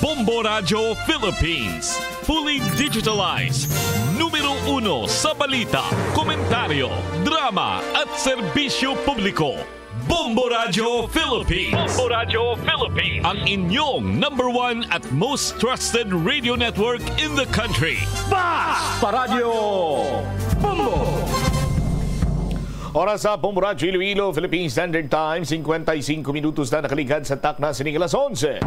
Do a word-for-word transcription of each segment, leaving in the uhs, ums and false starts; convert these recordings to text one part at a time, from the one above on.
Bombo Radyo Philippines, fully digitalized. Numero uno sa balita, komentaryo, drama, at serbisyo publiko. Bombo Radyo Philippines. Bombo Radyo Philippines. Ang inyong number one at most trusted radio network in the country. Basta Radyo Bombo! Oras sa Bombo Radyo Iloilo, Philippine Standard Time, cincuenta y cinco minutos na nakaligad sa takna sining alas onse.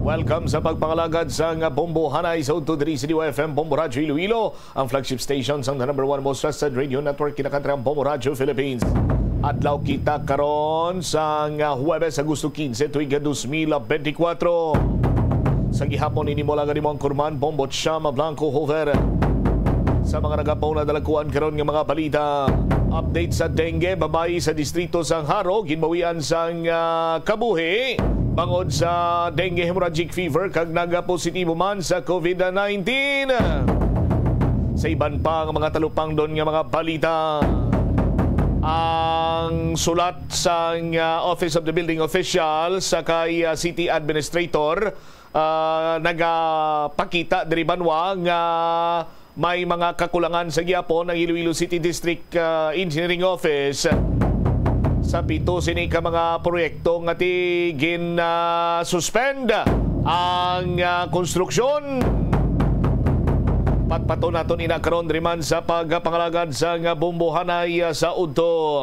Welcome sa pagpangalagad sang Bombo Hanay sa udto diri sa D Y F M Bombo Radyo Iloilo, ang flagship station sang the number one most trusted radio network, kinakantrang Bombo Radyo Philippines. Adlaw kita karon sang Huwebes, Agosto quince, tuig dos mil veinticuatro. Sa gihapon, ini mo lang ang imong kurman, Bombo Chama Blanco Hover. Sa mga nagapauna, dala kuan karon nga mga balita. Update sa dengue, babayi sa distrito sang Jaro ginbawian sang, ah, kabuhi bangod sa dengue hemorrhagic fever kag nagapositibo man sa covid nineteen. Sa iban pa nga mga talupangdon nga mga balita, ang sulat sang, ah, Office of the Building Official sa kay, ah, City Administrator, ah, nagapakita diri banwa nga may mga kakulangan sa gihapon ang Iloilo City District, ah, Engineering Office sa pito sini ka mga proyekto nga ti gin, ah, suspend ang, ah, konstruksyon. Patpaton naton ina karon diri man sa pagpangalagad sang Bombo Hanay, ah, sa udto.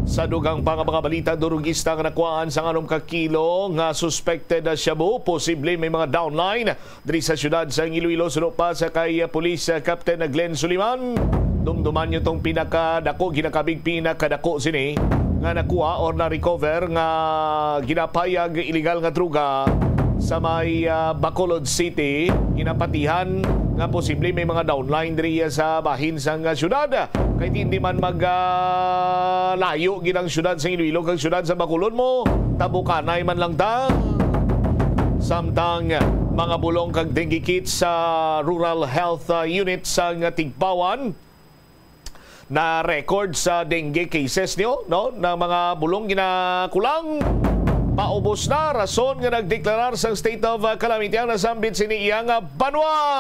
Sa dugang pa nga mga balita, durugista nga nakuhaan sang anom ka kilo nga suspected na shabu, posible may mga downline diri sa siyudad sang Iloilo. Suno pa sa kay, ah, Police, ah, Captain Glenn Suliman, dumduman nyo tong pinakadako, ginakabig pinakadako sini nga nakuha or na-recover nga ginapayag illegal nga droga sa may, ah, Bacolod City. Ginapatihan nga posible may mga downline diri sa bahin sang, ah, siyudad. Kay hindi man mag, ah, layo gid ang siyudad sang Iloilo kag siyudad sa Bacolod mo, tabukanay man lang ta. Samtang mga bulong kag dengue kits sa Rural Health, ah, Unit sang Tigpawan, na record sa dengue cases niyo, no, na mga bulong ginakulang. Paubos na rason nga nagdeklarar sang state of, ah, calamity ang nasambit sini iya nga banwa.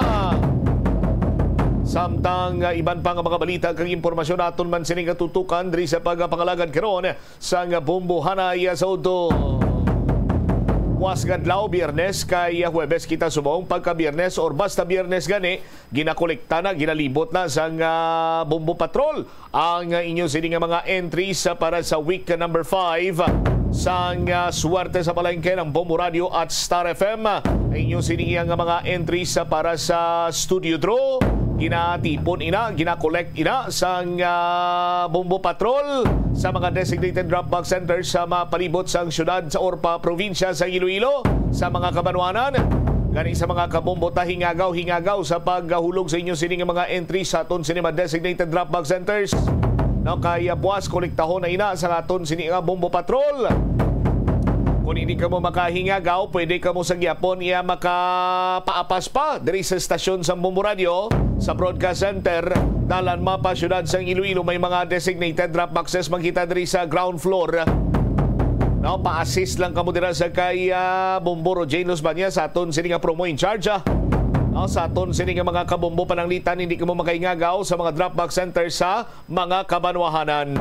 Samtang, ah, iban pa nga mga balita kag impormasyon, aton man sini katutukan diri sa pagpangalagad karon sang Bombo Hanay sa udto. Buwas nga adlaw, Biyernes, kay Huwebes kita subong. Pagka Biyernes or basta Biyernes gani, ginakolekta na, ginalibot na sang, ah, Bombo Patrol ang, ah, inyo sini nga mga entries, ah, para sa week number five sang, ah, Swerte sa Palengke ng Bombo Radio at Star F M. Ang inyo sini nga mga entries, ah, para sa studio draw, ginatipon ina, ginakolekta ina sang, ah, Bombo Patrol sa mga designated drop box centers sa mapalibot sang siyudad sa Orpa, probinsya sa Iloilo, sa mga kabanwanan. Gani sa mga kabombo, ta hingagaw-hingagaw sa paghulog sa inyo sini nga mga entry sa aton sini mga designated drop box centers. No, kay, ah, buwas kolektahon na ina sa aton sini nga Bombo Patrol. Kung hindi ka mo makahingagaw, pwede ka mo sa gihapon iya makapaapas pa diri sa estasyon sa Bombo Radio, sa Broadcast Center, Dalan Mapa, Siyudad sang Iloilo. May mga designated drop boxes makita diri sa ground floor. No, pa-assist lang kamo dira sa kay, ah, Bombo Rogelio Baña sa aton sini nga promo in charge, ah. No, sa aton sini nga mga kabombo pananglitan, hindi kamo makaingagaw sa mga drop box center sa mga kabanwahanan.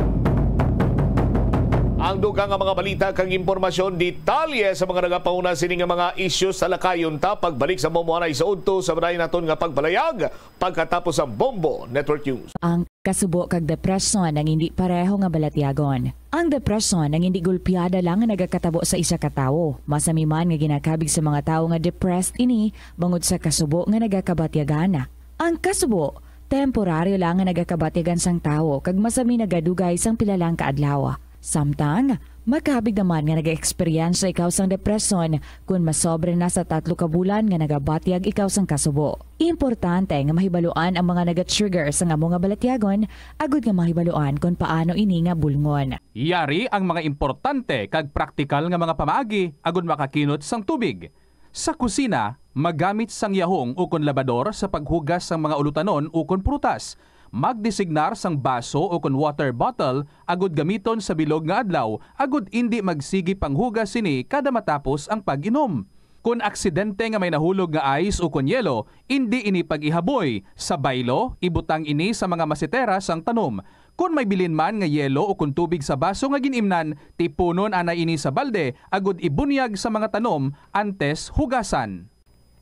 Ang dugang nga mga balita kag impormasyon, detalye sa mga nagapauna sini nga mga isyu, talakayon ta pagbalik sa Bombo Hanay sa udto sa madayon naton nga pagpalayag pagkatapos ang Bombo Network News. Ang kasubo kag depresyon ang hindi pareho nga balatyagon. Ang depresyon ang hindi gulpiada lang nga nagakatabo sa isa ka tawo. Masami man nga ginakabig sa mga tawo nga depressed ini bangod sa kasubo nga nagakabatyagan. Ang kasubo, temporaryo lang nga nagakabatyagan sang tawo kag masami nagadugay sang pila lang ka adlaw. Samtang, makabig naman nga nag-eksperyensya ikaw sang depresyon kon masobra na sa tatlo ka bulan nga nagabatyag ikaw sang kasubo. Importante nga mahibaluan ang mga naga-trigger sang amo nga balatyagon agud nga mahibaluan kon paano ini nga bulngon. Yari ang mga importante kag praktikal nga mga pamaagi agud makakinot sang tubig. Sa kusina, magamit sang yahong ukon labador sa paghugas sang mga ulutanon ukon prutas. Magdesignar sang baso ukon water bottle agud gamiton sa bilog nga adlaw agud indi magsigi panghugas sini kada matapos ang pag-inom. Kon aksidente nga may nahulog nga ice ukon yelo, indi ini pag-ihaboy. Sa baylo, ibutang ini sa mga masitera sang tanom. Kon may bilin man nga yelo ukon tubig sa baso nga gin-imnan, tipunon anay ini sa balde agod ibunyag sa mga tanom antes hugasan.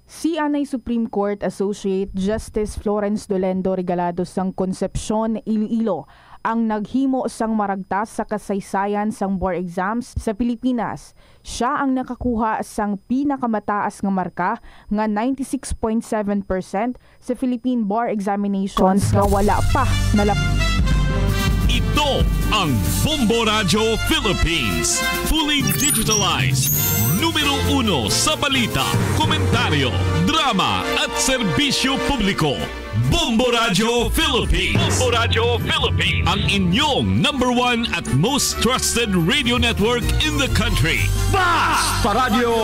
Si anay Supreme Court Associate Justice Florence Dolendo Regalado sang Concepcion, Iloilo, ang naghimo sang maragtas sa kasaysayan sang bar exams sa Pilipinas. Sia ang nakakuha sang pinakamataas nga marka nga ninety-six point seven percent sa Philippine Bar Examinations nga wala pa nalap- Ito ang Bombo Radyo Philippines. Fully digitalized. Numero uno sa balita, komentaryo, drama at serbisyo publiko. Bombo Radyo Philippines. Bombo Radyo Philippines. Ang inyong number one at most trusted radio network in the country. Basta Radyo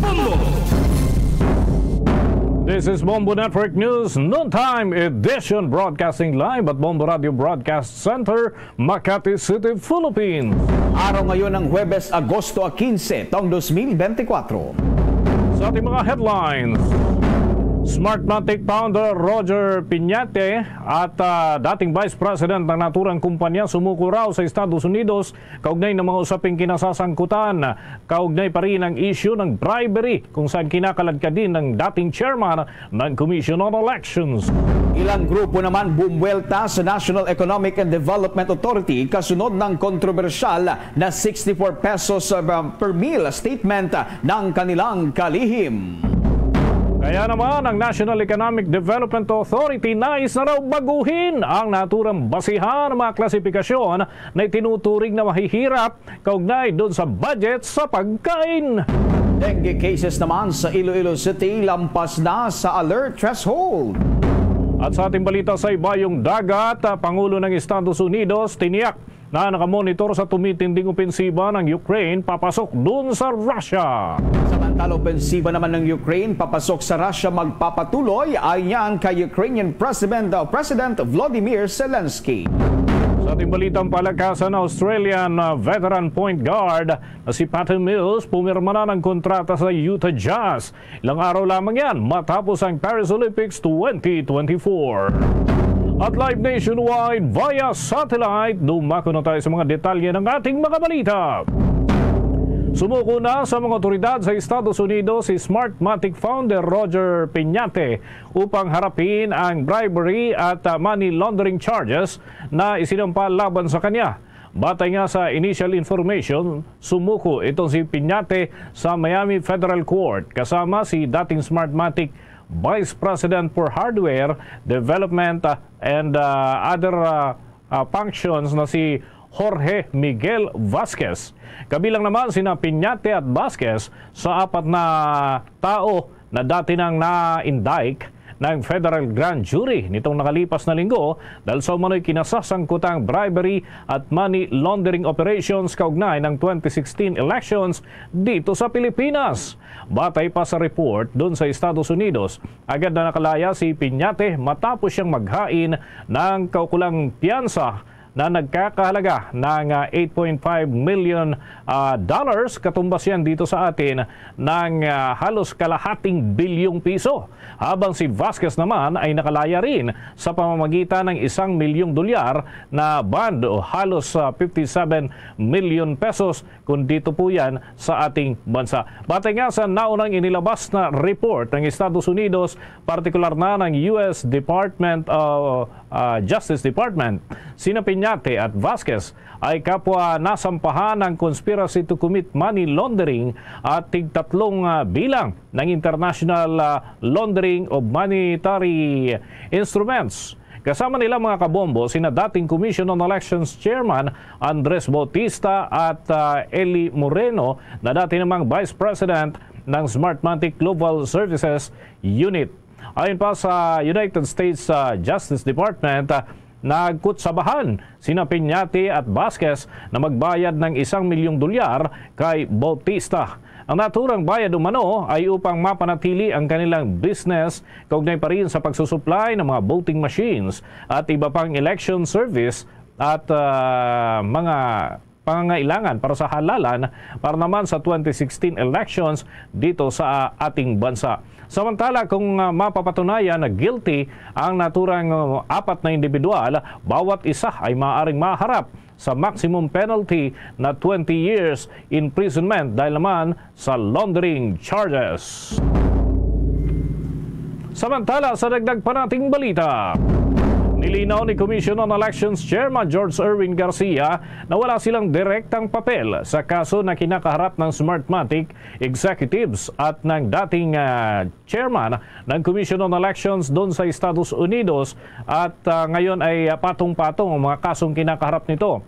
Bombo! This is Bombo Network News Noontime Edition, broadcasting live at Bombo Radio Broadcast Center, Makati City, Philippines. Araw ngayon ng Huwebes, Agosto quince, taong dos mil bente kwatro. Sa ating mga headlines, Smartmatic founder Roger Piñate at ah, dating Vice President ng naturang kumpanya sumuko raw sa Estados Unidos kaugnay ng mga usaping kinasasangkutan. Kaugnay pa rin ang isyu ng bribery kung saan kinakaladkad din ng dating chairman ng Commission on Elections. Ilang grupo naman bumuwelta sa National Economic and Development Authority kasunod ng kontrobersyal na sixty-four pesos uh, per meal statement ng kanilang kalihim. Kaya naman, ang National Economic Development Authority nais na raw baguhin ang naturang basihan ng mga klasifikasyon na itinuturing na mahihirap kaugnay doon sa budget sa pagkain. Dengue cases naman sa Iloilo City lampas na sa alert threshold. At sa ating balita sa ibayong dagat, ah, Pangulo ng Estados Unidos tiniyak na nakamonitor sa tumitinding opensiba ng Ukraine papasok dun sa Russia. Samantala, opensiba naman ng Ukraine papasok sa Russia magpapatuloy, ayon kay Ukrainian President, uh, President Volodymyr Zelensky. Sa ating balitang palakasan, Australian uh, veteran point guard na si Patty Mills pumirma na ng kontrata sa Utah Jazz. Ilang araw lamang yan matapos ang Paris Olympics twenty twenty-four. At live nationwide via satellite, dumako na tayo sa mga detalye ng ating mga balita. Sumuko na sa mga otoridad sa Estados Unidos si Smartmatic founder Roger Piñate upang harapin ang bribery at, ah, money laundering charges na isinampa laban sa kanya. Batay nga sa initial information, sumuko itong si Piñate sa Miami Federal Court kasama si dating Smartmatic Vice President for Hardware Development, ah, and, ah, other, ah, ah, functions na si Jorge Miguel Vasquez. Kabilang naman sina Piñate at Vasquez sa apat na tao na dati nang na-indict ng federal grand jury nitong nakalipas na linggo dahil sa umano'y kinasasangkutang bribery at money laundering operations kaugnay ng twenty sixteen elections dito sa Pilipinas. Batay pa sa report doon sa Estados Unidos, agad na nakalaya si Piñate matapos siyang maghain ng kaukulang piyansa na nagkakahalaga ng, ah, eight point five million, ah, dollars, katumbas yan dito sa atin ng, ah, halos kalahating bilyong piso. Habang si Vasquez naman ay nakalaya rin sa pamamagitan ng isang milyong dolyar na bond o halos, ah, fifty-seven million pesos kung dito po yan sa ating bansa. Batay nga sa naunang inilabas na report ng Estados Unidos, partikular na ng U S Department, uh, uh, Justice Department, sina Piñate at Vasquez ay kapwa nasampahan ng conspiracy to commit money laundering at tigtatlong, uh, bilang ng international, uh, laundering of monetary instruments. Kasama nila, mga kabombo, sina dating Commission on Elections Chairman Andres Bautista at, ah, Eli Moreno, na dati namang Vice President ng Smartmatic Global Services Unit. Ayon pa sa United States, ah, Justice Department, ah, nagkutsabahan sina Piñate at Vasquez na magbayad ng isang milyong dolyar kay Bautista. Ang naturang bayad umano ay upang mapanatili ang kanilang business kaugnay pa rin sa pagsusuplay ng mga voting machines at iba pang election service at, ah, mga pangangailangan para sa halalan para naman sa twenty sixteen elections dito sa ating bansa. Samantala, kung, ah, mapapatunayan na guilty ang naturang, ah, apat na individual, bawat isa ay maaaring maharap sa maximum penalty na twenty years imprisonment dahil naman sa laundering charges. Samantala, sa dagdag pa nating balita, nilinaw ni Commission on Elections Chairman George Erwin Garcia na wala silang direktang papel sa kaso na kinakaharap ng Smartmatic executives at ng dating, ah, chairman ng Commission on Elections doon sa Estados Unidos at, ah, ngayon ay, ah, patong-patong ang mga kasong kinakaharap nito.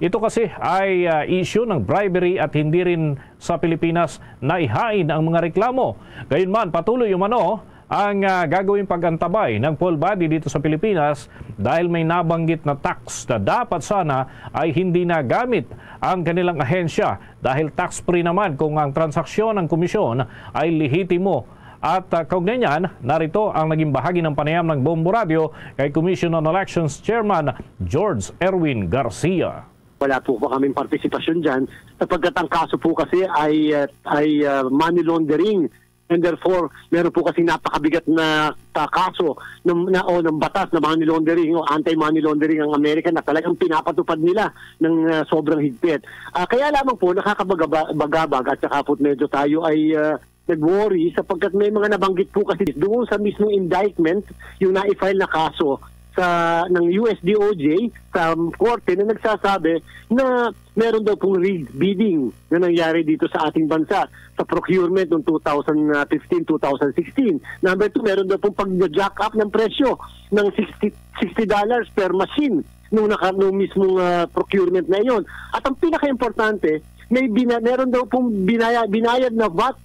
Ito kasi ay, ah, issue ng bribery at hindi rin sa Pilipinas naihain ang mga reklamo. Gayunman, patuloy umano ang, ah, gagawing pag-antabay ng poll body dito sa Pilipinas dahil may nabanggit na tax na dapat sana ay hindi nagamit ang kanilang ahensya dahil tax-free naman kung ang transaksyon ng komisyon ay lehitimo. At, ah, kaugnay niyan, narito ang naging bahagi ng panayam ng Bombo Radio kay Commission on Elections Chairman George Erwin Garcia. Wala po ba kaming partisipasyon dyan sapagkat ang kaso po kasi ay, ah, ay, ah, money laundering. And therefore, meron po kasi napakabigat na, ah, kaso ng, na, o ng batas na money laundering o anti-money laundering ang Amerika na talagang pinapatupad nila ng, ah, sobrang higpit. Ah, kaya lamang po nakakabagabag at saka po medyo tayo ay, ah, nag-worry sapagkat may mga nabanggit po kasi doon sa mismong indictment, yung na-file na kaso sa, ng U S D O J sa korte na nagsasabi na meron daw pong rigged bidding na nangyari dito sa ating bansa sa procurement noong two thousand fifteen, two thousand sixteen. Number two, meron daw pong pag-jack up ng presyo ng sixty, sixty dollars per machine nung naka-, nung mismong, ah, procurement na iyon. At ang pinaka-importante, may bina-, meron daw pong binaya-, binayad na vat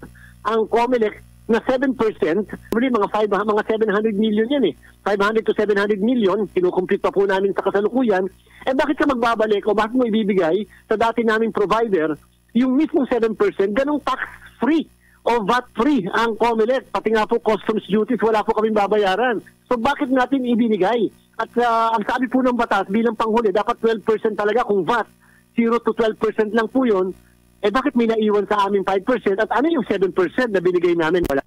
ang Comelec na seven percent, muli mga five, mga seven hundred million yan eh. Five hundred to seven hundred million, kinukumpute pa po namin sa kasalukuyan. Eh, bakit ka magbabalik o bakit mo ibibigay sa dati naming provider yung mismong seven percent, ganong tax-free o vat-free ang Comelec? Pati nga po customs duties, wala po kaming babayaran. So, bakit natin ibinigay? At, ah, ang sabi po ng batas, bilang panghuli, dapat twelve percent talaga kung vat. Zero to twelve percent lang po yun. Eh, bakit may naiwan sa aming five percent? At ano yung seven percent na binigay namin? Wala.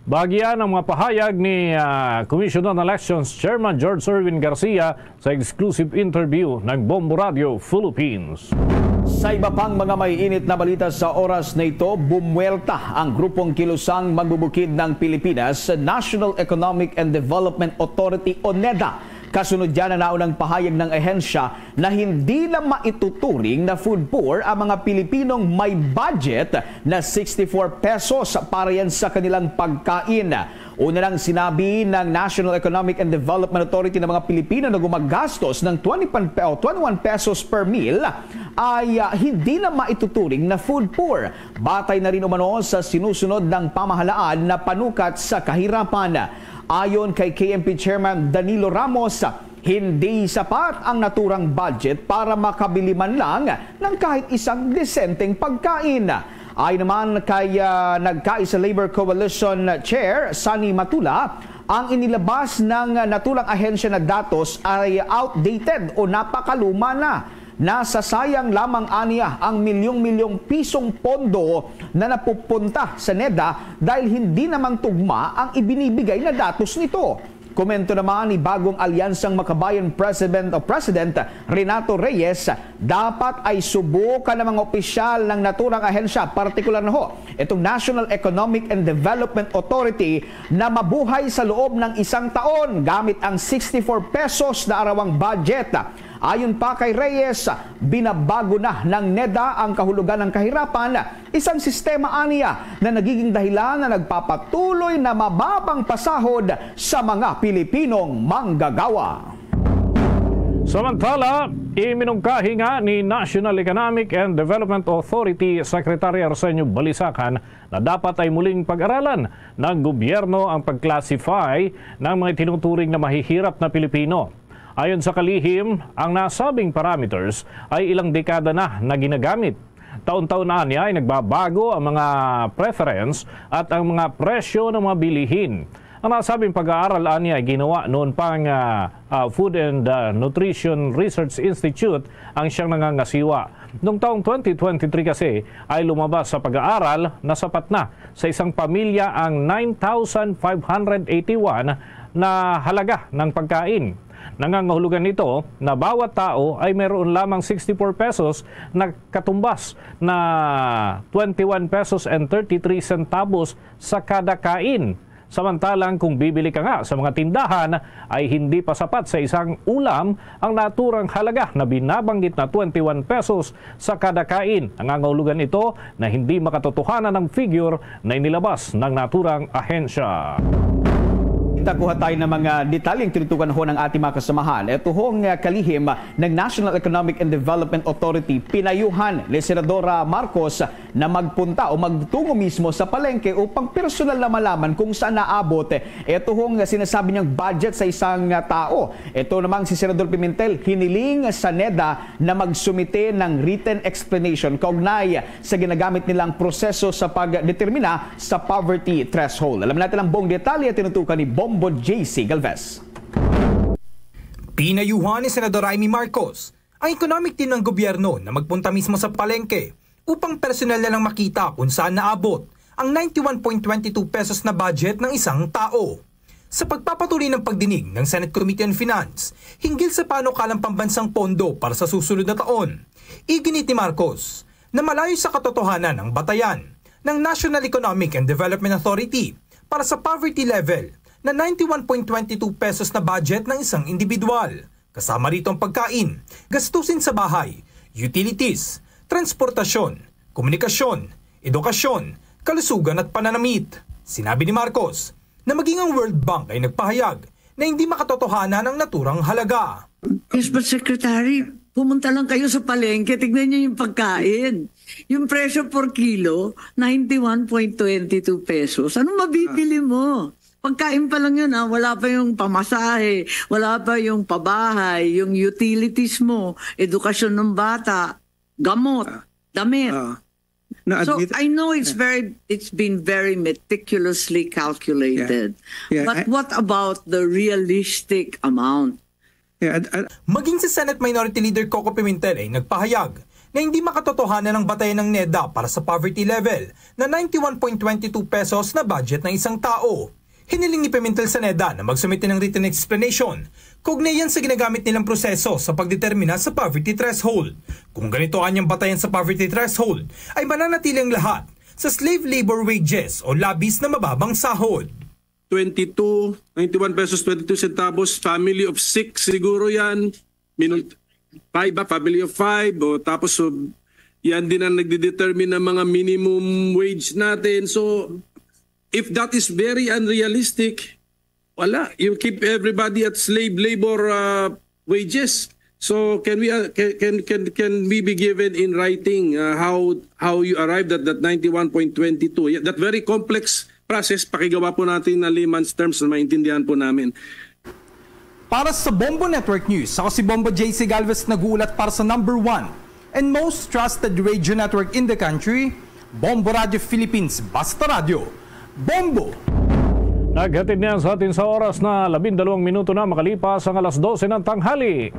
Bahagi yan ang mga pahayag ni, ah, Commission on Elections Chairman George Erwin Garcia sa exclusive interview ng Bombo Radio Philippines. Sa iba pang mga maiinit na balita sa oras na ito, bumuwelta ang grupong kilusang magbubukid ng Pilipinas sa National Economic and Development Authority o NEDA. Kasunod yan ang naunang pahayag ng ahensya na hindi na maituturing na food poor ang mga Pilipinong may budget na sixty-four pesos para yan sa kanilang pagkain. Una nang sinabi ng National Economic and Development Authority na mga Pilipino na gumagastos ng twenty pan-, o twenty-one pesos per meal ay, ah, hindi na maituturing na food poor. Batay na rin umano sa sinusunod ng pamahalaan na panukat sa kahirapan. Ayon kay K M P Chairman Danilo Ramos, hindi sapat ang naturang budget para makabili man lang ng kahit isang desenteng pagkain. Ayon naman kay, ah, Nagkaisa Labor Coalition Chair Sonny Matula, ang inilabas ng naturang ahensya na datos ay outdated o napakaluma na. Nasasayang lamang aniya ang milyong-milyong pisong pondo na napupunta sa NEDA dahil hindi naman tugma ang ibinibigay na datos nito. Komento naman ni bagong Alyansang Makabayan President o President Renato Reyes, dapat ay subukan ng mga opisyal ng naturang ahensya, partikular na ho itong National Economic and Development Authority, na mabuhay sa loob ng isang taon gamit ang sixty-four pesos na arawang budget. Ayon pa kay Reyes, binabago na ng NEDA ang kahulugan ng kahirapan, isang sistema aniya na nagiging dahilan na nagpapatuloy na mababang pasahod sa mga Pilipinong manggagawa. Samantala, iminungkahi nga ni National Economic and Development Authority Secretary Arsenio Balisacan na dapat ay muling pag-aralan ng gobyerno ang pag-classify ng mga tinuturing na mahihirap na Pilipino. Ayon sa kalihim, ang nasabing parameters ay ilang dekada na na ginagamit. Taon-taon na niya ay nagbabago ang mga preference at ang mga presyo ng mga bilihin. Ang nasabing pag-aaral anya ay ginawa noon pang, ah, ah, Food and, ah, Nutrition Research Institute ang siyang nangangasiwa. Noong taong twenty twenty-three kasi ay lumabas sa pag-aaral na sapat na sa isang pamilya ang nine thousand five hundred eighty-one na halaga ng pagkain. Nangangahulugan ito na bawat tao ay mayroon lamang sixty-four pesos na katumbas na twenty-one pesos and thirty-three centavos sa kada kain. Samantalang kung bibili ka nga sa mga tindahan, ay hindi pa sapat sa isang ulam ang naturang halaga na binabanggit na twenty-one pesos sa kada kain. Nangangahulugan ito na hindi makatotohanan ang figure na inilabas ng naturang ahensya. Kita kuha tayo ng mga detalyeng tinutukan ho ng ating mga kasamahan. Ito hong, ah, kalihim ng National Economic and Development Authority, pinayuhan ni Senadora Marcos na magpunta o magtungo mismo sa palengke upang personal na malaman kung saan naabot ito hong sinasabi niyang budget sa isang, ah, tao. Ito namang si Senador Pimentel, hiniling sa neda na magsumite ng written explanation kaugnay sa ginagamit nilang proseso sa pagdetermina sa poverty threshold. Alam natin ang buong detalye, tinutukan ni Bombo J C Galvez. Pinayuhan ni Senador Imee Marcos ang economic team ng gobyerno na magpunta mismo sa palengke upang personal na lang makita kung saan naabot ang ninety-one point twenty-two pesos na budget ng isang tao. Sa pagpapatuloy ng pagdinig ng Senate Committee on Finance hinggil sa panukalang pambansang pondo para sa susunod na taon, iginit ni Marcos na malayo sa katotohanan ang batayan ng National Economic and Development Authority para sa poverty level na ninety-one point twenty-two pesos na budget ng isang individual, kasama rito ang pagkain, gastusin sa bahay, utilities, transportasyon, komunikasyon, edukasyon, kalusugan at pananamit. Sinabi ni Marcos na maging ang World Bank ay nagpahayag na hindi makatotohanan ang naturang halaga. Yes, but Secretary, pumunta lang kayo sa palengke, tignan niyo yung pagkain. Yung presyo per kilo, ninety-one point twenty-two pesos. Anong mabibili mo? Pagkain pa lang yun, ah. Wala pa yung pamasahe, wala pa yung pabahay, yung utilities mo, edukasyon ng bata, gamot, Ah. damit. Ah. Na So, admit I know it's Yeah. very, it's been very meticulously calculated. Yeah. Yeah, But I what about the realistic amount? Yeah, ad-, ad- Maging si Senate Minority Leader Coco Pimentel ay nagpahayag na hindi makatotohanan ang batayan ng neda para sa poverty level na ninety-one point twenty-two pesos na budget ng isang tao. Hiniling ni Pimentel sa neda na magsumite ng written explanation kaugnay yan sa ginagamit nilang proseso sa pagdetermina sa poverty threshold. Kung ganito anyang batayan sa poverty threshold, ay mananatili ang lahat sa slave labor wages o labis na mababang sahod. Twenty-two, ninety-one pesos, twenty-two centavos, family of six siguro yan. Minul-, five ba? Family of five. O, tapos, so, yan din ang nagdedetermine ng mga minimum wage natin. So, if that is very unrealistic, wala. You keep everybody at slave labor, uh, wages. So can we, uh, can, can, can, can we be given in writing, uh, how, how you arrived at that ninety-one point twenty-two? Yeah, that very complex process, pakigawa po natin na layman's terms na maintindihan po namin. Para sa Bombo Network News, ako si Bombo J C Galvez, nag-uulat para sa number one and most trusted radio network in the country, Bombo Radio Philippines, Basta Radyo, Bombo! Naghatid niyan sa atin sa oras na labindalawang minuto na makalipas ang alas dose ng tanghali.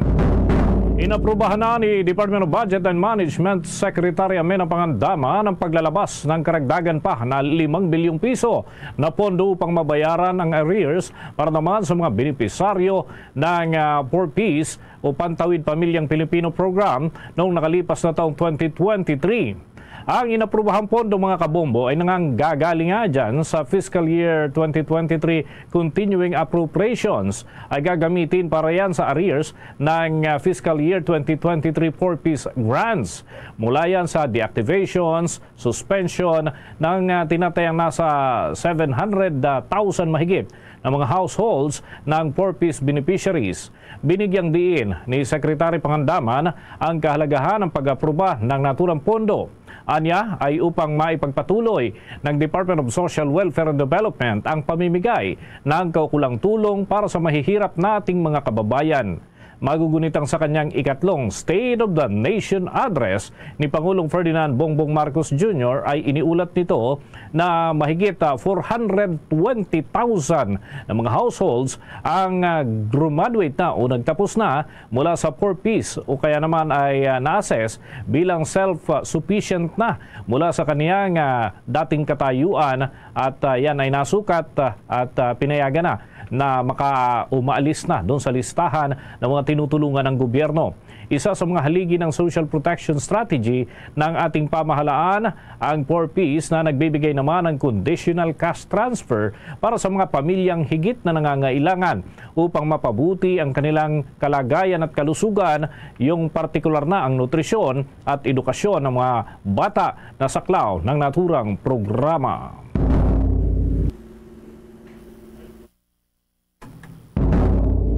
Inaprubahan na ni Department of Budget and Management Secretary Amenah Pangandaman ang paglalabas ng karagdagan pa na limang bilyong piso na pondo upang mabayaran ang arrears para naman sa mga benepisaryo ng, ah, Four Ps o Pantawid Pamilyang Pilipino Program noong nakalipas na taong twenty twenty-three. Ang inaprubahang pondo, mga kabombo, ay nanganggagaling nga dyan sa fiscal year twenty twenty-three continuing appropriations ay gagamitin para yan sa arrears ng, ah, fiscal year twenty twenty-three Four Ps grants. Mula yan sa deactivations, suspension ng, ah, tinatayang nasa seven hundred thousand mahigit na mga households ng Four Ps beneficiaries. Binigyang diin ni Secretary Pangandaman ang kahalagahan ng pag-aproba ng naturang pondo. Anya ay upang maipagpatuloy ng Department of Social Welfare and Development ang pamimigay ng kaukulang tulong para sa mahihirap nating mga kababayan. Magugunit ang sa kanyang ikatlong State of the Nation Address ni Pangulong Ferdinand Bongbong Marcos Junior ay iniulat nito na mahigit, ah, four hundred twenty thousand na mga households ang, ah, graduate na o nagtapos na mula sa Four Ps o kaya naman ay, ah, na-assess bilang self-sufficient na mula sa kaniyang, ah, dating katayuan at, ah, yan ay nasukat, ah, at, ah, pinayagan na na maka-, umaalis na doon sa listahan ng mga tinutulungan ng gobyerno. Isa sa mga haligi ng social protection strategy ng ating pamahalaan, ang Four Ps, na nagbibigay naman ng conditional cash transfer para sa mga pamilyang higit na nangangailangan upang mapabuti ang kanilang kalagayan at kalusugan, yung partikular na ang nutrisyon at edukasyon ng mga bata na saklaw ng naturang programa.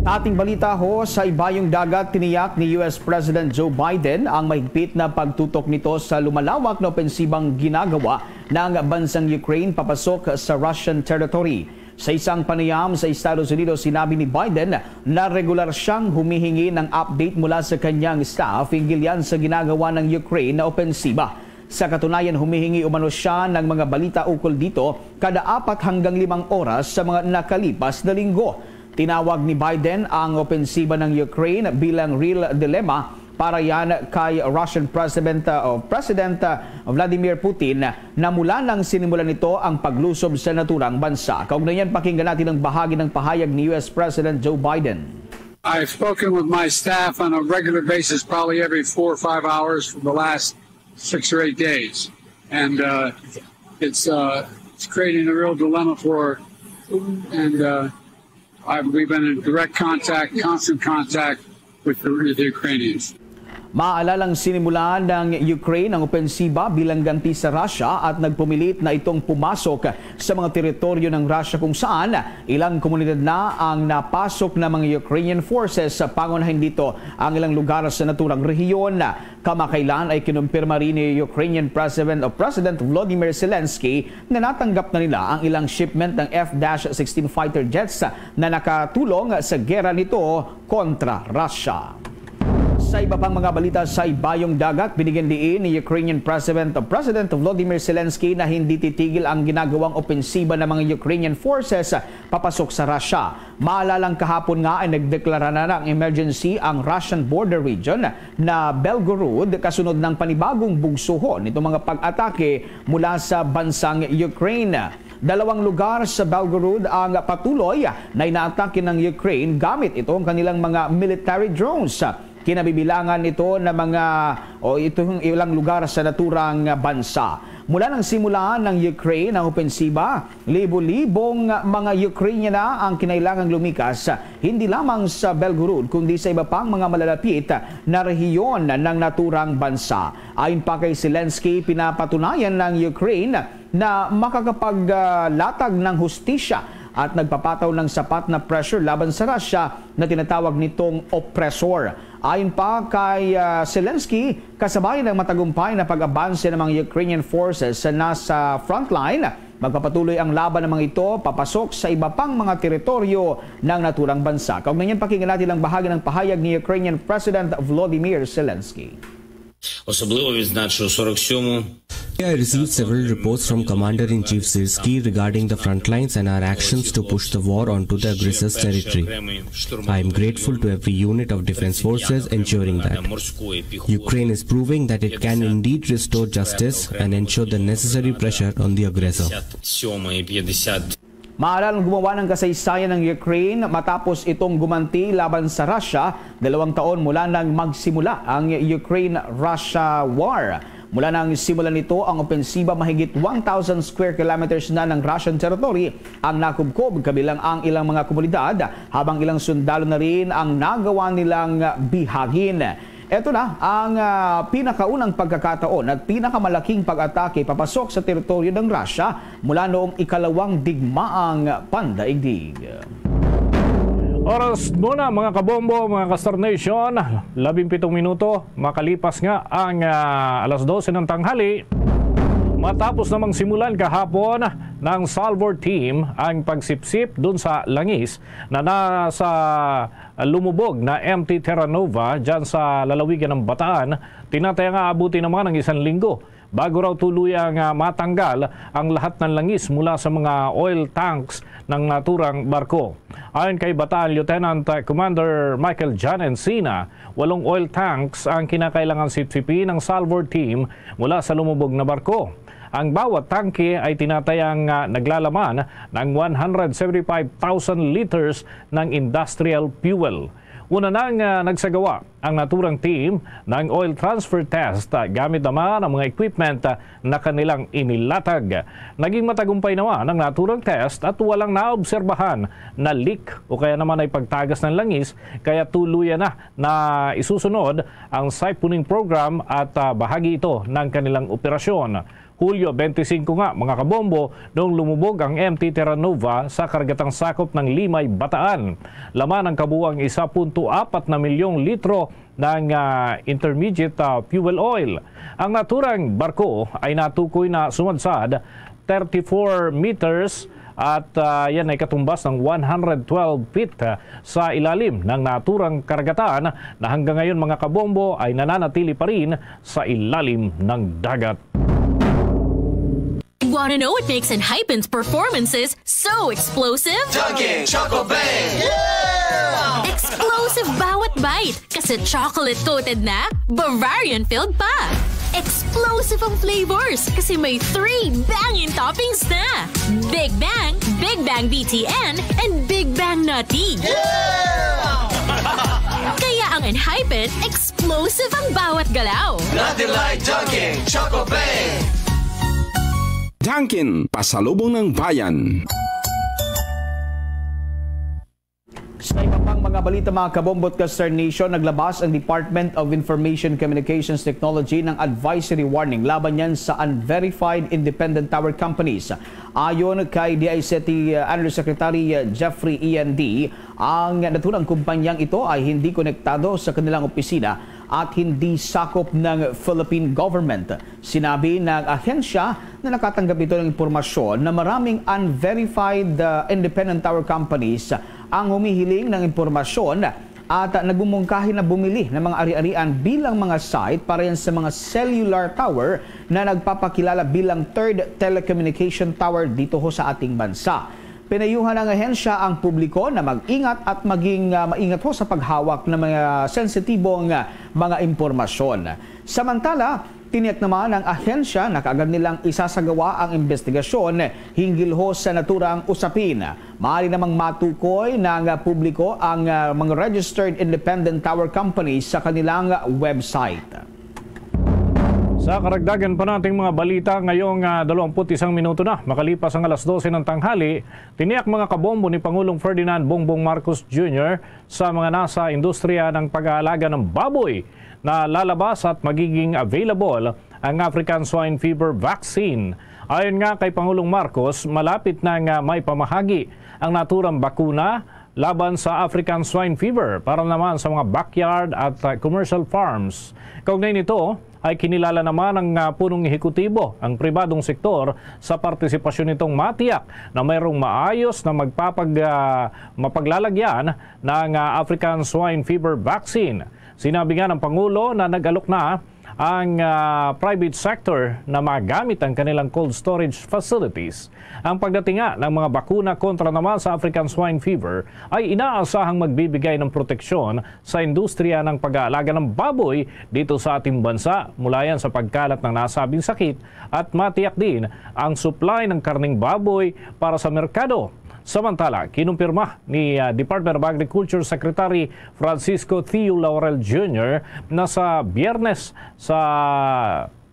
Ating balita ho, sa ibayong dagat, tiniyak ni U S President Joe Biden ang mahigpit na pagtutok nito sa lumalawak na opensibang ginagawa ng bansang Ukraine papasok sa Russian territory. Sa isang panayam sa Estados Unidos, sinabi ni Biden na regular siyang humihingi ng update mula sa kanyang staff hinggil yan sa ginagawa ng Ukraine na opensiba. Sa katunayan, humihingi umano siya ng mga balita ukol dito kada apat hanggang limang oras sa mga nakalipas na linggo. Tinawag ni Biden ang opensiba ng Ukraine bilang real dilemma para yan kay Russian President, uh, o President, uh, Vladimir Putin, na mula nang sinimulan nito ang paglusob sa naturang bansa. Kaugnay niyan, pakinggan natin ang bahagi ng pahayag ni U S President Joe Biden. I've spoken with my staff on a regular basis, probably every four or five hours for the last six or eight days. And, uh, it's, uh, it's creating a real dilemma for, and, uh, I've, we've been in direct contact, constant contact with the, with the Ukrainians. Maalalang sinimulan ng Ukraine ang opensiba bilang ganti sa Russia at nagpumilit na itong pumasok sa mga teritoryo ng Russia kung saan ilang komunidad na ang napasok ng mga Ukrainian forces, sa pangunahin dito ang ilang lugar sa naturang rehiyon. Kamakailan ay kinumpirma rin ni Ukrainian President o President Volodymyr Zelensky na natanggap na nila ang ilang shipment ng F sixteen fighter jets na nakatulong sa gera nito kontra Russia. Sa iba pang mga balita sa ibayong dagat, binigyan diin ni Ukrainian President, President Volodymyr Zelensky na hindi titigil ang ginagawang opensiba ng mga Ukrainian forces papasok sa Russia. Maalalang kahapon nga ay nagdeklara na ng emergency ang Russian border region na Belgorod kasunod ng panibagong bugsuhon nitong mga pag-atake mula sa bansang Ukraine. Dalawang lugar sa Belgorod ang patuloy na inaatake ng Ukraine gamit itong kanilang mga military drones. Kinabibilangan ito ng mga, o itong ilang lugar sa naturang bansa. Mula nang simula ng Ukraine ang opensiba, libo-libong mga Ukrainian na ang kinailangang lumikas, hindi lamang sa Belgorod, kundi sa iba pang mga malalapit na rehiyon ng naturang bansa. Ayon pa kay Zelensky, pinapatunayan ng Ukraine na makakapaglatag ng hustisya at nagpapataw ng sapat na pressure laban sa Russia na tinatawag nitong oppressor. Ayon pa kay, ah, Zelensky, kasabay ng matagumpay na pag-abanse ng mga Ukrainian forces na sa frontline, magpapatuloy ang laban ng mga ito papasok sa iba pang mga teritoryo ng naturang bansa. Kaugnay niyan, pakinggan natin ang bahagi ng pahayag ni Ukrainian President Volodymyr Zelensky. Особливо відзначу сорок сьому. I received several reports from Commander-in-Chief Syrskyi regarding the front lines and our actions to push the war onto the aggressor's territory. I am grateful to every unit of defense forces ensuring that Ukraine is proving that it can indeed restore justice and ensure the necessary pressure on the aggressor. Maaral ang gumawa ng kasaysayan ng Ukraine matapos itong gumanti laban sa Russia, dalawang taon mula nang magsimula ang Ukraine-Russia war. Mula nang simulan nito ang opensiba, mahigit one thousand square kilometers na ng Russian territory ang nakubkob, kabilang ang ilang mga komunidad, habang ilang sundalo na rin ang nagawa nilang bihagin. Eto na ang, ah, pinakaunang pagkakataon at pinakamalaking pag-atake papasok sa teritoryo ng Russia mula noong ikalawang digmaang pandaigdig. Oras muna, mga kabombo, mga ka-Star Nation, labing pitong minuto makalipas nga ang, ah, alas dose ng tanghali. Matapos namang simulan kahapon ng Salvor team ang pagsipsip dun sa langis na nasa lumubog na M T Terra Nova dyan sa lalawigan ng Bataan, tinataya nga abuti naman ang isang linggo bago raw tuluyang, ah, matanggal ang lahat ng langis mula sa mga oil tanks ng naturang barko. Ayon kay Bataan Lieutenant Commander Michael John Encina, walong oil tanks ang kinakailangan sipsipin ng Salvor team mula sa lumubog na barko. Ang bawat tangke ay tinatayang, ah, naglalaman ng one hundred seventy-five thousand liters ng industrial fuel. Una nang, ah, nagsagawa ang naturang team ng oil transfer test, ah, gamit naman ang mga equipment, ah, na kanilang inilatag. Naging matagumpay naman ang naturang test at walang naobserbahan na leak o kaya naman ay pagtagas ng langis, kaya tuluyan na na isusunod ang siphoning program at, ah, bahagi ito ng kanilang operasyon. Hulyo twenty-five nga, mga kabombo, nung lumubog ang M T Terra Nova sa karagatang sakop ng Limay, Bataan. Laman ang kabuang isa punto apat na milyong litro ng, ah, intermediate, ah, fuel oil. Ang naturang barko ay natukoy na sumadsad thirty-four meters at, ah, yan ay katumbas ng one hundred twelve feet, ah, sa ilalim ng naturang karagatan na hanggang ngayon, mga kabombo, ay nananatili pa rin sa ilalim ng dagat. Want to know what makes Enhypen's performances so explosive? Dunkin' Choco Bang! Explosive bawat bite kasi chocolate-coated na, Bavarian-filled pa. Explosive ang flavors kasi may three banging toppings na. Big Bang, Big Bang B T N, and Big Bang Nutty. Kaya ang Enhypen, explosive ang bawat galaw. Nutty Light Dunkin' Choco Bang! Dunkin', pasalubong ng bayan. Sa iba pang mga balita, mga kabombo at ka-Star Nation, naglabas ang Department of Information Communications Technology ng advisory warning laban yan sa unverified independent tower companies. Ayon kay D I C T Undersecretary Jeffrey Endi, ang naturang kumpanyang ito ay hindi konektado sa kanilang opisina at hindi sakop ng Philippine government. Sinabi ng ahensya na nakatanggap ito ng impormasyon na maraming unverified, uh, independent tower companies ang humihiling ng impormasyon at nagmumungkahi na bumili ng mga ari-arian bilang mga site para yan sa mga cellular tower na nagpapakilala bilang third telecommunication tower dito ho sa ating bansa. Pinayuhan ng ahensya ang publiko na mag-ingat at maging, ah, maingat ho sa paghawak ng mga sensitibong, ah, mga impormasyon. Samantala, tiniyak naman ng ahensya na kaagad nilang isasagawa ang investigasyon hinggil ho sa naturang usapin. Maaari namang matukoy ng, ah, publiko ang, ah, mga registered independent tower companies sa kanilang website. Sa karagdagan pa nating mga balita, ngayong, ah, dalawampu't isang minuto na makalipas ang alas dose ng tanghali, tiniyak, mga kabombo, ni Pangulong Ferdinand Bongbong Marcos Junior sa mga nasa industriya ng pag-aalaga ng baboy na lalabas at magiging available ang African Swine Fever Vaccine. Ayon nga kay Pangulong Marcos, malapit na nga may pamahagi ang naturang bakuna laban sa African Swine Fever para naman sa mga backyard at, ah, commercial farms. Kaugnay nito ay kinilala naman ng, ah, punong ehekutibo ang pribadong sektor sa partisipasyon nitong matiyak na mayroong maayos na magpapag, ah, mapaglalagyan ng, ah, African Swine Fever Vaccine. Sinabi nga ng Pangulo na nag-alok na ang, ah, private sector na magamit ang kanilang cold storage facilities. Ang pagdating nga ng mga bakuna kontra naman sa African Swine Fever ay inaasahang magbibigay ng proteksyon sa industriya ng pag-aalaga ng baboy dito sa ating bansa, mula yan sa pagkalat ng nasabing sakit at matiyak din ang supply ng karning baboy para sa merkado. Samantala, kinumpirma ni, ah, Department of Agriculture Secretary Francisco Theo Laurel Junior na sa Biyernes, sa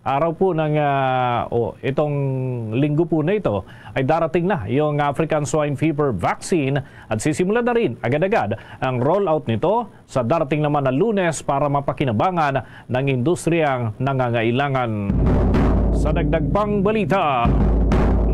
araw po ng, ah, o itong linggo po na ito, ay darating na yung African Swine Fever Vaccine at sisimula na rin agad-agad ang rollout nito sa darating naman na Lunes para mapakinabangan ng industriyang nangangailangan. Sa dagdag pang balita,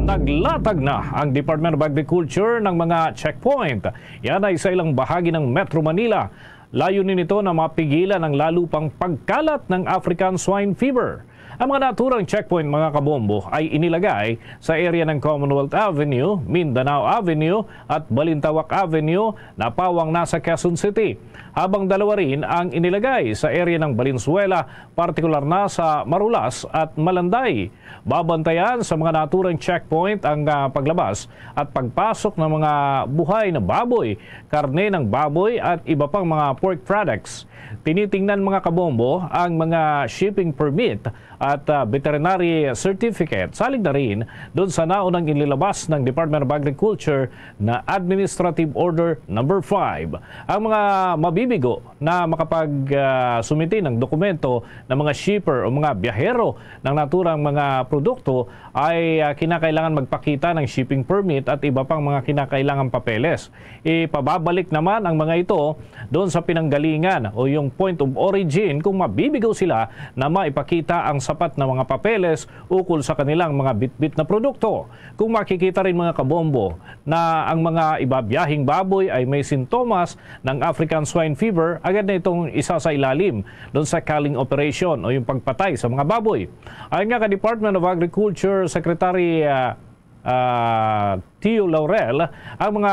naglatag na ang Department of Agriculture ng mga checkpoint. Yan ay sa ilang bahagi ng Metro Manila. Layunin nito na mapigilan ang lalo pang pagkalat ng African Swine Fever. Ang mga naturang checkpoint, mga kabombo, ay inilagay sa area ng Commonwealth Avenue, Mindanao Avenue, at Balintawak Avenue na pawang na sa Quezon City, habang dalawa rin ang inilagay sa area ng Valenzuela, partikular na sa Marulas at Malanday. Babantayan sa mga naturang checkpoint ang, ah, paglabas at pagpasok ng mga buhay na baboy, karne ng baboy at iba pang mga pork products. Tinitingnan, mga kabombo, ang mga shipping permit at, ah, veterinary certificate, salig na rin doon sa naunang inilabas ng Department of Agriculture na Administrative Order Number Five. Ang mga mabibigo na makapag, ah, sumiti ng dokumento ng mga shipper o mga biyahero ng naturang mga produkto ay, ah, kinakailangan magpakita ng shipping permit at iba pang mga kinakailangang papeles. Ipababalik naman ang mga ito doon sa pinanggalingan o yung point of origin kung mabibigo sila na maipakita ang sapat na mga papeles ukol sa kanilang mga bitbit na produkto. Kung makikita rin, mga kabombo, na ang mga ibabiyahing baboy ay may sintomas ng African Swine Fever, agad na itong isasailalim doon sa culling operation o yung pagpatay sa mga baboy. Ayon nga kay Department of Agriculture Secretary, ah, ah, Tio Laurel, ang mga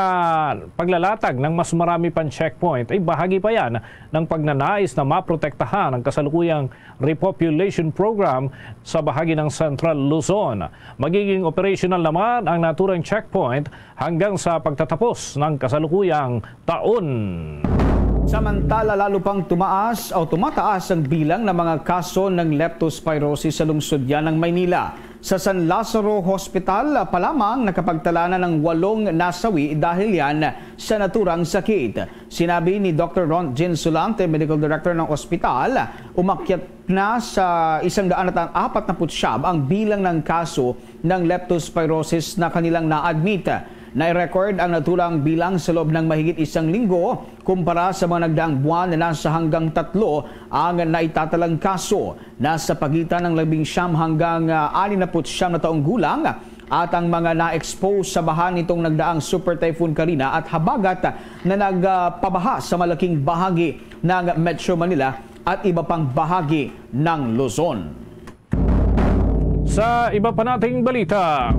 paglalatag ng mas marami pang checkpoint ay bahagi pa yan ng pagnanais na maprotektahan ang kasalukuyang repopulation program sa bahagi ng Central Luzon. Magiging operational naman ang naturang checkpoint hanggang sa pagtatapos ng kasalukuyang taon. Samantala, lalo pang tumaas o tumataas ang bilang ng mga kaso ng leptospirosis sa lungsod yan ng Maynila. Sa San Lazaro Hospital pa lamang, nakapagtala na ng walong nasawi dahil yan sa naturang sakit. Sinabi ni Doktor Ron Jean Sulante, Medical Director ng ospital, umakyat na sa isang daan at apat na putsyam ang bilang ng kaso ng leptospirosis na kanilang na-admit. Nai-record ang naturang bilang sa loob ng mahigit isang linggo kumpara sa mga nagdaang buwan na nasa hanggang tatlo ang naitatalang kaso. Nasa pagitan ng labing siyam hanggang, ah, anim na putsyam na taong gulang at ang mga na-expose sa baha nitong nagdaang Super Typhoon Karina at habagat na nagpabaha sa malaking bahagi ng Metro Manila at iba pang bahagi ng Luzon. Sa iba pa nating balita,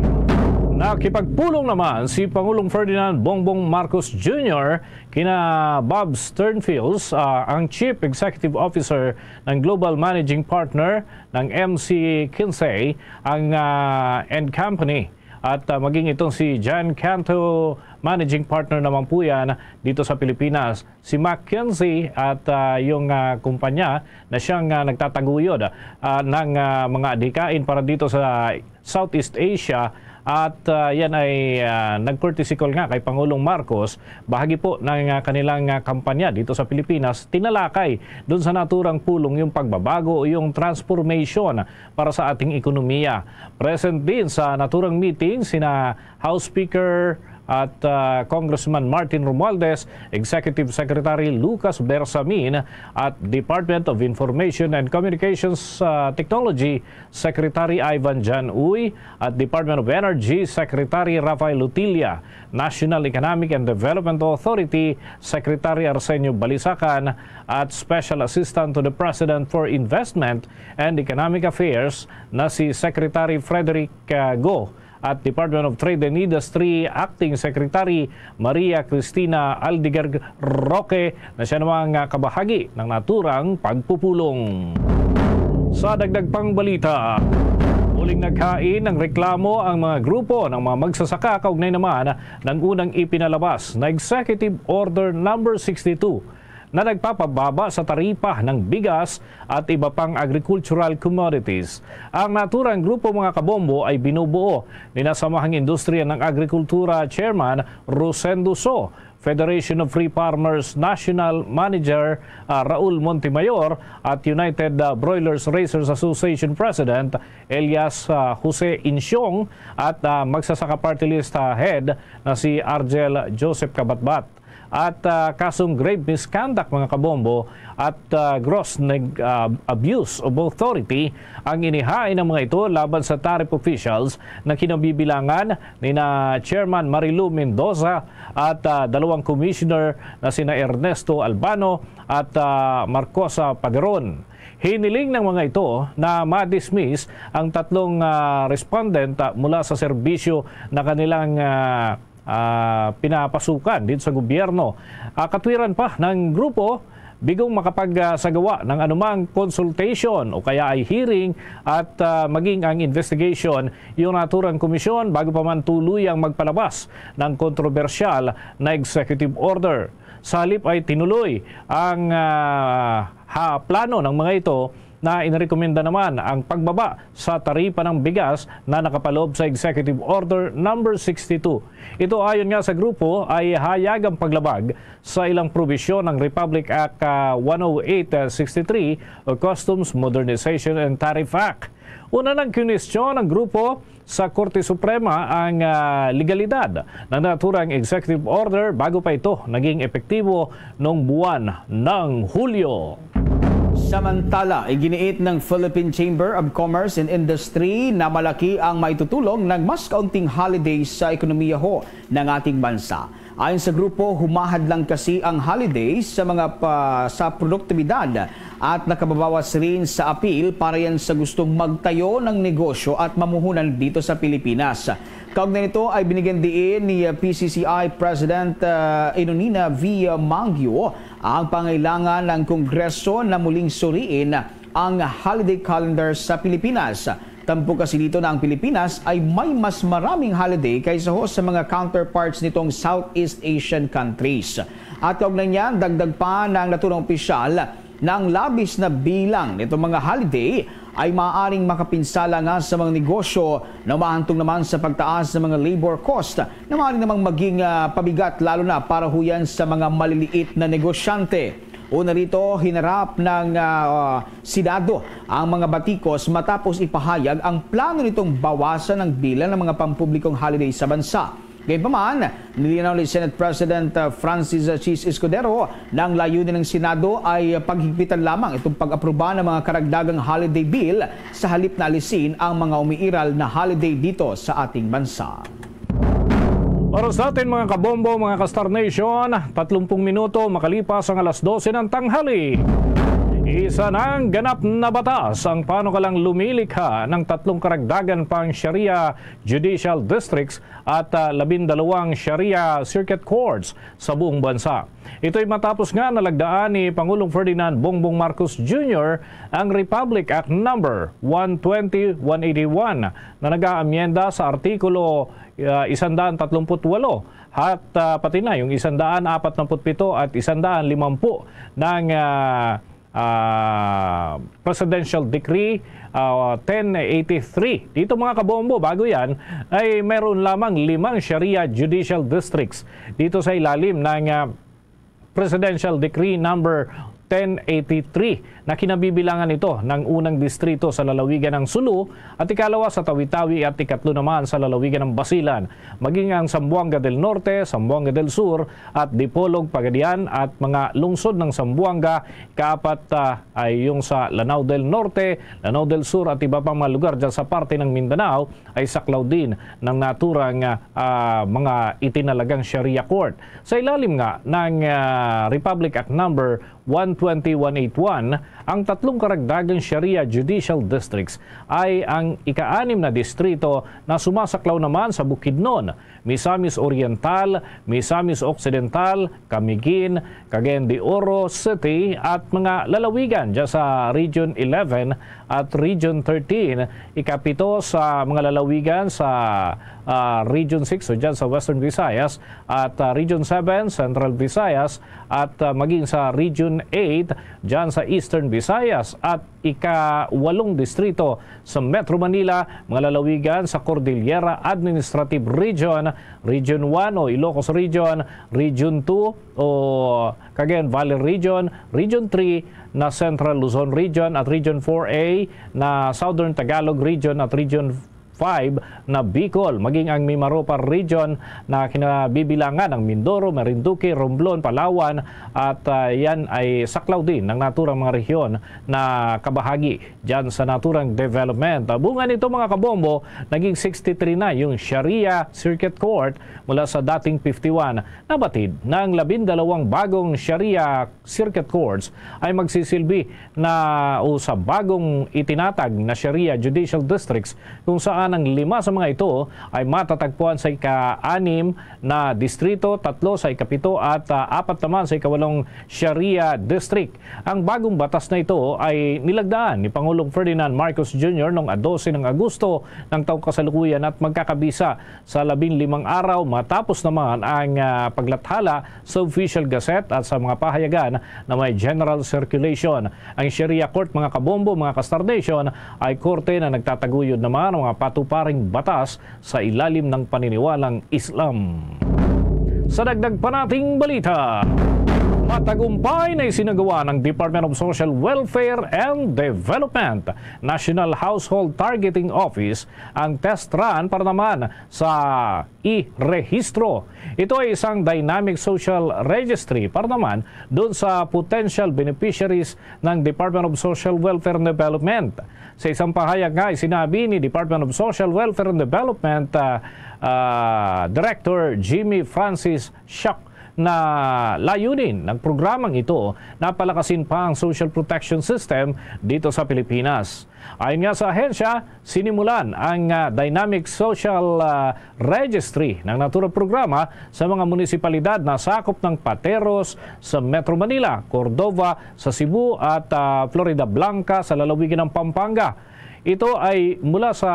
nakipagpulong naman si Pangulong Ferdinand Bongbong Marcos Junior kina Bob Sternfields, ah, ang Chief Executive Officer ng Global Managing Partner ng M C Kinsey, ang, ah, and Company, at, ah, maging itong si John Canto, Managing Partner naman po yan dito sa Pilipinas. Si Mac Kinsey at, ah, yung, ah, kumpanya na siyang, ah, nagtataguyod, ah, ng, ah, mga adhikain para dito sa Southeast Asia. At, ah, yan ay, ah, nag-courtesy call nga kay Pangulong Marcos, bahagi po ng, ah, kanilang, ah, kampanya dito sa Pilipinas, tinalakay dun sa naturang pulong yung pagbabago o yung transformation para sa ating ekonomiya. Present din sa naturang meeting sina House Speaker at, ah, Congressman Martin Romualdez, Executive Secretary Lucas Bersamin, at Department of Information and Communications, ah, Technology Secretary Ivan Jan Uy, at Department of Energy Secretary Rafael Lutilla, National Economic and Development Authority Secretary Arsenio Balisacan, at Special Assistant to the President for Investment and Economic Affairs na si Secretary Frederick, ah, Go, at Department of Trade and Industry Acting Secretary Maria Cristina Aldeguer Roque na siya namang, ah, kabahagi ng naturang pagpupulong. Sa dagdag pang balita, muling naghain ng reklamo ang mga grupo ng mga magsasaka kaugnay naman ng unang ipinalabas na Executive Order Number sixty-two na nagpapababa sa taripa ng bigas at iba pang agricultural commodities. Ang naturang grupo, mga kabombo, ay binubuo ni na Samahang Industriya ng Agrikultura Chairman Rosendo So, Federation of Free Farmers National Manager, ah, Raul Montemayor, at United, ah, Broilers Raisers Association President Elias, ah, Jose Insiong, at, ah, Magsasaka Party List, ah, Head na si Argel Joseph Kabatbat. at, ah, kasong grave misconduct, mga kabombo, at, ah, gross neg-, ah, abuse of authority ang inihain ng mga ito laban sa tariff officials na kinabibilangan nina Chairman Marilu Mendoza at, ah, dalawang commissioner na sina Ernesto Albano at, ah, Marcosa Pagaron. Hiniling ng mga ito na ma-dismiss ang tatlong, ah, respondent, ah, mula sa serbisyo na kanilang, ah, ah, pinapasukan dito sa gobyerno. Ah, katwiran pa ng grupo, bigong makapagsagawa ng anumang consultation o kaya ay hearing at, ah, maging ang investigation yung naturang komisyon bago pa man tuluyang magpalabas ng kontrobersyal na executive order. Sa halip ay tinuloy ang, ah, ha, plano ng mga ito na inirekomenda naman ang pagbaba sa taripa ng bigas na nakapaloob sa Executive Order Number sixty-two. Ito, ayon nga sa grupo, ay hayag ang paglabag sa ilang probisyon ng Republic Act, ah, one oh eight sixty-three o Customs Modernization and Tariff Act. Una, nagkwestiyon ang grupo sa Korte Suprema ang, ah, legalidad ng naturang executive order bago pa ito naging epektibo noong buwan ng Hulyo. Samantala, iginiit ng Philippine Chamber of Commerce and Industry na malaki ang maitutulong ng mas kaunting holidays sa ekonomiya ho ng ating bansa. Ayon sa grupo, humahad lang kasi ang holidays sa mga pa, sa produktibidad at nakababawas rin sa apil para yan sa gustong magtayo ng negosyo at mamuhunan dito sa Pilipinas. Kaugnay nito ay binigyan diin ni P C C I President, ah, Enonina V. Mangyo ang pangailangan ng Kongreso na muling suriin ang holiday calendar sa Pilipinas. Tampok kasi dito na ang Pilipinas ay may mas maraming holiday kaysa ho sa mga counterparts nitong Southeast Asian countries. At kaugnay niyan, dagdag pa ng naturang opisyal na ang labis na bilang nitong mga holiday ay maaaring makapinsala nga sa mga negosyo na umahantong naman sa pagtaas ng mga labor cost na maaari namang maging, ah, pabigat lalo na para huyan sa mga maliliit na negosyante. Una rito, hinarap ng, ah, Senado ang mga batikos matapos ipahayag ang plano nitong bawasan ang bilang ng mga pampublikong holiday sa bansa. Gayunpaman, nilinaw ni Senate President, ah, Francis Chiz Escudero na ang layunin ng Senado ay paghigpitan lamang itong pag-aproba ng mga karagdagang holiday bill sa halip na alisin ang mga umiiral na holiday dito sa ating bansa. Oras natin, mga kabombo, mga ka-Star Nation, tatlumpung minuto makalipas ang alas dose ng tanghali. Isa ng ganap na batas ang panukalang lumilikha ng tatlong karagdagan pang Sharia Judicial Districts at, ah, labindalawang Sharia Circuit Courts sa buong bansa. Ito'y matapos nga nalagdaan ni Pangulong Ferdinand Bongbong Marcos Junior ang Republic Act Number one twenty one eighty-one na nag-aamyenda sa Artikulo, ah, isandaan tatlumpu't walo at, ah, pati na yung isandaan apatnapu't pito at isandaan limampu ng, ah, ah, Presidential Decree, ah, ten eighty-three. Dito, mga kabombo, bago yan, ay mayroon lamang limang Sharia Judicial Districts dito sa ilalim ng, ah, Presidential Decree Number ten eighty-three na kinabibilangan ito ng unang distrito sa lalawigan ng Sulu at ikalawa sa Tawi-Tawi at ikatlo naman sa lalawigan ng Basilan, maging ang Zamboanga del Norte, Zamboanga del Sur at Dipolog, Pagadian at mga lungsod ng Zamboanga, kaapat, ah, ay yung sa Lanao del Norte, Lanao del Sur at iba pang mga lugar dyan sa parte ng Mindanao ay saklaw din ng naturang, ah, mga itinalagang Sharia Court. Sa ilalim nga ng, ah, Republic Act Number one twenty one eight one, ang tatlong karagdagang Sharia Judicial Districts ay ang ika-anim na distrito na sumasaklaw naman sa Bukidnon, Misamis Oriental, Misamis Occidental, Camiguin, Cagayan de Oro City at mga lalawigan dyan sa Region eleven at Region thirteen, ikapito sa mga lalawigan sa, ah, Region six o dyan sa Western Visayas at, ah, Region seven, Central Visayas at, ah, maging sa Region eight dyan sa Eastern Visayas at ikawalong distrito sa Metro Manila, mga lalawigan sa Cordillera Administrative Region, Region one o Ilocos Region, Region two o Cagayan Valley Region, Region three na Central Luzon Region at Region four A na Southern Tagalog Region at Region five na Bicol, maging ang Mimaropa Region na kinabibilangan ang Mindoro, Marinduque, Romblon, Palawan, at, ah, yan ay saklaw din ng naturang mga rehiyon na kabahagi dyan sa naturang development. Ah, bunga nito, mga kabombo, naging sixty-three na yung Sharia Circuit Court mula sa dating fifty-one. Nabatid na ang labindalawang bagong Sharia Circuit Courts ay magsisilbi na o sa bagong itinatag na Sharia Judicial Districts, kung saan ang lima sa mga ito ay matatagpuan sa ika-anim na distrito, tatlo sa ikapito at, ah, apat naman sa ikawalong Sharia District. Ang bagong batas na ito ay nilagdaan ni Pangulong Ferdinand Marcos Junior noong dose ng Agosto ng taong kasalukuyan at magkakabisa sa labing limang araw matapos naman ang, ah, paglathala sa Official Gazette at sa mga pahayagan na may general circulation. Ang Sharia Court, mga kabombo, mga ka-Star Nation, ay korte na nagtataguyod naman ng mga patuparing batas sa ilalim ng paniniwalang Islam. Sa dagdag pa nating balita, matagumpay na isinagawa ng Department of Social Welfare and Development National Household Targeting Office ang test run para naman sa e-rehistro. Ito ay isang dynamic social registry para naman doon sa potential beneficiaries ng Department of Social Welfare and Development. Sa isang pahayag nga, sinabi ni Department of Social Welfare and Development, ah, ah, Director Jimmy Francis Shock na layunin ng programang ito na palakasin pa ang social protection system dito sa Pilipinas. Ayon nga sa ahensya, sinimulan ang, ah, Dynamic Social, ah, Registry ng Natura Programa sa mga munisipalidad na sakop ng Pateros sa Metro Manila, Cordova sa Cebu at, ah, Floridablanca sa lalawigan ng Pampanga. Ito ay mula sa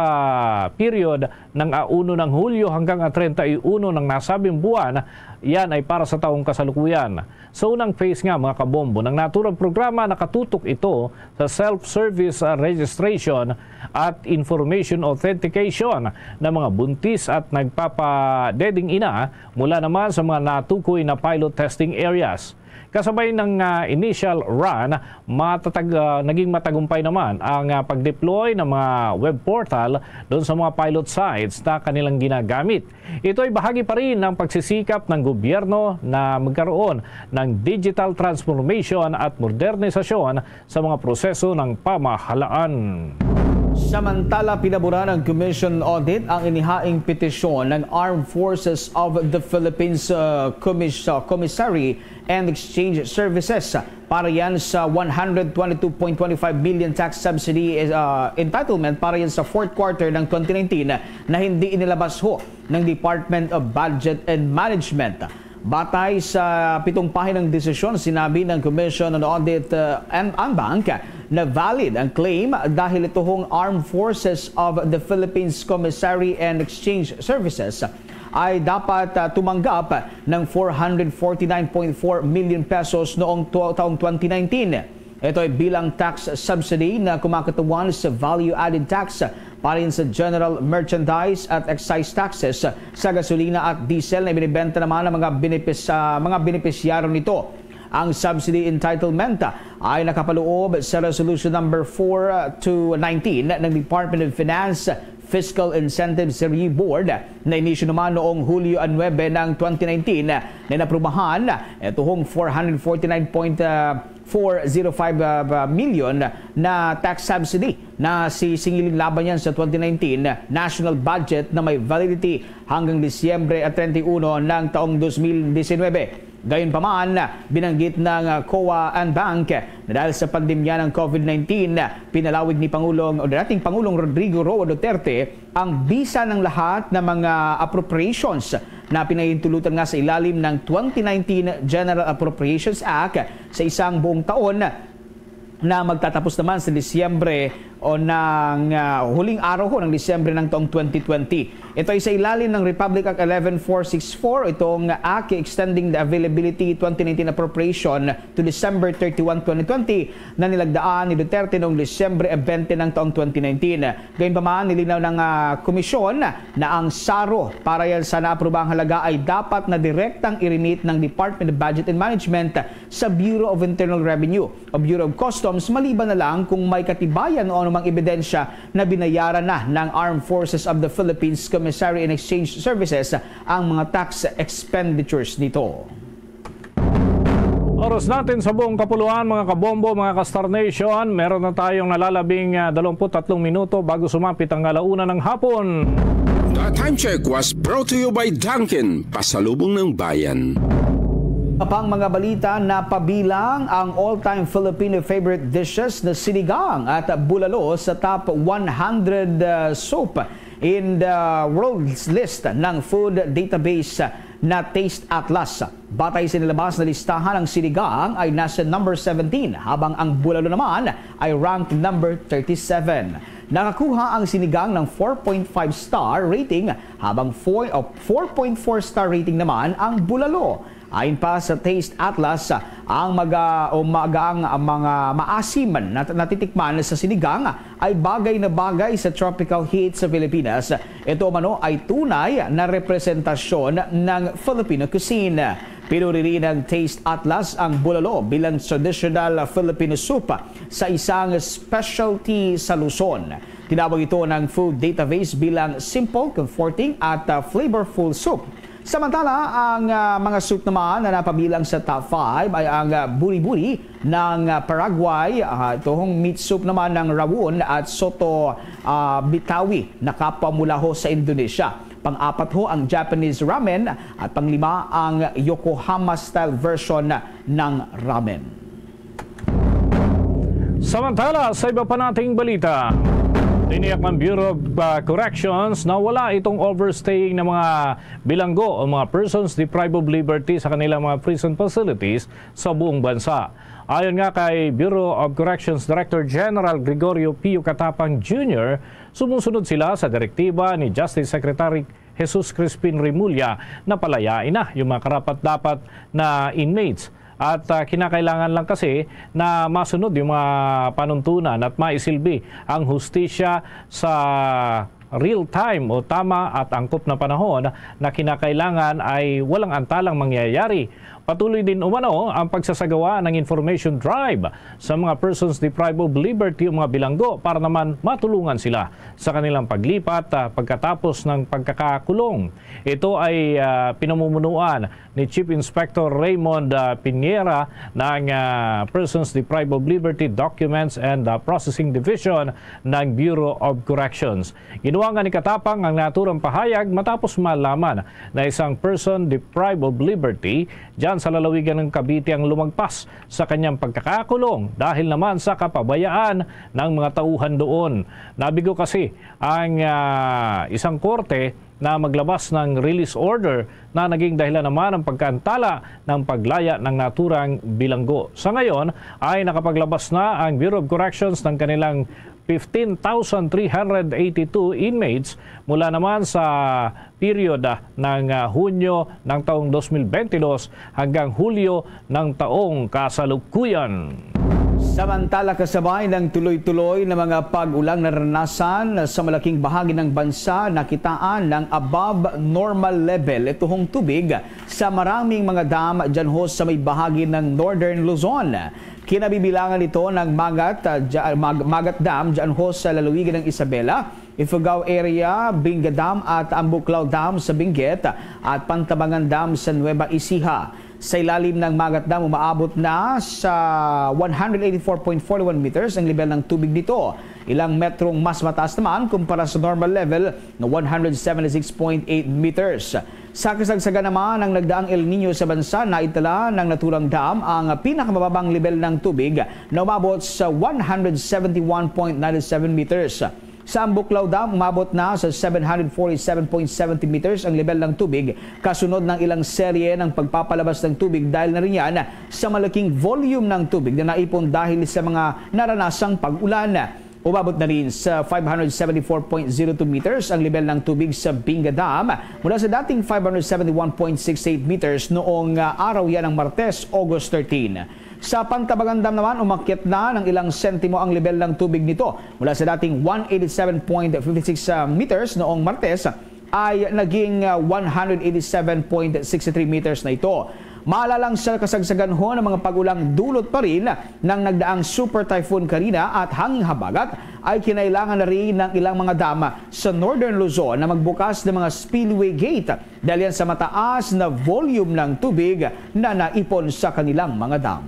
period ng, ah, uno ng Hulyo hanggang, ah, treinta y uno ng nasabing buwan. Yan ay para sa taong kasalukuyan. Sa unang phase nga, mga kabombo, ng naturang programa, nakatutok ito sa self-service, ah, registration at information authentication ng mga buntis at nagpapadeding ina, mula naman sa mga natukoy na pilot testing areas. Kasabay ng, ah, initial run, matatag-, ah, naging matagumpay naman ang, ah, pag-deploy ng mga web portal doon sa mga pilot sites na kanilang ginagamit. Ito ay bahagi pa rin ng pagsisikap ng gobyerno na magkaroon ng digital transformation at modernisasyon sa mga proseso ng pamahalaan. Samantala, pinabura ng Commission on Audit ang inihaing petisyon ng Armed Forces of the Philippines, uh, Commis-, uh, Commissary and Exchange Services para yan sa one hundred twenty-two point twenty-five million tax subsidy, uh, entitlement para yan sa fourth quarter ng twenty nineteen na hindi inilabas ho ng Department of Budget and Management. Batay sa pitong pahinang desisyon, sinabi ng Commission on Audit, uh, and, and Bank na valid ang claim dahil ito hong Armed Forces of the Philippines Commissary and Exchange Services ay dapat, uh, tumanggap ng four hundred forty-nine point four million pesos noong tu-, taong twenty nineteen. Ito ay bilang tax subsidy na kumakatuan sa value-added tax para yun sa general merchandise at excise taxes sa gasolina at diesel na ibinibenta naman ng mga benepis-, ah, mga benepisyaryo nito. Ang subsidy entitlement ay nakapaloob sa Resolution Number four to nineteen ng Department of Finance Fiscal Incentives Review Board na inisyu naman noong Hulyo nuebe ng twenty nineteen na inaprubahan ito hong four hundred forty-nine point four zero five, ah, ah, million na tax subsidy na si singiling laban yan sa twenty nineteen national budget na may validity hanggang Disyembre at treinta y uno ng taong dos mil diecinuebe. Gayunpaman, binanggit ng, ah, COA and Bank na dahil sa pandemya ng COVID nineteen, pinalawig ni Pangulong o dating Pangulong Rodrigo Roa Duterte ang bisa ng lahat ng mga appropriations na pinahintulutan nga sa ilalim ng twenty nineteen General Appropriations Act sa isang buong taon na magtatapos naman sa Disyembre o ng, ah, huling araw ho ng Disyembre ng taong twenty twenty. Ito ay sa ilalim ng Republic Act eleven four six four, itong Act Extending the Availability twenty nineteen Appropriation to December thirty-one, twenty twenty, na nilagdaan ni Duterte noong Disyembre twenty ng taong twenty nineteen. Gayunpaman, nilinaw ng, ah, komisyon na ang saro para yan sa naaprobahang halaga ay dapat na direktang i-remit ng Department of Budget and Management sa Bureau of Internal Revenue o Bureau of Customs, maliban na lang kung may katibayan o mga ebidensya na binayaran na ng Armed Forces of the Philippines Commissary and Exchange Services ang mga tax expenditures nito. Oras natin sa buong kapuluan, mga kabombo, mga ka-Star Nation. Meron na tayong nalalabing, ah, dalawampu't tatlong minuto bago sumapit ang alauna ng hapon. The time check was brought to you by Dunkin, pasalubong ng bayan. Pang mga balita, napabilang ang all-time Filipino favorite dishes na sinigang at bulalo sa top one hundred, uh, soup in the world's list ng food database na Taste Atlas. Batay sa nilabas na listahan, ang sinigang ay nasa number seventeen, habang ang bulalo naman ay rank number thirty-seven. Nakakuha ang sinigang ng four point five star rating, habang four, o four point four star rating naman ang bulalo. Ayon pa sa Taste Atlas, ang maga, o maga ang mga maasim na natitikman sa sinigang ay bagay na bagay sa tropical heat sa Pilipinas. Ito umano ay tunay na representasyon ng Filipino cuisine. Pinuri rin ng Taste Atlas ang bulalo bilang traditional Filipino soup sa isang specialty sa Luzon. Tinawag ito ng food database bilang simple, comforting, at, ah, flavorful soup. Samantala, ang, ah, mga soup naman na napabilang sa top five ay ang, ah, buri-buri ng, ah, Paraguay, ah, ito hong meat soup naman ng rawon, at soto, ah, bitawi na kapwa mulaho sa Indonesia. Pang-apat ho ang Japanese ramen at panglima ang Yokohama style version ng ramen. Samantala, sa iba pa nating balita, tiniyak ng Bureau of, uh, Corrections na wala itong overstaying ng mga bilanggo o mga persons deprived of liberty sa kanilang mga prison facilities sa buong bansa. Ayon nga kay Bureau of Corrections Director General Gregorio Pio Catapang Junior, sumusunod sila sa direktiba ni Justice Secretary Jesus Crispin Remulla na palayain na yung mga karapat-dapat na inmates. At, ah, kinakailangan lang kasi na masunod yung mga panuntunan at maisilbi ang hustisya sa real time o tama at angkop na panahon na kinakailangan ay walang antalang mangyayari. Patuloy din umano ang pagsasagawa ng information drive sa mga persons deprived of liberty o mga bilanggo para naman matulungan sila sa kanilang paglipat, ah, pagkatapos ng pagkakakulong. Ito ay, ah, pinamumunuan ni Chief Inspector Raymond, ah, Piñera ng, ah, Persons Deprived of Liberty Documents and, ah, Processing Division ng Bureau of Corrections. Ginawa nga ni Katapang ang naturang pahayag matapos malaman na isang person deprived of liberty dyan sa lalawigan ng Cavite ang lumagpas sa kanyang pagkakakulong dahil naman sa kapabayaan ng mga tauhan doon. Nabigo kasi ang, ah, isang korte na maglabas ng release order na naging dahilan naman ang pagkaantala ng paglaya ng naturang bilanggo. Sa ngayon ay nakapaglabas na ang Bureau of Corrections ng kanilang fifteen thousand three hundred eighty-two inmates mula naman sa period, ah, ng, ah, Hunyo ng taong dos mil bentidós hanggang Hulyo ng taong kasalukuyan. Samantala, kasabay ng tuloy-tuloy na mga pag-ulang naranasan sa malaking bahagi ng bansa, nakitaan ng above normal level ito hong tubig sa maraming mga dam dyan ho sa may bahagi ng Northern Luzon. Kinabibilangan ito ng Magat, ah, dya-, Mag-, Magat Dam dyan ho sa lalawigan ng Isabela, Ifugao area, Binga Dam at Ambuklao Dam sa Benguet at Pantabangan Dam sa Nueva Ecija. Sa ilalim ng Magat Dam, umaabot na sa one hundred eighty-four point forty-one meters ang level ng tubig nito. Ilang metrong mas mataas naman kumpara sa normal level na one hundred seventy-six point eight meters. Sa kasagsagan naman ng nagdaang El Niño sa bansa, naitala ng naturang dam ang pinakamababang level ng tubig na umabot sa one hundred seventy-one point nine seven meters. Sa Ambuklao Dam, umabot na sa seven hundred forty-seven point seventy meters ang level ng tubig, kasunod ng ilang serye ng pagpapalabas ng tubig dahil na rin yan sa malaking volume ng tubig na naipon dahil sa mga naranasang pag-ulan. Umabot na rin sa five hundred seventy-four point zero two meters ang level ng tubig sa Binga Dam, mula sa dating five hundred seventy-one point six eight meters noong, ah, araw yan ng Martes, August thirteen. Sa Pantabangan Dam naman, umakyat na ng ilang sentimo ang level ng tubig nito. Mula sa dating one eighty-seven point fifty-six, ah, meters noong Martes, ay naging, ah, one hundred eighty-seven point sixty-three meters na ito. Maalalang sa kasagsaganhon ang mga pag-ulang dulot pa rin ng nagdaang Super Typhoon Karina at hanging habagat ay kinailangan na rin ng ilang mga dam sa Northern Luzon na magbukas ng mga spillway gate dahil yan sa mataas na volume ng tubig na naipon sa kanilang mga dam.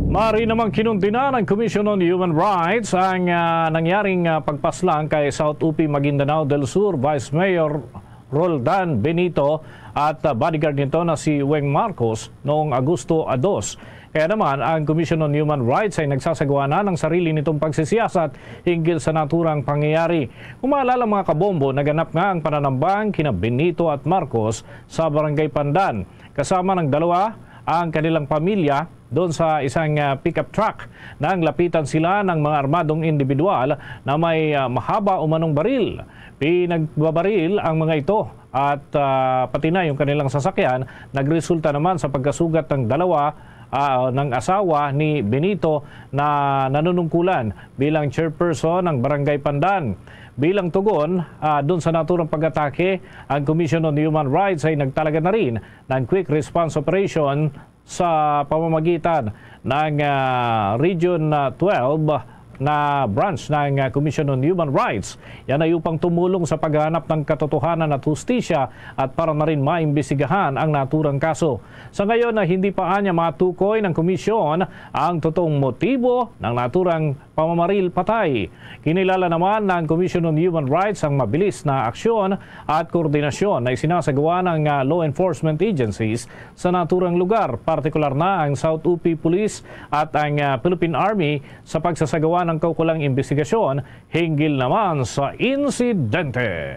Mari namang kinundina ng Commission on Human Rights ang, ah, nangyaring, ah, pagpaslang kay South U P Maguindanao del Sur Vice Mayor Roldan Benito at, ah, bodyguard nito na si Weng Marcos noong Agosto dos. Kaya naman, ang Commission on Human Rights ay nagsasagawa na ng sarili nitong pagsisiyasat hinggil sa naturang pangyayari. Kung maalala, mga kabombo, naganap nga ang pananambang kina Benito at Marcos sa Barangay Pandan. Kasama ng dalawa ang kanilang pamilya doon sa isang, ah, pickup truck nang lapitan sila ng mga armadong individual na may, ah, mahaba umanong baril. Pinagbabaril ang mga ito at, ah, pati na yung kanilang sasakyan. Nagresulta naman sa pagkasugat ng dalawa, ah, ng asawa ni Benito na nanunungkulan bilang chairperson ng Barangay Pandan. Bilang tugon, ah, dun sa naturang pag-atake, ang Commission on Human Rights ay nagtalaga na rin ng quick response operation sa pamamagitan ng, ah, Region, ah, twelve na branch ng, ah, Commission on Human Rights. Yan ay upang tumulong sa paghahanap ng katotohanan at hustisya at para na rin maimbestigahan ang naturang kaso. Sa ngayon na hindi pa anya matukoy ng komisyon ang totoong motibo ng naturang pamamaril patay. Kinilala naman ng Commission on Human Rights ang mabilis na aksyon at koordinasyon na isinasagawa ng, ah, law enforcement agencies sa naturang lugar, partikular na ang South U P Police at ang, ah, Philippine Army sa pagsasagawa ng kaukulang imbestigasyon hinggil naman sa insidente.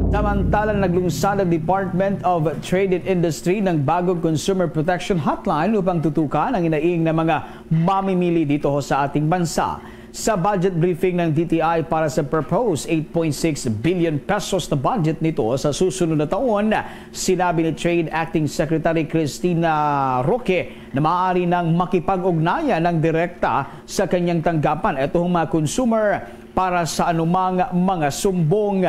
Samantala, naglungsad ang Department of Trade and Industry ng bagong Consumer Protection Hotline upang tutukan ang inaing na mga mamimili dito ho sa ating bansa. Sa budget briefing ng D T I para sa proposed eight point six billion pesos na budget nito sa susunod na taon, sinabi ni Trade Acting Secretary Christina Roque na maaari nang makipag-ugnayan ng direkta sa kanyang tanggapan itong mga consumer para sa anumang mga sumbong.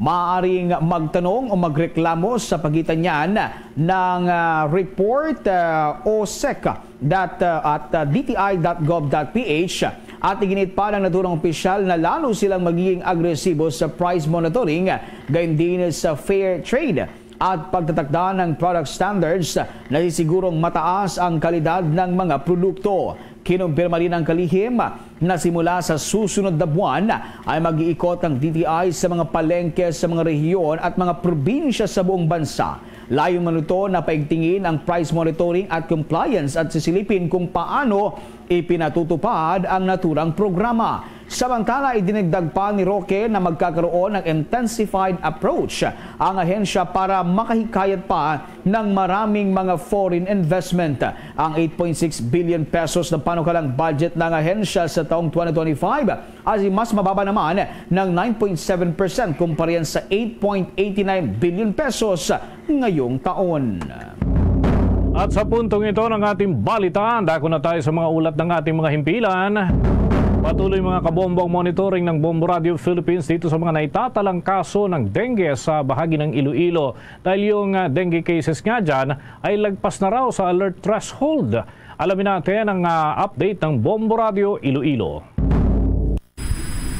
Maaaring magtanong o magreklamo sa pagitan niyan ng, ah, report, ah, o sec dot, ah, at, ah, D T I dot gov dot P H. At iginit pa ng naturang opisyal na lalo silang magiging agresibo sa price monitoring, gayon din sa fair trade at pagtatakda ng product standards na sisigurong mataas ang kalidad ng mga produkto. Kinumpirma rin ang kalihim na simula sa susunod na buwan ay mag-iikot ang D T I sa mga palengke sa mga rehiyon at mga probinsya sa buong bansa. Layo man ito na paigtingin ang price monitoring at compliance at sisilipin kung paano ipinatutupad ang naturang programa. Samantala, idinagdag pa ni Roque na magkakaroon ng intensified approach ang ahensya para makahikayat pa ng maraming mga foreign investment. Ang eight point six billion pesos na panukalang budget ng ahensya sa taong twenty twenty-five ay mas mababa naman ng nine point seven percent kumpara sa eight point eight nine billion pesos ngayong taon. At sa puntong ito ng ating balitaan, dako na tayo sa mga ulat ng ating mga himpilan. Patuloy, mga kabombo, ang monitoring ng Bombo Radio Philippines dito sa mga naitatalang kaso ng dengue sa bahagi ng Iloilo. Dahil yung, ah, dengue cases nga dyan ay lagpas na raw sa alert threshold. Alamin natin ang, ah, update ng Bombo Radio Iloilo.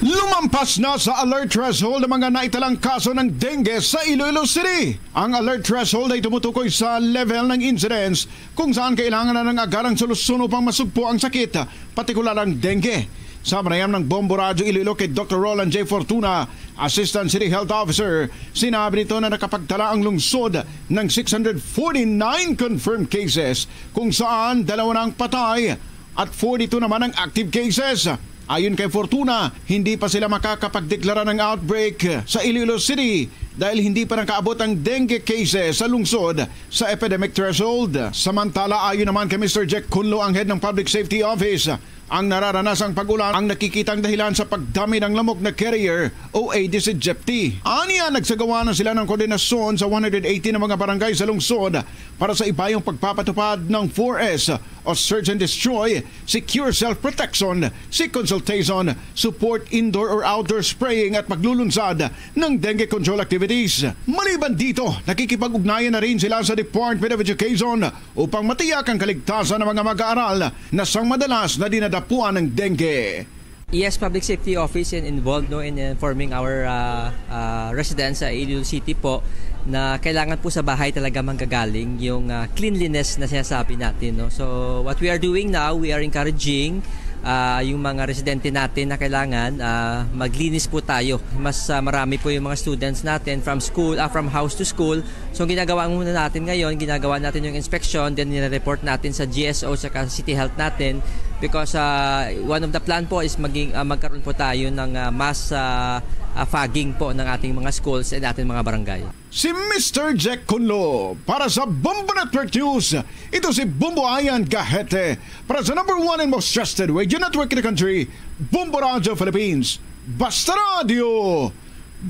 Lumampas na sa alert threshold ang mga naitalang kaso ng dengue sa Iloilo City. Ang alert threshold ay tumutukoy sa level ng incidence kung saan kailangan na ng agarang solusyon upang masugpo ang sakit, partikular ang dengue. Sa panayam ng Bombo Radyo Iloilo kay Doktor Roland J Fortuna, Assistant City Health Officer, sinabi nito na nakapagtala ang lungsod ng six hundred forty-nine confirmed cases, kung saan dalawa na ang patay at forty-two naman ang active cases. Ayon kay Fortuna, hindi pa sila makakapagdeklara ng outbreak sa Iloilo City dahil hindi pa nakaabot ang dengue cases sa lungsod sa epidemic threshold. Samantala, ayon naman kay Mister Jack Cunlo, ang head ng Public Safety Office, Ang nararanasang pag-ulan ang nakikitang dahilan sa pagdami ng lamok na carrier o Aedes aegypti. Ania, nagsagawa na sila ng koordinasyon sa one hundred eighty na mga barangay sa lungsod para sa ibayong pagpapatupad ng four S o search and destroy, secure self-protection, seek consultation, support indoor or outdoor spraying at paglulunsad ng dengue control activities. Maliban dito, nakikipag-ugnayan na rin sila sa Department of Education upang matiyak ang kaligtasan ng mga mag-aaral na sang madalas na dinadapuan ng dengue. Yes, Public Safety Office in involved, no, in informing our, ah, ah, residents sa Iloilo City po na kailangan po sa bahay talaga manggagaling yung, ah, cleanliness na sinasabi natin, no. So what we are doing now, we are encouraging, ah, yung mga residente natin na kailangan, ah, maglinis po tayo. Mas, ah, marami po yung mga students natin from school, ah, from house to school. So, ang ginagawa muna natin ngayon, ginagawa natin yung inspection, then nire-report natin sa G S O saka City Health natin because, ah, one of the plan po is maging, ah, magkaroon po tayo ng, ah, mass, ah, ah, fogging po ng ating mga schools and ating mga barangay. Si Mister Jack Conlo para sa Bombo Network News. Ito si Bombo Ayan Gahete para sa number one and most trusted radio network in the country, Bombo Radio Philippines. Basta Radio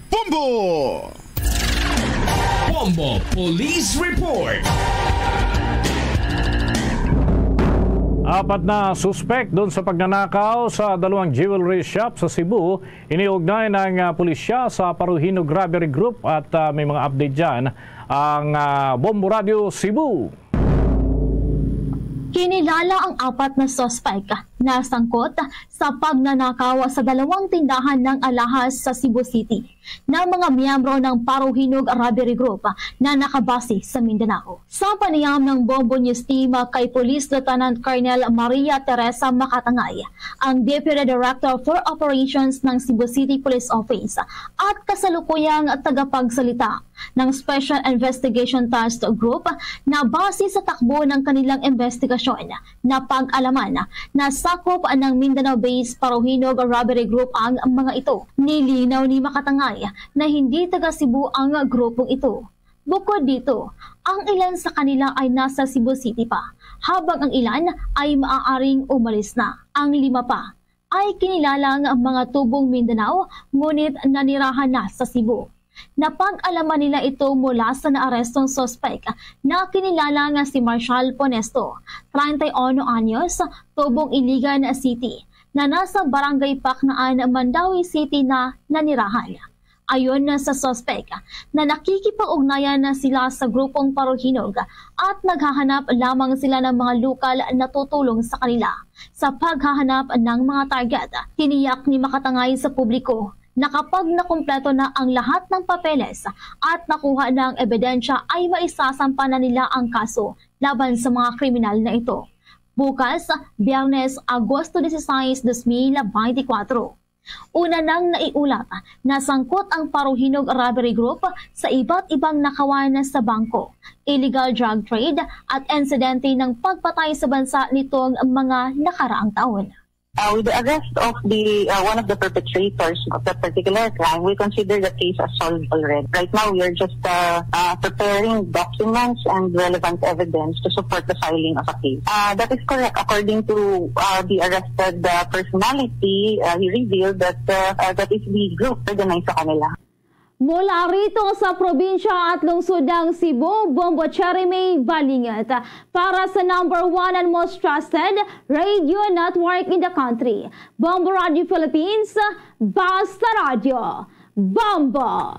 Bombo! Bombo Police Report. Apat na suspek doon sa pagnanakaw sa dalawang jewelry shop sa Cebu. Iniugnay ng, ah, pulisya sa Paruhinog Robbery Group at, ah, may mga update dyan ang, ah, Bombo Radio Cebu. Kinilala ang apat na suspek na sangkot sa pagnanakaw sa dalawang tindahan ng alahas sa Cebu City ng mga miyembro ng Paruhinog Robbery Group na nakabase sa Mindanao. Sa panayam ng Bombo News Team kay Police Lieutenant Colonel Maria Teresa Makatangay, ang Deputy Director for Operations ng Cebu City Police Office at kasalukuyang tagapagsalita ng Special Investigation Task Group, na base sa takbo ng kanilang investigasyon, napag-alaman na sakop ng Mindanao-based Paruhinog Robbery Group ang mga ito. Nilinaw ni Makatangay na hindi taga Cebu ang grupong ito. Bukod dito, ang ilan sa kanila ay nasa Cebu City pa, habang ang ilan ay maaaring umalis na. Ang lima pa ay kinilalang mga tubong Mindanao, ngunit nanirahan na sa Cebu. Napag-alaman nila ito mula sa naarestong suspek na kinilala nga si Marshall Ponesto, treinta y uno anyos, tubong Iligan City, na nasa Barangay Paknaan, Mandaue City na nanirahan. Ayon na sa suspek, na nakikipag-ugnayan na sila sa grupong Paruhinog at naghahanap lamang sila ng mga lokal na tutulong sa kanila sa paghahanap ng mga target. Tiniyak ni Makatangay sa publiko na kapag nakumpleto na ang lahat ng papeles at nakuha na ang ebidensya, ay maisasampa na nila ang kaso laban sa mga kriminal na ito. Bukas, Biyernes, Agosto dieciséis, dos mil veinticuatro. Una nang naiulat na sangkot ang Paruhinog Robbery Group sa iba't ibang nakawan sa bangko, illegal drug trade, at insidente ng pagpatay sa bansa nitong mga nakaraang taon. Uh, with the arrest of the, uh, one of the perpetrators of that particular crime, we consider the case as solved already. Right now, we are just, uh, uh, preparing documents and relevant evidence to support the filing of a case. Uh, that is correct. According to, uh, the arrested, uh, personality, uh, he revealed that, uh, uh, that is the group organized sa kanila. Mula rito sa probinsya at lungsod ng Cebu, Bombo Cherry May Balingat. Para sa number one and most trusted radio network in the country, Bombo Radio Philippines, Basta Radio, Bombo!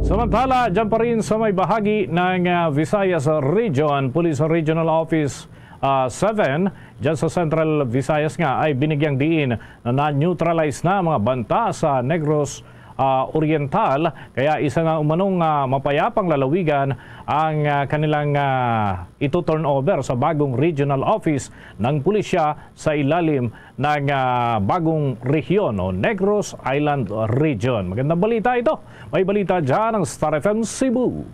Samantala, dyan pa rin sa may bahagi ng, ah, Visayas Region, Police Regional Office, ah, seven, dyan sa Central Visayas nga ay binigyang diin na na-neutralize na ang mga banta sa Negros, ah, Oriental, kaya isa na umanong, ah, mapayapang lalawigan ang, ah, kanilang, ah, ito-turnover sa bagong regional office ng pulisya sa ilalim ng, ah, bagong rehiyon o Negros Island Region. Magandang balita ito. May balita dyan ang Star F M Cebu.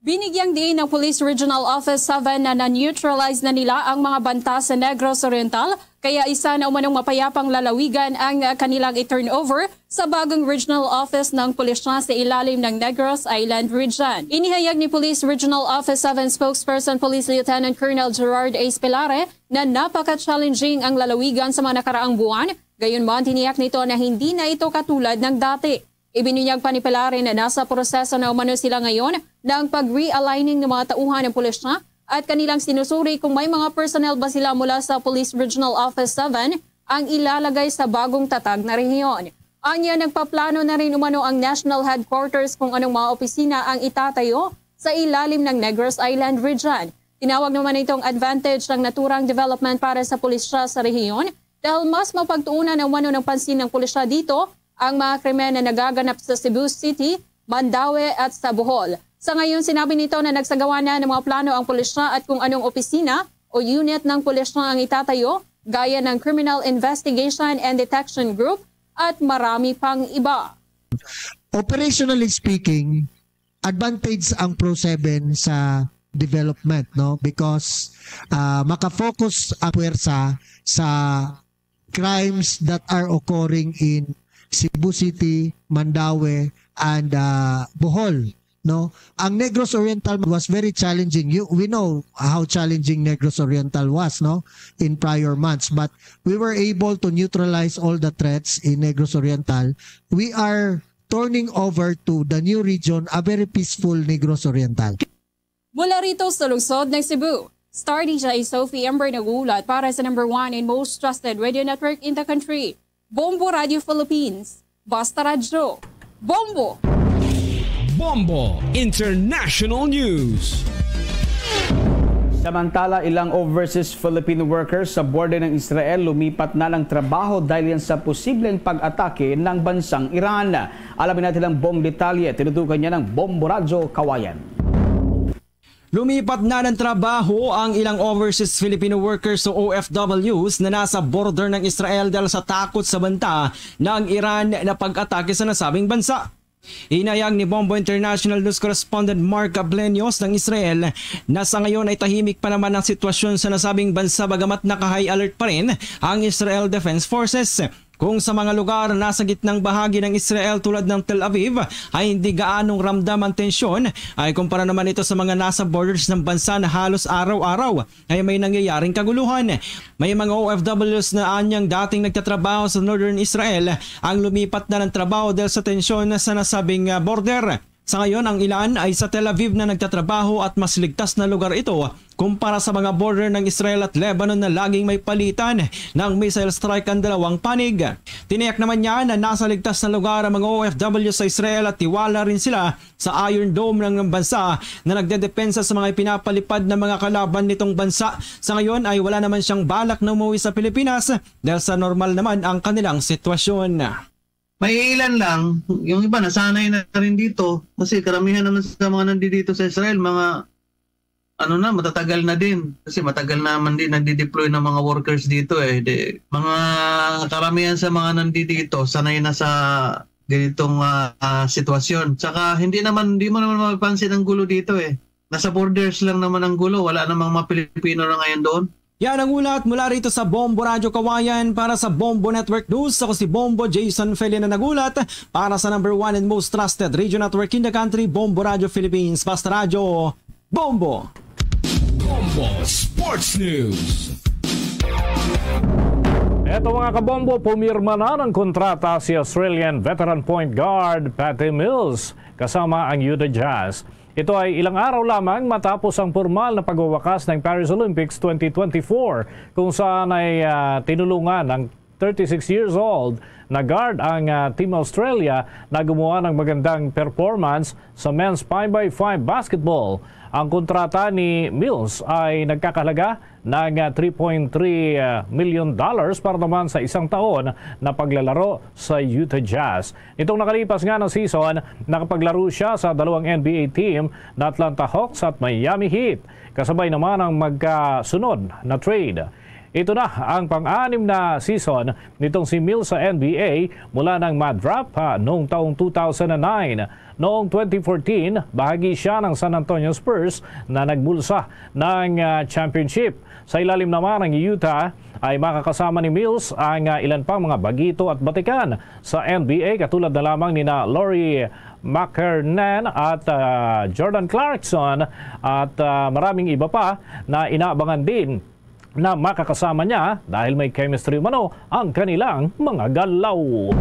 Binigyang diin ng Police Regional Office seven na na-neutralize na nila ang mga banta sa Negros Oriental, kaya isa na umanong mapayapang lalawigan ang kanilang i-turnover sa bagong regional office ng pulisya sa ilalim ng Negros Island Region. Inihayag ni Police Regional Office seven Spokesperson Police Lieutenant Colonel Gerard A. Spilare na napaka-challenging ang lalawigan sa mga nakaraang buwan, gayunman tiniyak nito na hindi na ito katulad ng dati. Ibinunyag pa ni Spilare na nasa proseso na umano sila ngayon ng pag-realigning ng mga tauhan ng pulisya at kanilang sinusuri kung may mga personnel ba sila mula sa Police Regional Office seven ang ilalagay sa bagong tatag na rehiyon. Anya, nagpaplano na rin umano ang National Headquarters kung anong mga opisina ang itatayo sa ilalim ng Negros Island Region. Tinawag naman itong advantage ng naturang development para sa pulisya sa rehiyon dahil mas mapagtuunan ang umano ng pansin ng pulisya dito ang mga krimen na nagaganap sa Cebu City, Mandaue at sa Bohol. Sa ngayon, sinabi nito na nagsagawa na ng mga plano ang pulisya at kung anong opisina o unit ng pulisya ang itatayo, gaya ng Criminal Investigation and Detection Group at marami pang iba. Operationally speaking, advantage ang Pro seven sa development, no? Because ah, makafocus ang puwersa sa crimes that are occurring in Cebu City, Mandaue, and ah, Bohol, no? Ang Negros Oriental was very challenging. You, we know how challenging Negros Oriental was, no, in prior months, but we were able to neutralize all the threats in Negros Oriental. We are turning over to the new region a very peaceful Negros Oriental. Mula rito sa lungsod ng Cebu, Star D J Sophie Ember nag-uulat para sa number one and most trusted radio network in the country, Bombo Radio Philippines. Basta Radyo, Bombo! Bombo International News. Samantala, ilang overseas Filipino workers sa border ng Israel lumipat na ng trabaho dahil yan sa posibleng pag-atake ng bansang Iran. Alamin natin ang buong detalye, tinutukan niya ng Bombo Radyo Kawayan. Lumipat na ng trabaho ang ilang overseas Filipino workers o O F Ws na nasa border ng Israel dahil sa takot sa banta na ang Iran na pag-atake sa nasabing bansa. Inayag ni Bombo International News Correspondent Mark Ableños ng Israel na sa ngayon ay tahimik pa naman ang sitwasyon sa nasabing bansa bagamat naka-high alert pa rin ang Israel Defense Forces. Kung sa mga lugar na sa gitnang bahagi ng Israel tulad ng Tel Aviv ay hindi gaanong ramdam ang tensyon, ay kumpara naman ito sa mga nasa borders ng bansa na halos araw-araw ay may nangyayaring kaguluhan. May mga O F Ws na anyang dating nagtatrabaho sa Northern Israel ang lumipat na ng trabaho dahil sa tensyon sa nasabing ah, border. Sa ngayon, ang ilan ay sa Tel Aviv na nagtatrabaho at mas ligtas na lugar ito kumpara sa mga border ng Israel at Lebanon na laging may palitan ng missile strike ang dalawang panig. Tiniyak naman niya na nasa ligtas na lugar ang mga O F W sa Israel at tiwala rin sila sa Iron Dome ng bansa na nagdedepensa sa mga ipinapalipad ng mga kalaban nitong bansa. Sa ngayon ay wala naman siyang balak na umuwi sa Pilipinas dahil sa normal naman ang kanilang sitwasyon. May ilan lang, yung iba nasanay na rin dito kasi karamihan naman sa mga nandito sa Israel, mga ano na, matatagal na din kasi matagal na naman din nagdi-deploy ng mga workers dito eh. Di, mga karamihan sa mga nandito sanay na sa ganitong ah, ah, sitwasyon. Tsaka hindi naman, hindi mo naman mapapansin ang gulo dito eh. Nasa borders lang naman ang gulo, wala namang mga Pilipino na ngayon doon. Yan ang ulat mula rito sa Bombo Radyo Kawayan. Para sa Bombo Network News, ako si Bombo Jason Feli na nagulat para sa number one and most trusted radio network in the country, Bombo Radyo Philippines. Basta Radyo, Bombo! Bombo Sports News. Eto mga kabombo, pumirma na ng kontrata si Australian veteran point guard Patty Mills kasama ang Utah Jazz. Ito ay ilang araw lamang matapos ang pormal na pagwawakas ng Paris Olympics twenty twenty-four, kung saan ay ah, tinulungan ng thirty-six years old na guard ang ah, Team Australia na gumawa ng magandang performance sa men's five by five basketball. Ang kontrata ni Mills ay nagkakahalaga ng ah, three point three million dollars para naman sa isang taon na paglalaro sa Utah Jazz. Nitong nakalipas nga na season, nakapaglaro siya sa dalawang N B A team na Atlanta Hawks at Miami Heat, kasabay naman ang magkasunod na trade. Ito na ang pang-anim na season nitong si Mills sa N B A mula nang ma-draft pa noong taong two thousand nine. Noong twenty fourteen, bahagi siya ng San Antonio Spurs na nagbulsa ng, ah, championship. Sa ilalim naman ng Utah ay makakasama ni Mills ang, ah, ilan pang mga bagito at batikan sa N B A, katulad na lamang nina Lauri Markkanen at, ah, Jordan Clarkson at, ah, maraming iba pa na inaabangan din na makakasama niya dahil may chemistry umano ang kanilang mga galaw.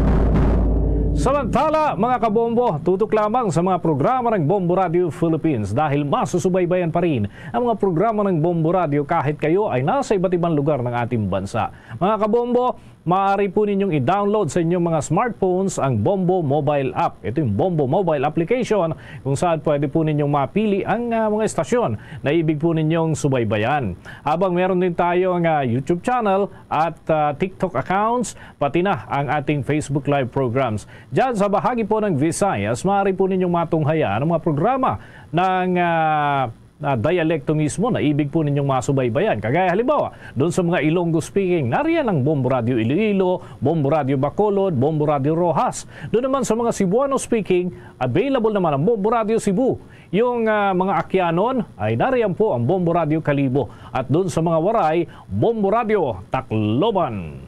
Samantala, mga kabombo, tutok lamang sa mga programa ng Bombo Radio Philippines dahil masusubaybayan pa rin ang mga programa ng Bombo Radio kahit kayo ay nasa iba't ibang lugar ng ating bansa. Mga kabombo, maaari po ninyong i-download sa inyong mga smartphones ang Bombo Mobile App. Ito yung Bombo Mobile Application kung saan pwede po ninyong mapili ang, ah, mga estasyon na ibig po ninyong subaybayan. Habang meron din tayo ang, ah, YouTube channel at, ah, TikTok accounts, pati na ang ating Facebook Live programs. Diyan sa bahagi po ng Visayas, maaari po ninyong matunghayan ang mga programa ng, ah, na dialekto mismo na ibig po ninyong masubaybayan. Kagaya halimbawa, doon sa mga Ilonggo speaking, nariyan ang Bombo Radio Iloilo, Bombo Radio Bacolod, Bombo Radio Roxas. Doon naman sa mga Cebuano speaking, available naman ang Bombo Radio Cebu. Yung, ah, mga Akyanon ay nariyan po ang Bombo Radio Kalibo. At doon sa mga Waray, Bombo Radio Tacloban.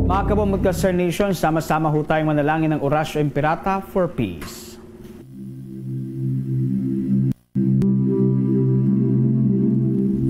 Mga kabombo at Star Nation, sama-sama ho tayong manalangin ng Oratio Imperata for peace.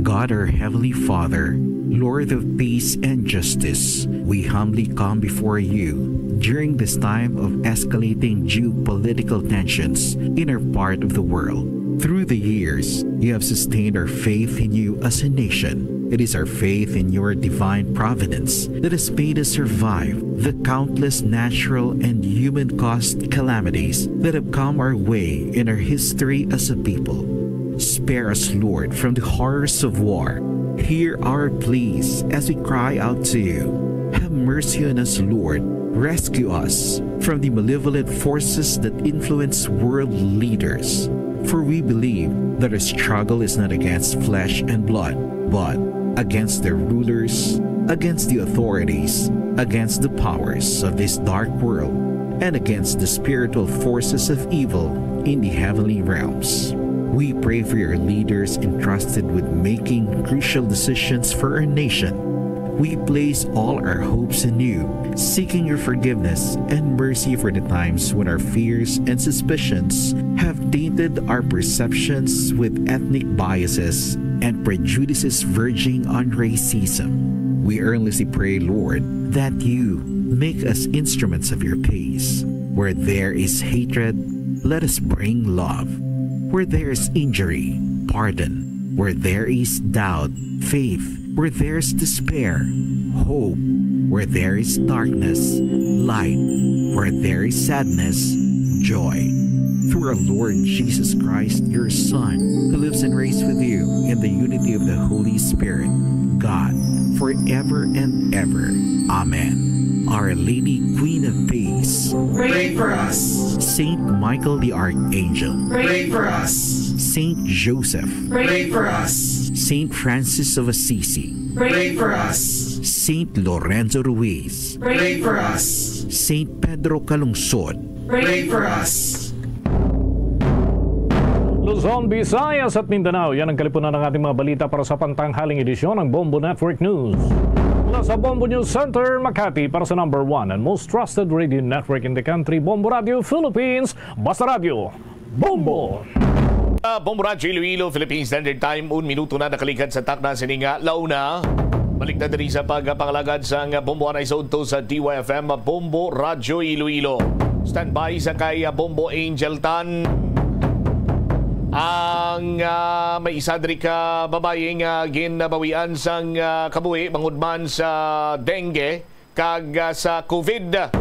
God, our Heavenly Father, Lord of peace and justice, we humbly come before you during this time of escalating geopolitical tensions in our part of the world. Through the years, you have sustained our faith in you as a nation. It is our faith in your divine providence that has made us survive the countless natural and human-caused calamities that have come our way in our history as a people. Spare us, Lord, from the horrors of war. Hear our pleas as we cry out to you. Have mercy on us, Lord. Rescue us from the malevolent forces that influence world leaders. For we believe that our struggle is not against flesh and blood, but against the rulers, against the authorities, against the powers of this dark world, and against the spiritual forces of evil in the heavenly realms. We pray for your leaders entrusted with making crucial decisions for our nation. We place all our hopes in you, seeking your forgiveness and mercy for the times when our fears and suspicions have tainted our perceptions with ethnic biases and prejudices verging on racism. We earnestly pray, Lord, that you make us instruments of your peace. Where there is hatred, let us bring love. Where there is injury, pardon. Where there is doubt, faith. Where there is despair, hope. Where there is darkness, light. Where there is sadness, joy. Through our Lord Jesus Christ, your Son, who lives and reigns with you in the unity of the Holy Spirit, God, forever and ever. Amen. Our Lady, Queen of Peace, pray for us. Saint Michael the Archangel, pray for us. Saint Joseph, pray for us. Saint Francis of Assisi, pray for us. Saint Lorenzo Ruiz, pray for us. Saint Pedro Calungsod, pray for us. Luzon, Visayas at Mindanao, yan ang kalipunan ng ating mga balita para sa pantanghaling edisyon ng Bombo Network News. Mula sa Bombo News Center, Makati, para sa number one and most trusted radio network in the country, Bombo Radio Philippines, Basta Radio, Bombo! Ah, Bombo Radyo Iloilo, Philippine Standard Time, un minuto na nakaligad sa takna sini nga launa. Balik na diri sa pagpangalagad sang Bombo anay sa udto sa D Y F M, Bombo Radyo Iloilo. Standby sa kay, ah, Bombo Angel Tan. Ang, ah, may isa diri ka babayi nga ginbawian sang, ah, kabuhi bangod man sa dengue kag, ah, sa COVID.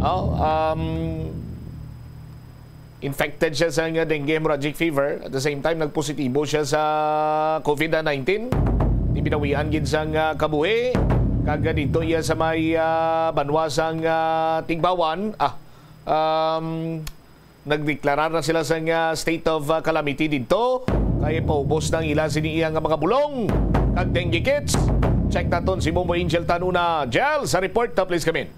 Oh, um, infected siya sa nga dengue hemorrhagic fever. At the same time, nagpositibo siya sa COVID nineteen. Di binawian gid sa nga kabuhi. Kag dito iya sa may, ah, banwa sa nga Tigbawan. Ah, um, nagdeklarar na sila sa nga state of, ah, calamity dito. Kay paubos nang ila sini iya nga mga bulong kag dengue kits. Check naton si Bombo Angel Tan una. Jel, sa report, ah, please come in.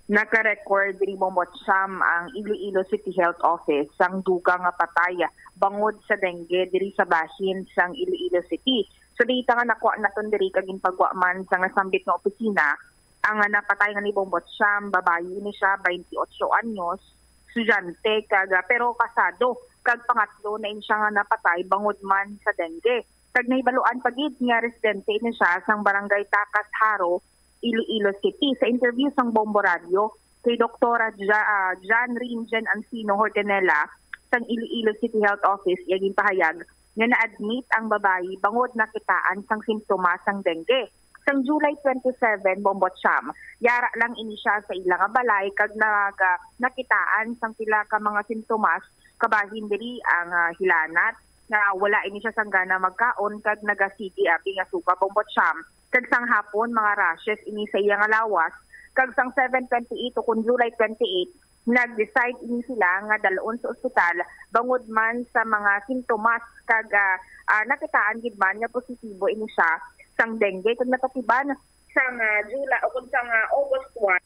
Naka-record diri, Bombo Cham, ang Iloilo City Health Office sang dugang nga patay bangod sa dengue diri sa bahin sang Iloilo City. Sa data nga nakuha naton diri kag ginpagwa man sa nasambit nga opisina, ang, ah, napatay nga ni Bombo Cham, babayi ni siya, twenty-eight anyos, estudyante, kag, ah, pero kasado, kag pangatlo na ini siya nga napatay bangod man sa dengue. Kag nahibaluan pa gid nga residente ini siya sang Barangay Takas, Jaro, Iloilo City. Sa interview sang Bombo Radio kay Doktora Ja-, ah, John Ringen Ancino Hortenela sang Iloilo City Health Office, iya ginpahayag nga na-admit ang babayi bangod nakitaan sang simptomas sang dengue. Sang July twenty-seven, Bombo Cham, yara lang ini siya sa ila nga balay kag nag-, ah, nakitaan sang pila ka mga simptomas kabahin diri ang, ah, hilanat, nga wala ini siya sang gana magkaon kag nagasigi abi nga suga, Bombo Cham. Kag sang hapon, mga rashes ini sa iya nga lawas. Kag sang seven twenty-eight o kon July twenty-eight, nag-decide ini sila nga dalon sa ospital bangod man sa mga sintomas kag, ah, ah, nakitaan gid man nga positibo ini siya sang dengue kag napatiban sang, ah, July o kon sang, ah, August one.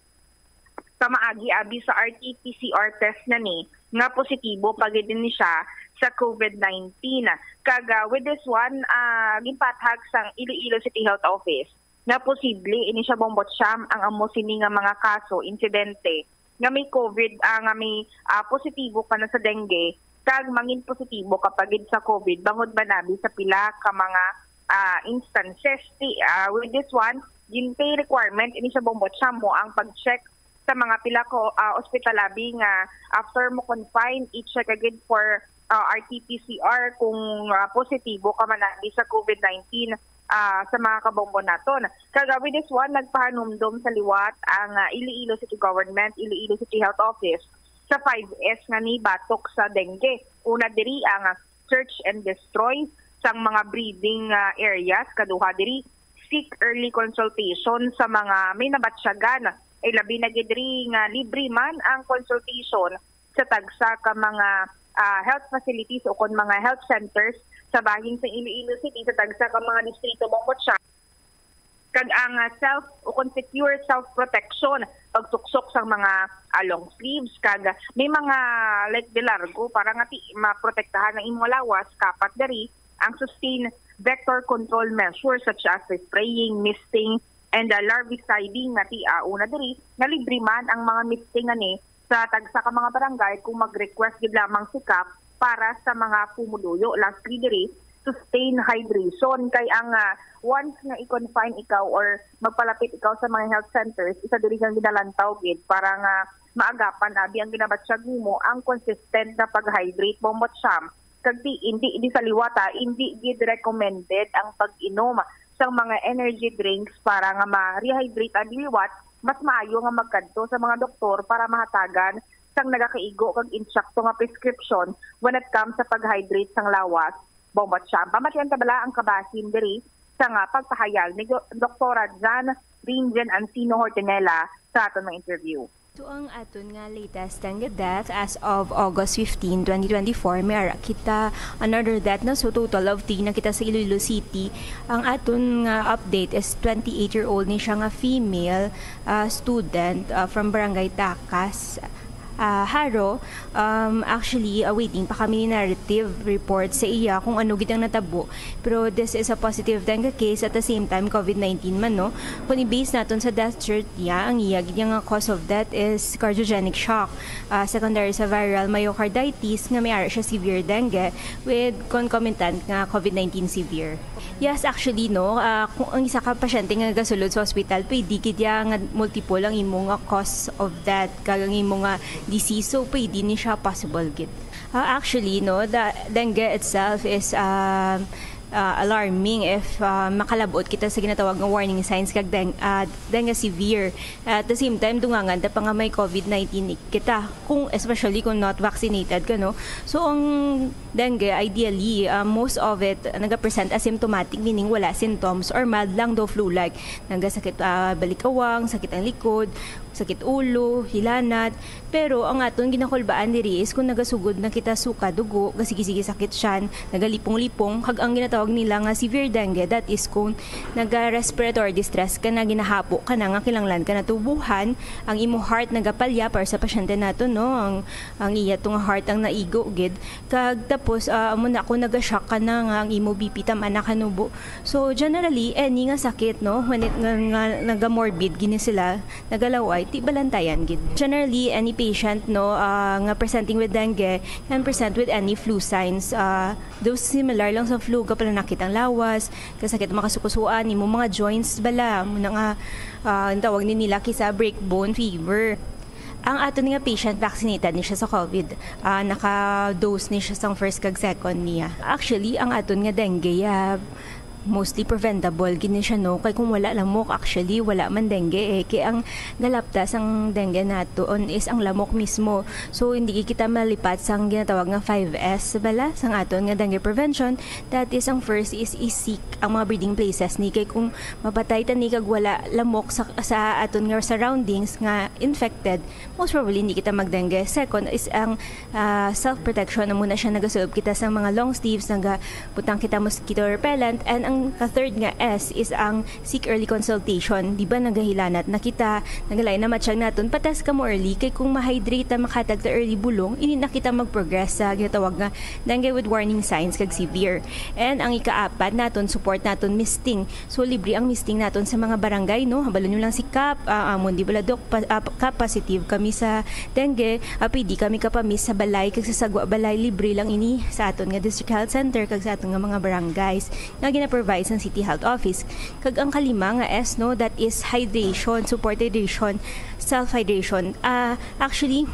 Pamaagi abi sa R T P C R test na ni nga positibo pa gid ni siya sa COVID nineteen. Kag, ah, with this one, ah, ginpathag sang Iloilo City Health Office nga posible ini siya, Bombo Cham, ang amo sini nga mga kaso, insidente nga may COVID, ah, nga may, ah, positibo ka na sa dengue, kag mangin positibo ka pa gid sa COVID bangod man abi sa pila ka mga, ah, instances. Ti, ah, with this one, gin-pay requirement ini siya, Bombo Cham, mo ang pag-check sa mga pila ka, ah, ospital abi nga after mo confine, i-check agad for, ah, R T P C R kung, ah, positibo ka man abi sa COVID nineteen, ah, sa mga kabombo naton. Kag, ah, with this one, nagpahanumdom sa liwat ang, ah, Iloilo City Government, Iloilo City Health Office sa five S nga ni batok sa dengue. Una diri ang, ah, search and destroy sang mga breeding, ah, areas, kaduha diri, seek early consultation sa mga may nabatyagan. Ay labi na gid diri nga libre man ang consultation sa tagsa ka mga, ah, health facilities o kon mga health centers sa bahin sa Iloilo City, sa tagsa ka mga distrito, Bombo Cham. Kag ang, ah, self o kon secure self-protection, pagsuksok sang mga, ah, long sleeves, kag may mga, like, de largo para nga ti maprotektahan ang imong lawas. Kapat diri, ang sustained vector control measures such as spraying, misting, and, ah, larviciding nga ti, ah, una diri nga libre man ang mga misting ani sa tagsa ka mga barangay kung mag-request gid lamang si CAF para sa mga pumuluyo. Lastly diri, sustain hydration, kay ang, ah, once nga i-confine ikaw or magpalapit ikaw sa mga health centers, isa diri nga ginalantaw gid para nga maagapan abi ang ginabatyag nimo ang consistent na pag-hydrate, Bombo Cham. Kag di, hindi, di sa liwat, ha, hindi gid recommended ang pag-inom sang mga energy drinks para nga ma-rehydrate ang liwat. Mas maayo nga magkadto sa mga doktor para mahatagan sang nagakaigo kag insakto nga prescription when it comes sa pag-hydrate sang lawas. Bombo Cham, pamatian ta bala ang kabahin diri sa nga pagpahayag ni Doktora Jan Ringen Ancino Hortenela sa aton mga interview. To ang aton nga latest dengue death as of August fifteen, twenty twenty-four, may ara kita another death na, so total of three na kita sa Iloilo City. Ang aton nga update is twenty-eight-year-old ni siya nga female, ah, student, ah, from Barangay Takas, ah, Jaro. Um, actually, ah, waiting pa kami ni narrative report sa iya kung ano gid ang natabo. Pero this is a positive dengue case, at the same time, COVID nineteen man, no? Kung i-base naton sa death chart niya, ang iya gid nga cause of death is cardiogenic shock, ah, secondary sa viral myocarditis, nga may ara siya severe dengue with concomitant nga COVID nineteen severe. Yes, actually, no, ah, kung ang isa ka pasyente nga gasulod sa ospital, pwede gid ya nga multiple ang imo nga cause of death, kag ang imo nga disease, so pwede ni siya possible gid. Ah, actually, no, the dengue itself is, ah, ah, alarming if, ah, makalabot kita sa ginatawag nga warning signs kag deng-, ah, dengue severe. At the same time, dungangan ta pa nga may COVID nineteen kita, kung, especially kung not vaccinated ka, no? So, ang dengue, ideally, ah, most of it, ah, nagapresent asymptomatic, meaning wala symptoms or mild lang daw flu-like. Nagasakit, ah, balikawang, sakit ang likod, sakit ulo, hilanat. Pero ang aton ginakulbaan diri is kung nagasugod na kita suka, dugo, gasigig-sige sakit tiyan, nagalipong-lipong, kag ang ginatawag nila nga severe dengue, that is kung naga-respiratory distress ka na, ginahapo ka na nga kinahanglan ka na tubuhan, ang imo heart nagapalya para sa pasyente nato, no? Ang, ang iya to nga heart ang naigo gid. Kag tapos, ah, amo na kung naga-shock ka na nga ang imo B P tam-an na kanubo. So, generally, any nga sakit, no, when it, nga, nga naga-morbid gini sila, nagalaway, ti balantayan gid. Generally, any patient, no, ah, nga presenting with dengue can present with any flu signs. Ah, those similar lang sa flu, kapalanakit ang lawas, kasakit ang makasukusuan, imo mga joints bala, mo na nga, ah, ang tawag ni nila kisa break bone fever. Ang aton nga patient, vaccinated ni siya sa COVID. Ah, naka-dose ni siya sang first kag second niya. Actually, ang aton nga dengue, ah, mostly preventable gid ni siya, no? Kay kung wala lamok, actually, wala man dengue, eh. Kay ang galapta sang dengue naton is ang lamok mismo. So, hindi kita malipat sang ginatawag nga five S bala, sang aton nga dengue prevention. That is, ang first is i-seek ang mga breeding places ni. Kay kung mapatay ta ni kag wala lamok sa, sa aton nga surroundings nga infected, most probably hindi kita magdengue. Second is ang, ah, self-protection. Amo na siya, nagasuot kita sa mga long sleeves, nagabutang kita mosquito repellent, and ang ka-third nga S is ang seek early consultation. Di ba, nagahilanat na kita, nagalain na matsyag naton, patest ka mo early, kay kung ma-hydrate ta, makahatag ta early bulong, hindi na kita mag-progress sa ginatawag nga dengue with warning signs kag severe. And ang ikaapat naton, support naton misting. So, libre ang misting naton sa mga barangay, no? Hambalo nyo lang si Kap, ah, amon, di bala, Dok, pa, ah, Kap, positive kami sa dengue. Ah, pwede kami kapamiss sa balay kag sa sagwa balay. Libre lang ini sa aton nga District Health Center kag sa aton nga mga barangays nga gina-provide sang City Health Office. Kag ang kalima nga S, no, that is hydration, support hydration, self-hydration. Ah, actually,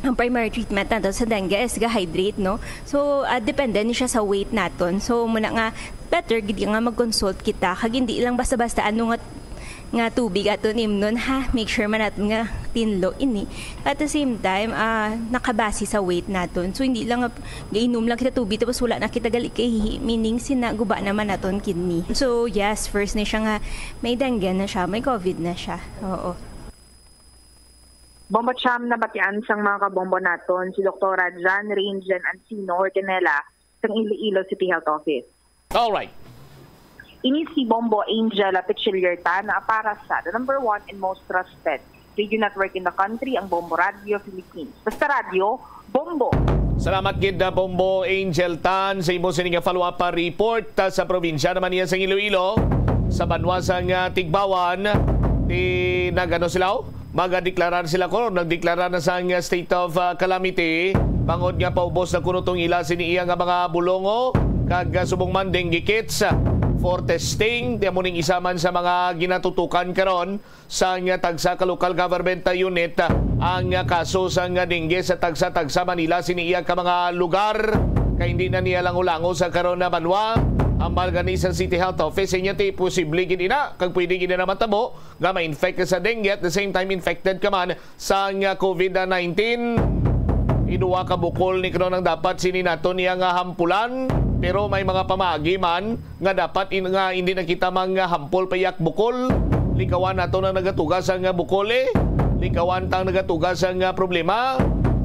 ang primary treatment nato sa dengue is ga-hydrate, no? So, ah, depende ni siya sa weight naton. So, muna nga, better gid nga mag-consult kita, kag hindi lang basta-basta ano nga, nga tubig aton imnon, ha. Make sure man naton nga tinlo ini. At the same time, ah, nakabase sa weight naton. So, hindi lang nga gainom lang kita tubig tapos wala na kita gali kahihi, meaning sina guba naman naton kidney. So, yes, first na siya nga may dengue na siya, may COVID na siya. Oo. Bombo Cham, nabatian sang mga kabombo naton si Doktora Jan Rain Jen Ancino Hortenela sang Iloilo City Health Office. Alright. Ini si Bombo Angel Pichilierta na para sa the number one and most trusted radio network in the country, ang Bombo Radio Philippines. Basta radyo, bombo! Salamat gid na Bombo Angel Tan sa imo sini nga follow-up pa report, ah, sa probinsya naman niya sa Iloilo, sa banwa sang, ah, Tigbawan. Ti nagano sila, oh? Magadeklarar sila ko, nagdeklara na sang state of, ah, calamity, bangod nga paubos na kuno tong ila sini iya nga mga bulongo, kag, ah, subong man dengue kits, ah, for testing. Ti amo ning isa man sa mga ginatutukan karon sang tagsa ka local government unit, ah, ang kaso sang dengue sa tagsa-tagsa man nila sini iya ka mga lugar. Kay hindi na niya lang ulango sa karon na banwa. Hambal gani sa City Health Office, inya ti posible gid ina, kag pwede gid na matabo nga ma-infect ka sa dengue, at the same time infected ka man sang, ah, COVID nineteen. Iduha ka bukol ni kuno ang dapat sini nato niya nga hampulan, pero may mga pamaagi man nga dapat in-, nga hindi na kita manghampol pa yak bukol. Likawan nato na nagatuga sang bukol, eh. Likawan tang nagatuga sang problema.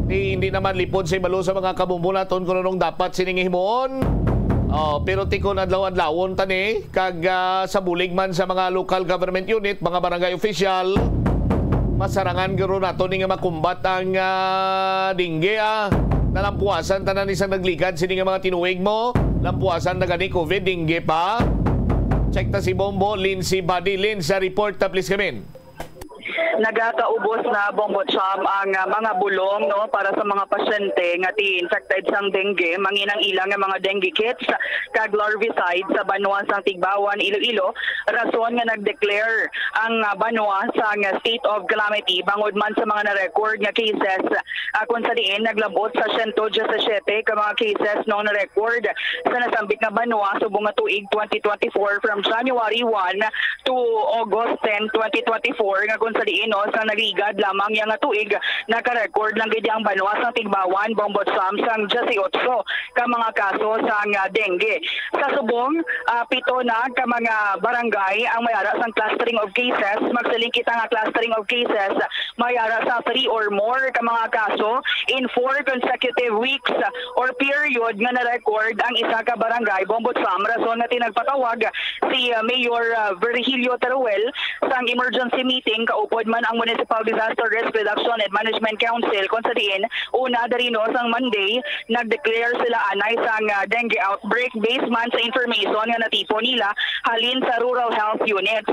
Di, hindi naman lipod sa ibalo sa mga kabombo naton kung anong dapat sining himuon. Oh, pero tikon adlaw-adlawon tani. Kag, ah, sa bulig man sa mga local government unit, mga barangay official, masarangan guro nato ni nga makumbat ang, ah, dengue, ah. Nalampuasan tanan isang nagligad sini nga mga tinuig mo. Lampuasan na gani COVID, dengue pa. Check ta si Bombo, Lin, si Buddy. Lin, sa report ta, please, kamin. Nagakaubos na, Bombo Cham, ang, ah, mga bulong, no, para sa mga pasyente nga ti infected sang dengue, mangin ang ila nga mga dengue kits kag larvicide sa banwa sang Tigbawan, Iloilo, rason nga nag-declare ang, ah, banwa sang state of calamity bangod man sa mga na-record nga cases, ah, kung sa diin naglabot sa siyento diyasisiete ka mga cases noong na-record sa nasambit nga banwa subong nga tuig twenty twenty-four, from January one to August ten, twenty twenty-four, nga kung sa diin no, sa nagligad lamang niya nga tuig, naka-record lang gid ang banwa sang Tigbauan, Bombo Sam, sang diyesiyotso ka mga kaso sang, ah, dengue. Sa subong, ah, pito na ka mga barangay ang may ara sang clustering of cases. Magsiling kita nga clustering of cases, may ara sa three or more ka mga kaso in four consecutive weeks or period nga na-record ang isa ka barangay, Bombo Sam. Rason nga tinagpatawag si, ah, Mayor, ah, Virgilio Teruel sang emergency meeting, kaupod man ang Municipal Disaster Risk Reduction and Management Council, kung sa diin, una diri, no, sang Monday, nag-declare sila anay sang, ah, dengue outbreak based man sa information nga natipon nila halin sa rural health units.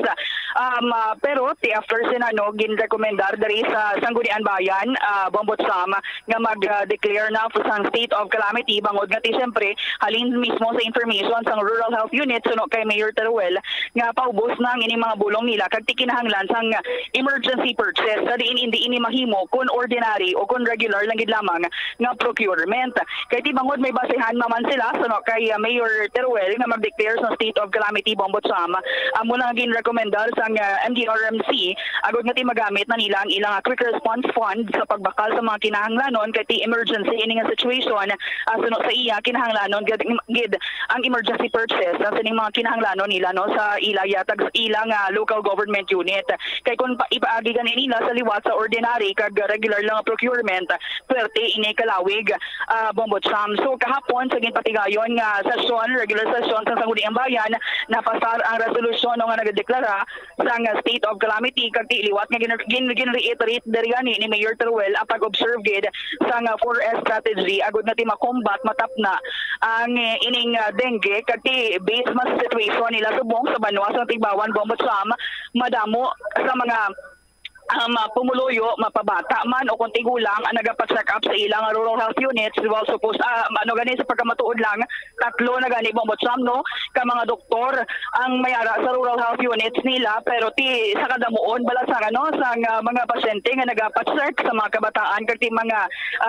Um, ah, pero ti after sina, no, ginrekomendar diri sa Sangguniang Bayan, ah, Bombo Sam, nga mag-declare na sang state of calamity, bangod nga ti siyempre halin mismo sa information sang rural health unit suno kay Mayor Teruel nga paubos na ang ining mga bulong nila kag ti kinahanglan sang emergency purchase, sa diin indi ini mahimo kun ordinary o kun regular lang gid lamang nga procurement. Kay ti bangod may basehan man sila suno kay, ah, Mayor Teruel nga mag-declare sa state of calamity, Bombo Sam, amo lang ginrekomendar sang, ah, M D R M C agod nga ti magamit na nila ang ilang, ah, quick response fund sa pagbakal sa mga kinahanglanon kay ti emergency ini nga situation. Ah, suno sa iya, kinahanglanon gid, gid ang emergency purchase sa sining mga kinahanglanon nila, no, sa ila yatag sa ilang, ah, local government unit. Kay kung pa, ipaagi gani nila sa liwat sa ordinary kag regular lang nga procurement, pwerte ini kalawig, ah, Bombo Sam. So, kahapon sa ginpatigayon nga sesyon, regular session sa Sangguniang Bayan, napasar ang resolusyon, no, nga nagadeklara sang state of calamity kag ti liwat nga gin-, gin-, gin-reiterate diri gani ni Mayor Teruel ang pag-observe gid sang four S strategy agud nga ti makombat matapna ang, eh, ining, ah, dengue kag ti based man sa situation nila subong sa banwa sa Tigbauan, Bombo Sam, madamo sa mga um, ah, pumuluyo, mapabata man o kung tigulang, ang nagapa-check up sa ilang rural health units. Well, suppose, ah, ano gani, sa pagkamatuod lang, tatlo na gani, Bombo Sam, no, ka mga doktor ang may ara sa rural health units nila, pero ti sa kadamuon bala sa, ano, sa nga mga pasyente nga nagapa-check sa mga kabataan kag ti mga,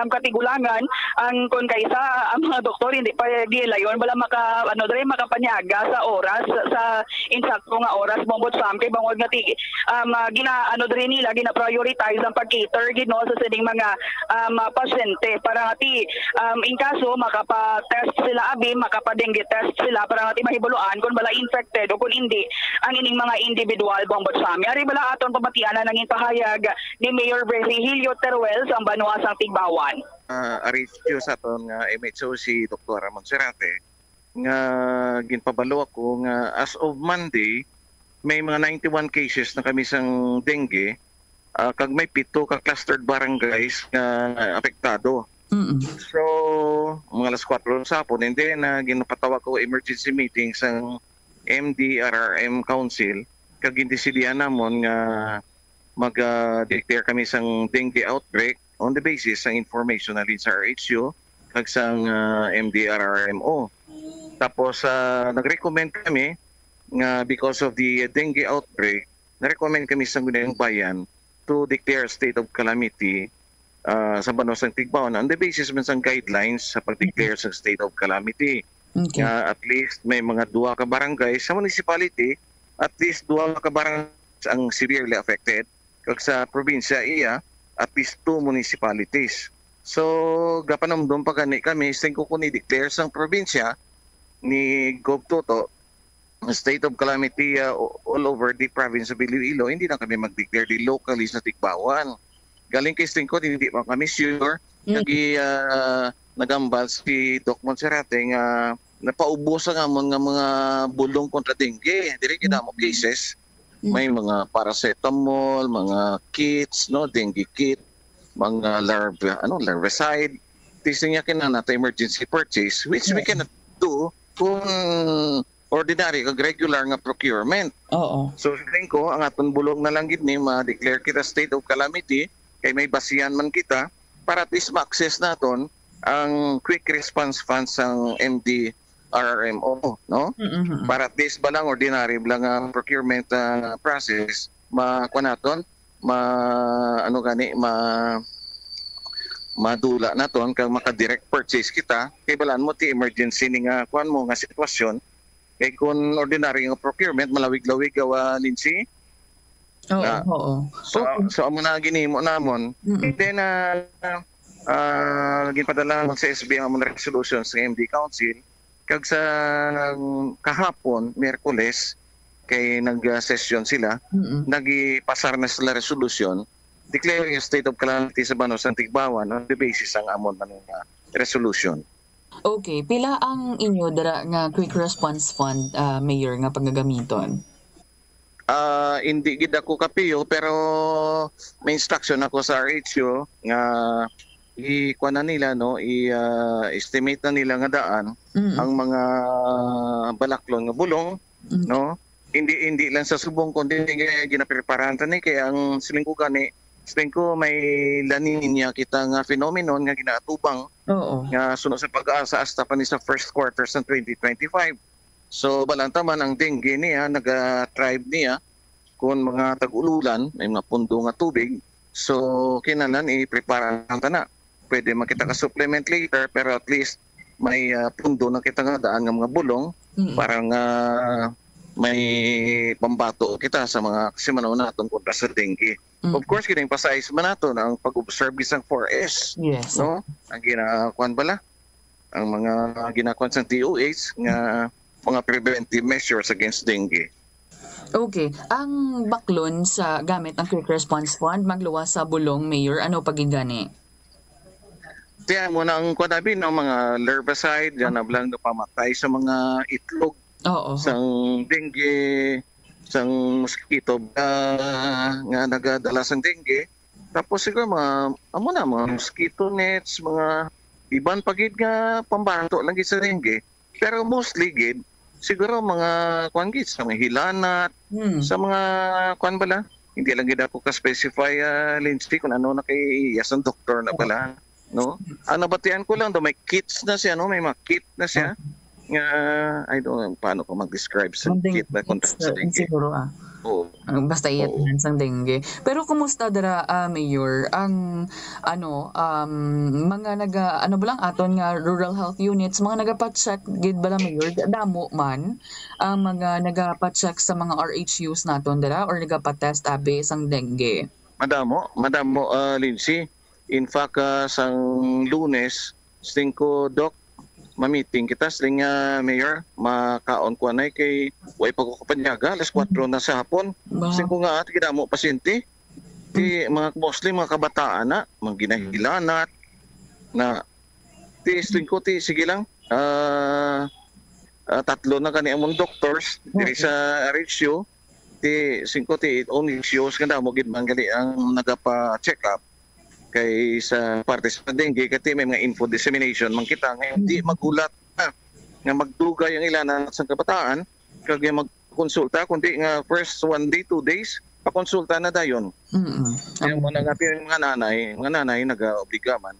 um, katigulangan, ang kon kaisa ang mga doktor hindi pa gilayon bala maka, ano, dre, makapanyaga sa oras, sa insakto nga oras, Bombo Sam, kay bangod nga ti, um, ah, gina-, ano diri nila, gina-prioritize ang pag-cater gid, no, sa sining mga, um, ah, pasyente para nga ti, um, in kaso makapa-test sila abi, makapa-dengue test sila para nga ti mahibaluan kung bala infected o kung hindi ang ining mga individual, Bombo Sam. Yari bala aton pamatianan ang pahayag ni Mayor Virgilio Teruel sang banwa sang Tigbauan. Ah, arisyo sa aton nga M H O si Doktora Monserrate, nga ginpabalo ako nga as of Monday, may mga ninety-one cases na kami sang dengue, ah, kag may pito ka clustered barangays nga apektado. Mm. So, mga alas kuwatro sa hapon, and then, ah, ginpatawag ko emergency meeting sang M D R R M Council, kag gindesidihan namon nga mag, ah, declare kami sang dengue outbreak on the basis sang information halin sa R H U kag sang, ah, M D R R M O. Tapos, ah, nag-recommend kami nga because of the dengue outbreak, na-recommend kami sa Sangguniang Bayan to declare a state of calamity, ah, sa banwa sang Tigbauan on the basis man sang guidelines sa pag-declare sa state of calamity. Okay. Nga at least may mga duha ka barangay sa municipality, at least duha ka barangay ang severely affected. Kag sa probinsya iya, at least two municipalities. So, gapanumdom pa gani kami, siling ko, kung i-declare sang probinsya ni Gov Toto, state of calamity, uh, all over the province of Iloilo, hindi na kami mag-declare di locally sa Tigbauan. Galing kay siling ko, hindi pa kami sure. Mm. Nag-, ah, nagambal si Doc Monserrate nga napaubos ang amon nga mga bulong kontra dengue. Diri gid amo cases. Mm. May mga paracetamol, mga kits, no, dengue kit, mga larv-, ano, larvicide. Testing niya kinahanglan nato emergency purchase, which we cannot do kung ordinary kag regular nga procurement. Oo. So, siling ko, ang aton bulong na lang gid ni ma-declare kita state of calamity, kay may basihan man kita, para at least ma-access naton ang quick response funds sang M D R R M O, no? Mm-mm. Para at least ba lang ordinary ba lang nga procurement, ah, process, ma-, kuwan naton, ma-, ano gani, ma-, madula naton kag maka-direct purchase kita. Kay balaan mo ti emergency ni nga kuwan mo nga sitwasyon. Kay kun ordinary nga procurement, malawig-lawig gawa, Lindsay. Oo, na, oo. So, okay. So, amo na ginhimo namon. Mm-mm. Then, ah, ah, ginpadala namon sa S B ang among resolution sa M D Council. Kag sa kahapon, Miyerkules, kay nag-session sila, Mm-mm. nagipasar na sila resolution declaring a state of calamity sa Banwa sang Tigbauan on the basis sang amon man nga resolution. Okay, pila ang inyo dira nga quick response fund, ah, Mayor, nga pagagamiton? Ah, hindi gid ako kapiyo, pero may instruction ako sa R H U nga i-, kuwan na nila, no, i-, ah, estimate na nila nga daan Mm. ang mga balaklon nga bulong, Mm. no? Hindi, hindi lang sa subong, kundi nga ginapreparahan ta ni, kay ang siling ko gani, siling ko may La Niña kita nga phenomenon nga ginaatubang Oo. nga suno sa PAGASA hasta pa ni sa first quarter sa twenty twenty-five. So, balanta man ang dengue niya, naga-thrive niya kung mga tag-ululan, may mga pundo nga tubig. So, kinahanglan i-prepare lang ta na. Pwede man kita ka-supplement later, pero at least may, ah, pundo na kita nga daan nga mga bulong Mm. para nga may pambato kita sa mga kasimanwa naton kontra sa dengue. Mm. Of course, gina-emphasize man nato na ang pag-observe sang four S, Yes. no? Ang gina-, kuwan bala? Ang mga ginakuwan sang D O H nga mga preventive measures against dengue. Okay. Ang baklon sa gamit ang Quick Response Fund, magluwas sa bulong, Mayor, ano pa gid gani? Tiyan mo na ang kuwan, abi, no, mga larvicide, yan na lang pamatay sa mga itlog Oo. sang dengue, sang mosquito, ah, nga nagadala sang dengue. Tapos siguro mga, amo na, mga mosquito nets, mga iban pa gid nga pambato lang gid sa dengue. Pero mostly gid, siguro mga, kuwan gid, sa mga hilanat, Hmm. sa mga, kuwan bala, hindi lang gid ako ka-specify, ah, Lindsay, kung ano na kay iya sang doktor na Oo. bala, no? Ang nabatian ko lang do, may kits na siya, no? May mga kit na siya. Oo. Nga, I don't know, paano ko mag-describe sa Ang dengue kit na kits, kontra sa uh, dengue? siguro, ah. Oo. Ang basta iya Oo. tanan sang dengue. Pero kumusta dira, ah, Mayor, ang, ano, um, mga naga-, ano ba lang aton nga rural health units, mga nagapacheck gid bala, Mayor? Damo man ang mga nagapacheck sa mga R H Us naton dira or nagapatest abi sang dengue? Madamo, madamo, ah, Lindsay. In fact, ah, sang Lunes, siling ko, "Doc, ma-meeting kita," siling nga, "Mayor, makaon ko anay kay way pa ko kapanyaga, alas kwatro na sa hapon." Ba? Siling ko nga, "Ate, gidamo pasyente." Ti, mga mostly mga kabataan na, mga ginahilanat, na, ti, siling ko, ti, sige lang, ah, ah, tatlo na kani among doctors diri Okay. sa R H U, ti, siling ko, ti, only issues nga damo gid man gali ang nagapa-check up kay sa parte sa dengue, kay ti may mga info dissemination man kita nga hindi Mm. magulat na nga magdugay ang ilanan sa kabataan kag magkonsulta, kundi nga first one day, two days, pakonsulta na dayon. Mm-mm. Kaya mo na nga, yung mga nanay, mga nanay nag-obliga man.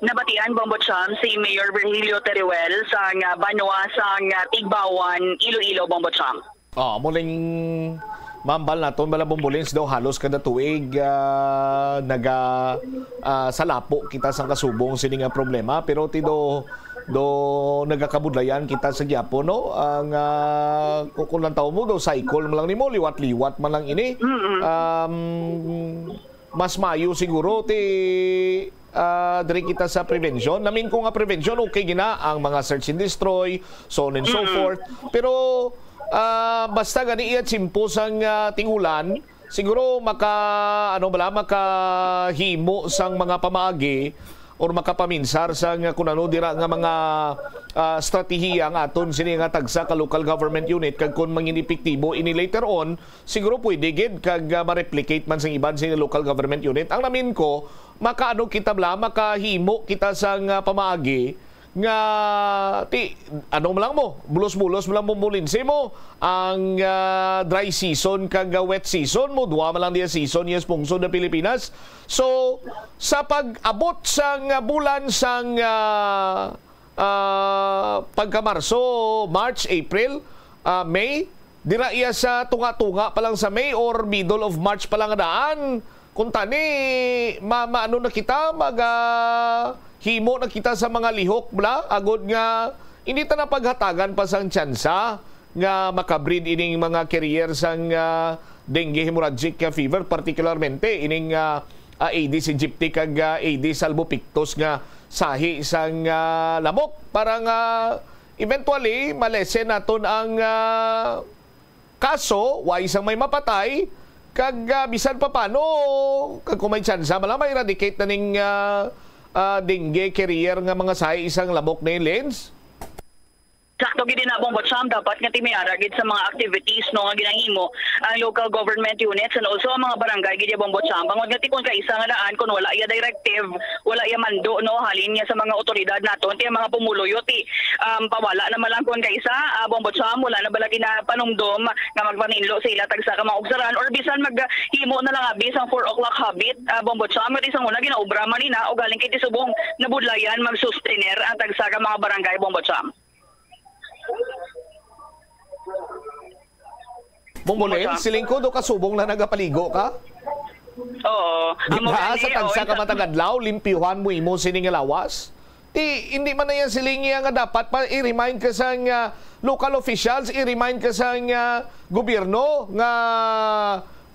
Nabatian, Bombo Cham, si Mayor Virgilio Teruel sang, ah, banwa sang, ah, Tigbauan, Iloilo, Bombo Cham. Oh, muling mambal naton, bala, Bombo Lins, daw halos kada tuig, ah, naga, ah, salapo kita sang kasubong sini nga problema, pero ti do, do nagakabudlayan kita sa gihapon, no? Ang, ah, ku-, kung lang tawag mo, do cycle man lang nimo, liwat-liwat man lang ini. Mm-mm. Um, mas maayo siguro ti, ah, diri kita sa prevention. Namin ko nga prevention, okay gina ang mga search and destroy, so on and so Mm. forth. Pero, ah, basta gani iya tsimpo sang, ah, ting-ulan, siguro maka, ano bala, makahimo sang mga pamaagi or makapaminsar sang, ah, kun ano dira nga mga, ah, estratehiya nga aton sini nga tagsa ka local government unit, kag kun mangin epektibo ini later on, siguro pwede gid kag, ah, ma-replicate man sang iban sini local government unit. Ang namin ko, makaano kita bala, makahimo kita sang, ah, pamaagi nga ti, ano mo lang mo, bulos-bulos mo lang mo, mulinsi mo ang, ah, dry season kag, ah, wet season mo, duha man lang diya season, yes, pungsod na Pilipinas. So, sa pag-abot sang, ah, bulan sang, ah, ah, pagka Marso, March, April, ah, May, dira iya sa tunga-tunga pa lang sa May or middle of March pa lang nga daan. Kung tani, ma-, maano na kita, mag, ah, himo na kita sa mga lihok, bla, agod nga hindi ta na paghatagan pa sang tsansa nga makabreed ining mga carrier sang, ah, dengue hemorrhagic, ah, fever, particularmente ining, ah, ah, Aedes aegypti kag, ah, Aedes albopictus nga sahi sang, ah, lamok, para nga eventually malesen naton ang, ah, kaso, way sang may mapatay, kag, ah, bisan pa paano, kag kung may tsansa man lang, ma-eradicate na ning, ah, ah, dengue carrier nga mga sahi sang lamok ni Lens? Sakto gid na, Bombo Cham, dapat nga ti may ara gid sa mga activities, no, nga ginahimo ang local government units and also ang mga barangay gid ya, Bombo Cham. Bangod nga ti kun kaisa nga daan, kun wala ya directive, wala ya mando, no, halin niya sa mga otoridad naton, ti ang mga pumuluyo ti, um, pawala na man lang kun kaisa, ah, Bombo Cham, wala na bala ginapanumdom nga magpaninlo sa ila tagsa ka mga ugsaran or bisan maghimo na lang abi sang four o'clock habit, ah, Bombo Cham, nga ti sang una ginaobra man nina, ugaling kay ti subong nabudlayan magsustener ang tagsa ka mga barangay, Bombo Cham. Mong Mulen, Mata. Siling ko, do kasubong na nagapaligo ka? Oo. Di Amo ba, gani, sa tagsa oo, ka sa matag adlaw, limpyuhan mo imo sini nga lawas? Ti, hindi man na yan siling niya nga dapat pa i-remind ka sa nga local officials, i-remind ka sa nga gobyerno nga,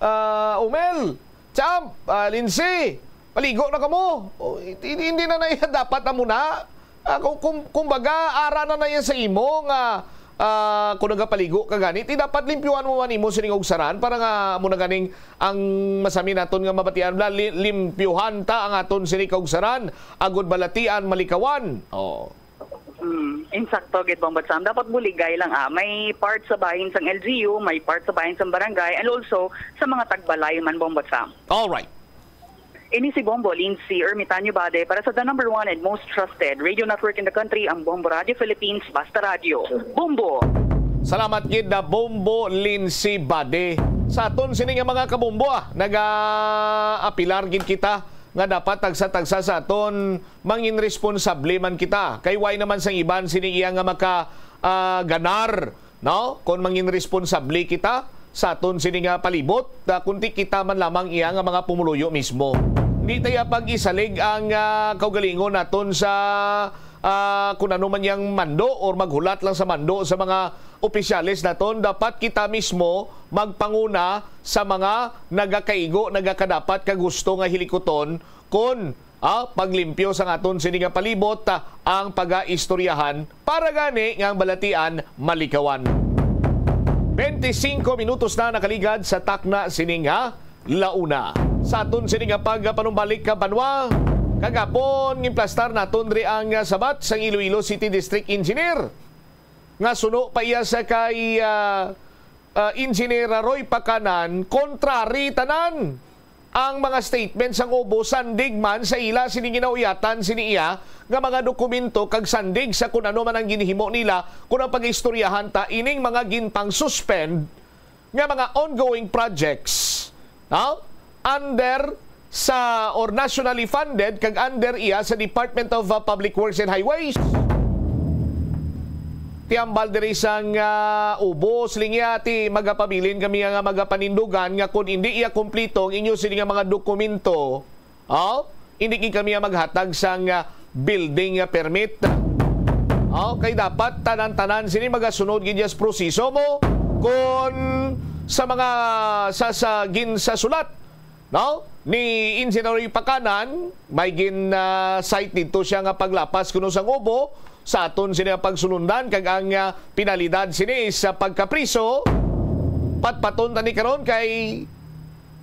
ah, Umel, Champ, ah, Lindsay, paligo na kamo. O, hindi, hindi na na yan dapat na muna. Ah, kung, kung, kumbaga, ara na na yan sa imo nga, ah, kung nagapaligo ka gani, ti dapat limpyuhan mo man imo sining ugsaran para nga amo na ganing ang masami naton nga mabatian, bala, li-, limpyuhan ta ang aton sini kaugsaran, agod balatian, malikawan. Oh. Mm, insakto gid, Bombo Sam. Dapat buligay lang, ah. May part sa bahin sang L G U, may part sa bahin sang barangay, and also sa mga tagbalay man, Bombo Sam. All right. Ini si Bombo Lindsay Ermitanio Bade para sa the number one and most trusted radio network in the country, ang Bombo Radio Philippines, Basta Radio. Bombo! Salamat gid na Bombo Lindsay Bade. Sa aton sini nga mga kabombo, ah, naga-apilar gid kita nga dapat tagsa-tagsa sa aton mangin responsable man kita. Kay why naman sang iban sini iya nga maka, ah, ganar, no? Kon mangin responsable kita sa aton sini nga palibot, ah, kundi kita man lamang iya nga mga pumuluyo mismo. Hindi tayo pag-isalig ang, ah, kaugalingon naton sa, ah, kung ano man yang mando or maghulat lang sa mando sa mga opisyales naton. Dapat kita mismo magpanguna sa mga nagakaigo, nagakadapat kag gusto nga hilikuton kon, ah, paglimpyo sang aton sini nga palibot, ah, ang pagaistoryahan para gani nga ang balatian malikawan. Twenty-cinco minutos na nakaligad sa takna sini nga launa. Sa aton sini nga pagpanumbalik ka banwa, kagapon gimplastar naton diri ang, ah, sabat sang Iloilo City District Engineer nga suno pa iya sa kay, ah, ah, Engineer Roy Pacanan, kontrari tanan ang mga statement sang ubo, sandig man sa ila sini ginauyatan sini iya nga mga dokumento kag sandig sa kun ano man ang ginhimo nila, kun ang pag-istoryahan ta ining mga ginpang-suspend nga mga ongoing projects, no? Under sa, or nationally funded kag under iya sa Department of, uh, Public Works and Highways. Ti hambal diri sang, uh, ubo, siling niya, ti magapabilin kami nga magapanindugan nga kon indi iya kumplito ang inyo sini nga mga dokumento, oh, indi gid kami ang maghatag sang, ah, building, ah, permit. Oh, kay dapat tanan-tanan sini magasunod gid sa proseso mo kon sa mga sa, sa gin-, sa sulat, no, ni Engineer Pacanan, may gin, ah, cite didto siya nga paglapas kuno sang ubo sa aton sini nga pagsunundan kag ang, ah, penalidad sini sa pagkapriso. Patpaton tani karon kay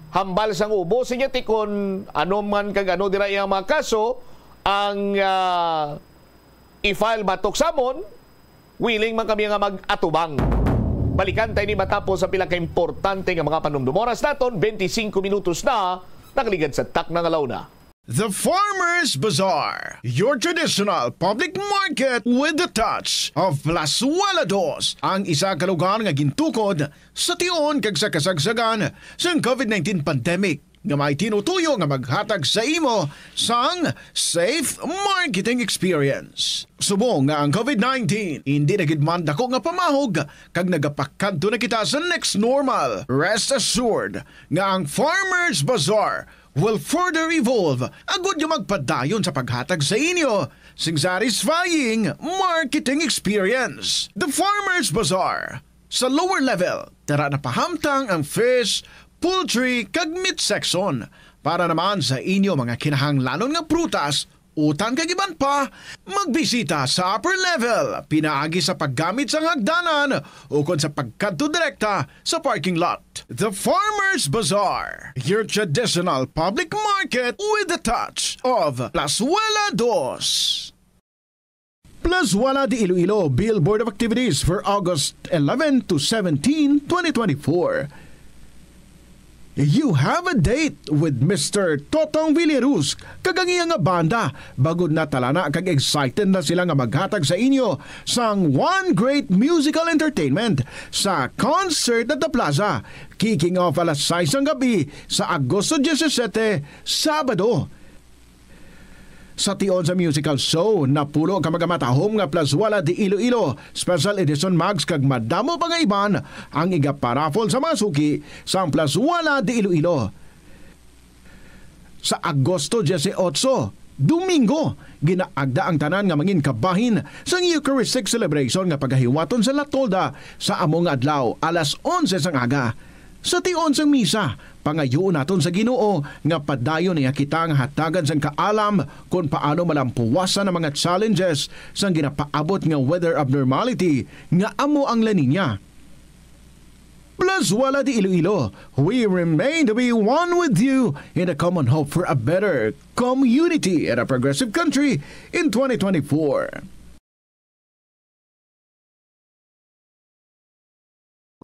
hambal sang ubo, sinya ti kon ano man kag ano dira iyang mga kaso ang, ah, i-file batok sa amon, willing man kami nga mag-atubang. Balikan tayo ni matapos sa pila ka importante nga mga panumdum. Oras naton, twenty-cinco minutos na, nakaligad sa takna nga launa. The Farmers Bazaar, your traditional public market with the touch of Plazuela Dos, ang isa ka lugar nga gintukod sa tion kag sa kasagsagan sang covid nineteen pandemic, nga may tinutuyo nga maghatag sa imo sang safe marketing experience. Subong nga ang covid nineteen indi na gid man dako nga pamahog kag nagapakadto na kita sa next normal, rest assured nga ang Farmers Bazaar will further evolve agud nga magpadayon sa paghatag sa inyo sing satisfying marketing experience. The Farmers Bazaar, Sa lower level, dira na pahamtang ang fish, poultry, kag meat section. Para naman sa inyo mga kinahanglanon nga prutas, utan kag iban pa, magbisita sa upper level, pinaagi sa paggamit sang hagdanan ukon sa pagkadto direkta sa parking lot. The Farmers Bazaar, your traditional public market with the touch of Plazuela Dos. Plazuela de Iloilo, Billboard of Activities for August eleven to seventeen, twenty twenty-four. You have a date with Mister Totong Villaruz kag ang iya nga banda. Bangod na talana kag excited na sila nga maghatag sa inyo sang one great musical entertainment sa concert at the plaza, kicking off alas sais sang gabi sa Agosto diyesisete, Sabado. Sa tion sa musical show, napulo ka magamatahom nga Plazuela de Iloilo Special Edition mugs kag madamo pa nga iban ang igaparaffle sa mga suki sang Plazuela de Iloilo. Sa Agosto dieciocho, Domingo, ginaagda ang tanan nga mangin kabahin sang Eucharistic celebration nga pagahiwaton sa La Tolda sa amo nga adlaw, alas onse sang aga. Sa tion sang misa, pangayuon naton sa Ginoo nga padayon niya kita nga hatagan sang kaalam kon paano malampuwasan ang mga challenges sang ginapaabot nga weather abnormality nga amo ang La Niña. Plazuela de Iloilo, we remain to be one with you in a common hope for a better community and a progressive country in twenty twenty-four.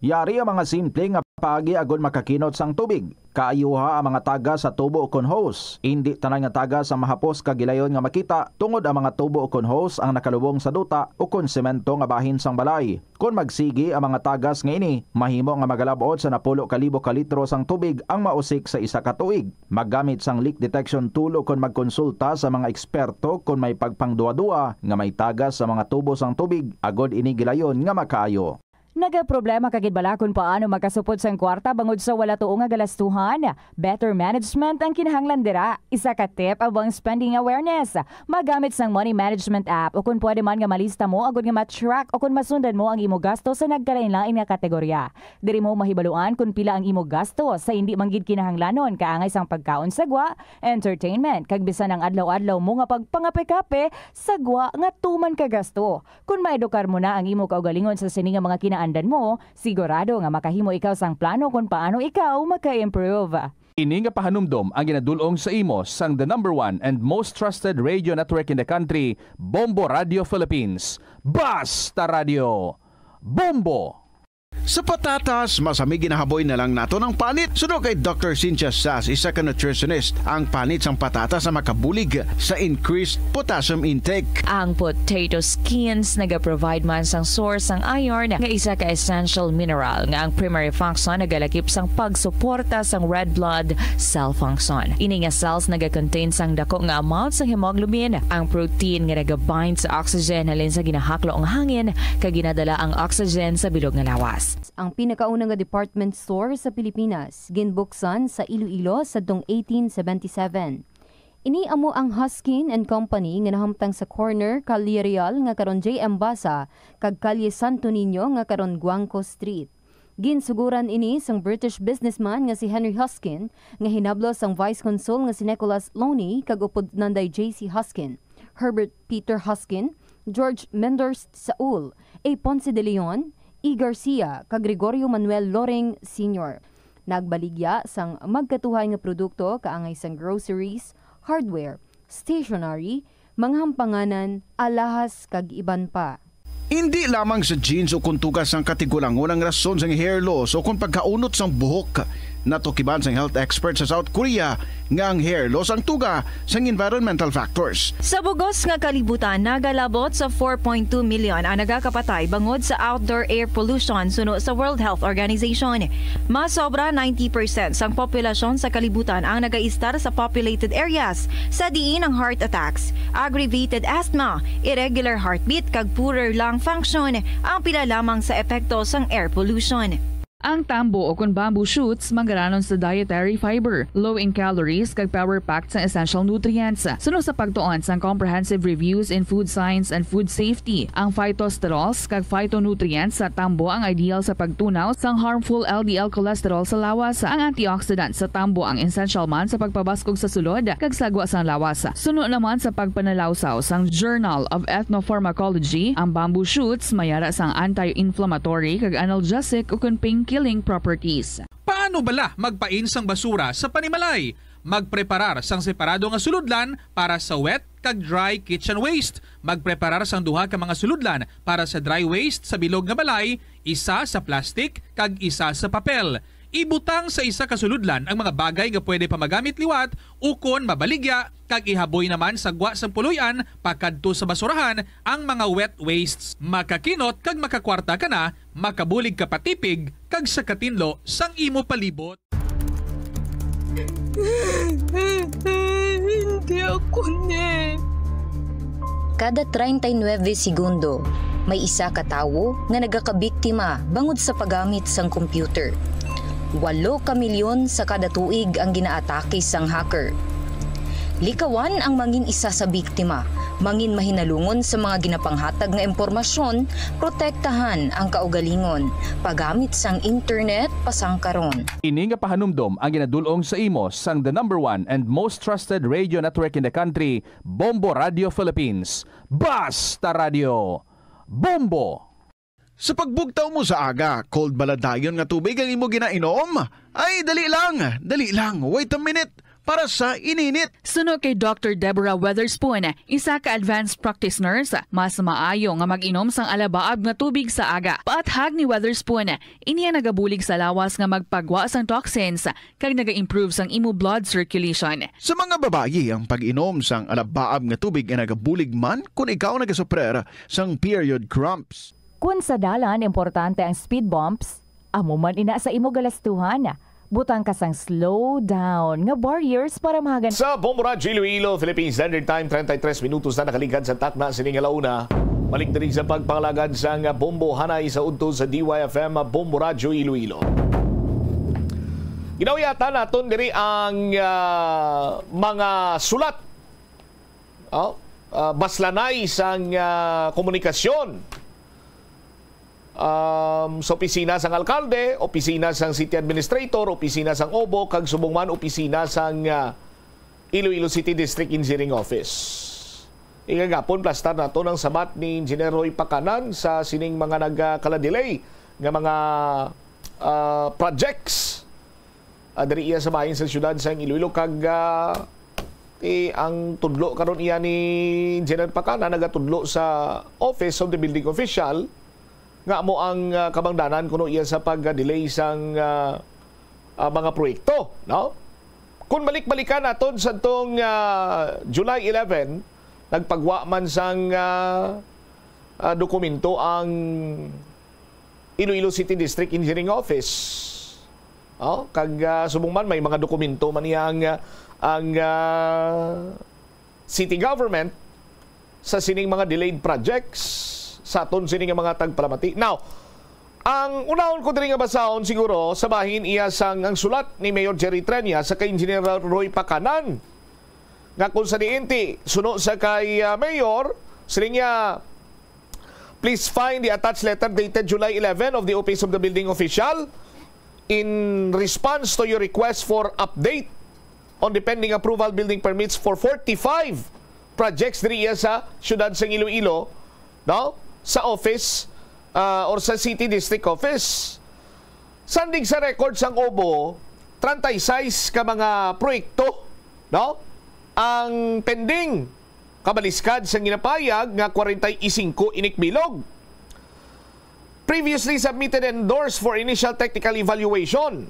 Yari ang mga simple nga paagi agod makakinot sang tubig. Kaayuha ang mga tagas sa tubo ukon hose. Indi tanan nga tagas ang mahapos kag gilayon nga makita, tungod ang mga tubo ukon hose ang nakalubong sa duta ukon semento nga bahin sang balay. Kon magsigi ang mga tagas nga ini, mahimo nga magalab-ot sa napulo ka libo ka litro sang tubig ang mausik sa isa ka tuig. Maggamit sang leak detection tool ukon magkonsulta sa mga eksperto kon may pagpangduadua nga may tagas sa mga tubo sang tubig agod ini gilayon nga makaayo. Nagaproblema ka gid bala kon paano makasupod sang kwarta bangod sa wala tuo nga galastuhan? Better management ang kinahanglan dira. Isa ka tip amo ang spending awareness. Magamit sang money management app, o kon pwede man nga malista mo agod nga ma-track o kon masundan mo ang imo gasto sa nagkalainlain nga kategorya. Diri mo mahibaluan kon pila ang imo gasto sa indi man gid kinahanglanon, kaangay sang pagkaon sa gwa, entertainment, kag bisan ang adlaw-adlaw mo nga pagpangape-kape sa gwa nga tuman ka gasto. Kon maedukar mo na ang imo kaugalingon sa sini nga mga kinaandan mo, sigurado nga makahimo ikaw sang plano kon paano ikaw maka-improve. Ini nga pahanumdom ang ginadul-ong sa imo sang the number one and most trusted radio network in the country, Bombo Radio Philippines. Basta Radio! Bombo! Sa patatas, masami ginahaboy na lang naton ang panit. Suno kay Doctor Cynthia Sas, isa ka nutritionist, ang panit sang patatas ang makabulig sa increased potassium intake. Ang potato skins nagaprovide man sang source sang iron, nga isa ka essential mineral nga ang primary function nagalakip sang pagsuporta sang red blood cell function. Ini nga cells nagakontain sang dako nga amount sang hemoglobin, ang protein nga nagabind sa oxygen halin sa ginahaklo nga hangin, kag ginadala ang oxygen sa bilog nga lawas. Ang pinakauna nga department store sa Pilipinas ginbuksan sa Iloilo sadtong eighteen seventy-seven. Ini amo ang Hoskin and Company nga nahamtang sa corner Calle Real nga karon J M Basa kag Calle Santo Niño nga karon Guangco Street. Ginsuguran ini sang British businessman nga si Henry Hoskin nga hinablos sang Vice Consul nga si Nicholas Loney kag upod Nanday J C Hoskin, Herbert Peter Hoskin, George Mendorst Saul, A. Ponce de Leon, E. Garcia, kag Gregorio Manuel Loring Senior. Nagbaligya sang magkatuhay nga produkto kaangay sang groceries, hardware, stationery, mga hampanganan, alahas, kag iban pa. Indi lamang sa genes o kon tuga sang katigulangon ang rason sang hair loss o kon pagkaunot sang buhok. Natukiban sang health expert sa South Korea nga ang hair loss ang tuga sang environmental factors. Sa bug-os nga kalibutan, nagalabot sa four point two million ang nagakapatay bangod sa outdoor air pollution, suno sa World Health Organization. Mas sobra ninety percent sang populasyon sa kalibutan ang nagaistar sa populated areas, sa diin ang heart attacks, aggravated asthma, irregular heartbeat, kag poorer lung function ang pila lamang sa epekto sang air pollution. Ang tambo o kon bamboo shoots manggaranon sa dietary fiber, low in calories, kag power-packed sang essential nutrients. Suno sa pagtuon sang Comprehensive Reviews in Food Science and Food Safety, ang phytosterols kag phytonutrients sa tambo ang ideal sa pagtunaw sang harmful L D L cholesterol sa lawas. Ang antioxidant sa tambo ang essential man sa pagpabaskog sa sulod kag sagwa sang lawas. Suno naman sa pagpanalawsaw sang Journal of Ethnopharmacology, ang bamboo shoots mayara sang anti-inflammatory kag analgesic ukon pain-killing properties. Paano bala magpain sang basura sa panimalay? Magpreparar sang separado nga sulodlan para sa wet kag dry kitchen waste. Magpreparar sang duha ka mga sulodlan para sa dry waste sa bilog nga balay, isa sa plastic kag isa sa papel. Ibutang sa isa ka sulodlan ang mga bagay nga pwede pa magamit liwat ukon mabaligya, kag ihaboy naman sa gwa sang puloy-an pakadto sa basurahan ang mga wet wastes. Makakinot kag makakwarta ka na, makabulig ka pa tipig kag sa katinlo sang imo palibot. Hindi ako ni. Kada treinta y nueve segundo, may isa ka tawo nga nagakabiktima bangod sa paggamit sang computer. Walo ka milyon sa kada tuig ang ginaatake sang hacker. Likawan ang mangin isa sa biktima, mangin mahinalungon sa mga ginapanghatag nga impormasyon, protektahan ang kaugalingon, paggamit sang internet pasangkaron. Ini nga pahanumdom ang ginadul-ong sa imo sang the number one and most trusted radio network in the country, Bombo Radio Philippines. Basta Radio, Bombo! Sa pagbugtaw mo sa aga, cold bala dayon nga tubig ang imo ginainom? Ay, dali lang, dali lang, wait a minute, para sa ininit. Suno kay Doctor Deborah Weatherspoon, isa ka advanced practice nurse, mas maayo nga mag-inom sang alabaab nga tubig sa aga. Paathag ni Weatherspoon, ini ang nagabulig sa lawas nga magpagwa sang toxins kag naga-improve sang imo blood circulation. Sa mga babayi, ang pag-inom sang alabaab nga tubig ay nagabulig man kon ikaw nagasuprer sang period cramps. Kon sa dalan importante ang speed bumps, amo man ina sa imo galastuhan. Butang ka sang slow down nga barriers para mahagan. Sa Bombo Radyo Iloilo, Philippine Standard Time, treinta y tres minutos na nakaligad sa takna sini nga launa. Balik diri sa pagpangalagad sang Bombo Hanay sa udto sa D Y F M Bombo Radyo Iloilo. Ginauyatan naton diri ang, ah, mga sulat, oh, ah, baslanay sang, ah, komunikasyon, um, sa opisina sang alkalde, opisina sang city administrator, opisina sang obo, kag subong man opisina sang, ah, Iloilo City District Engineering Office. Igagapon, plastar nato ang sabat ni Engineer Roy Pacanan sa sining mga nagkaladelay nga mga, ah, projects, ah, diri iya sa bahin sa siyudad sang Iloilo. Kag, ah, eh, ang tudlo karon iya ni Engineer Pacanan nagatudlo sa Office of the Building Official nga amo ang, ah, kabangdanan kuno iya sa pag-delay sang, ah, ah, mga proyekto, no? Kung balik-balikan naton sa tong, ah, July eleven, nagpagwa man sang, ah, ah, dokumento ang Iloilo City District Engineering Office. Oh, kag, ah, subong man may mga dokumento man niya ang, ah, ang, ah, city government sa sining mga delayed projects sa aton sini nga mga tagpalamati. Now, ang unahon ko diri nga basahon siguro sa bahin iya sang ang sulat ni Mayor Jerry Trenia sa kay Engineer Roy Pacanan, nga kung sa diin ti suno sa kay, ah, Mayor, siling niya, "Please find the attached letter dated July eleven of the Office of the Building Official in response to your request for update on the pending approval building permits for forty-five projects diri iya sa siyudad sang Iloilo, no? Sa office, ah, or sa city district office." Sandig sa record sang obo, treinta y seis ka mga proyekto, no, ang pending, kabaliskad sang ginapahayag nga kwarenta y singko inikbilog previously submitted and endorsed for initial technical evaluation.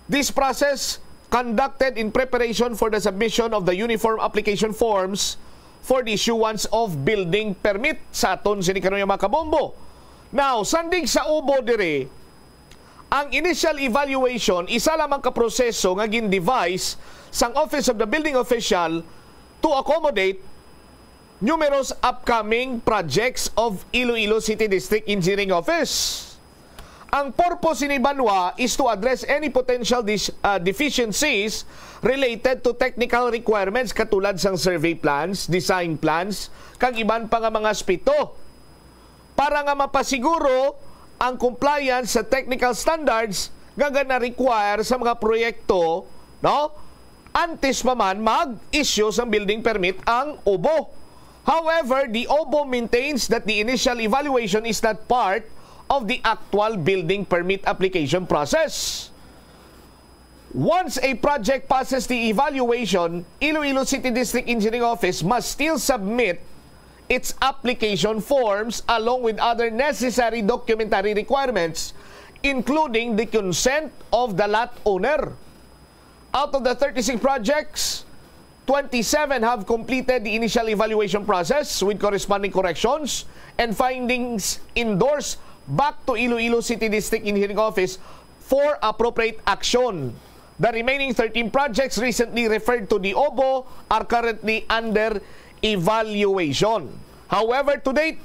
This process conducted in preparation for the submission of the uniform application forms for the issuance of building permit sa aton sini karon nga mga kabombo. Now, sandig sa obo diri, ang initial evaluation, isa lamang ka proseso nga gin-devise sang Office of the Building Official to accommodate numerous upcoming projects of Iloilo City District Engineering Office. Ang purpose ni Banwa is to address any potential dis- uh, deficiencies related to technical requirements katulad sang survey plans, design plans, kag iban pa nga mga aspeto para nga mapasiguro ang compliance sa technical standards nga gana-require sa mga proyekto, no? Antes pa man mag-issue sang building permit ang OBO. However, the OBO maintains that the initial evaluation is not part of the actual building permit application process. Once a project passes the evaluation, Iloilo City District Engineering Office must still submit its application forms along with other necessary documentary requirements, including the consent of the lot owner. Out of the thirty-six projects, twenty-seven have completed the initial evaluation process with corresponding corrections and findings endorsed back to Iloilo City District Engineering Office for appropriate action. The remaining thirteen projects recently referred to the OBO are currently under evaluation. However, to date,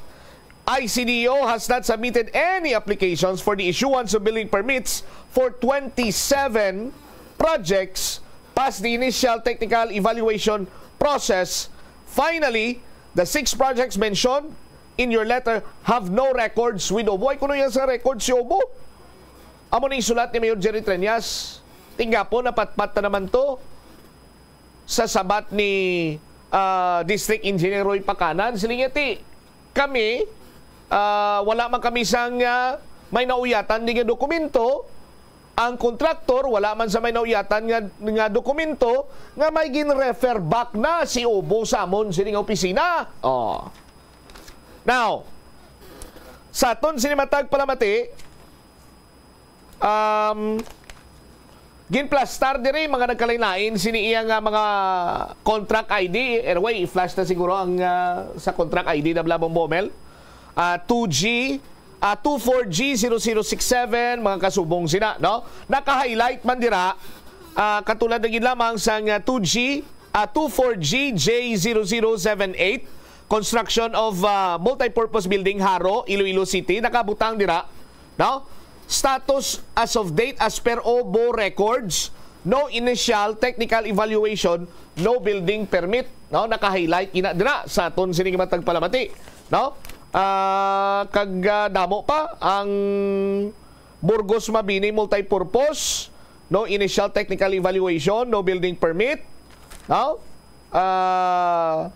I C D O has not submitted any applications for the issuance of building permits for twenty-seven projects past the initial technical evaluation process. Finally, the six projects mentioned in your letter have no records with OBO. Ay, kuno yan sa records si OBO. Amo ning sulat ni Mayor Jerry Treñas. Tinggapon, napatpat na naman to sa sabat ni, ah, District Engineer Roy Pacanan. Siling niya, ti, kami, ah, wala man kami sang, ah, may nauyatan di nga dokumento. Ang kontraktor, wala man sa may nauyatan nga, nga dokumento nga may gin-refer back na si OBO sa amon sini nga opisina. Oh. Now, sa aton sini matag palamati, um, ginplastar diri mga nagkalain-lain sini iya nga mga contract I D. Anyway, i-flash na siguro ang, ah, sa contract I D na, Blabong Bomel. Ah, two G, ah, two four G zero zero six seven, mga kasubong sina, no? Naka-highlight man dira, ah, katulad na gid lamang sang, ah, two G, ah, two four G J zero zero seven eight, construction of, ah, multipurpose building, Jaro, Iloilo City, nakabutang dira, no? Status as of date as per OBO records, no initial technical evaluation, no building permit, no? Naka-highlight ina dira sa aton sini nga matag palamati, no? Ah, kag, ah, damo pa ang Burgos Mabini multipurpose, no initial technical evaluation, no building permit, no? Ah,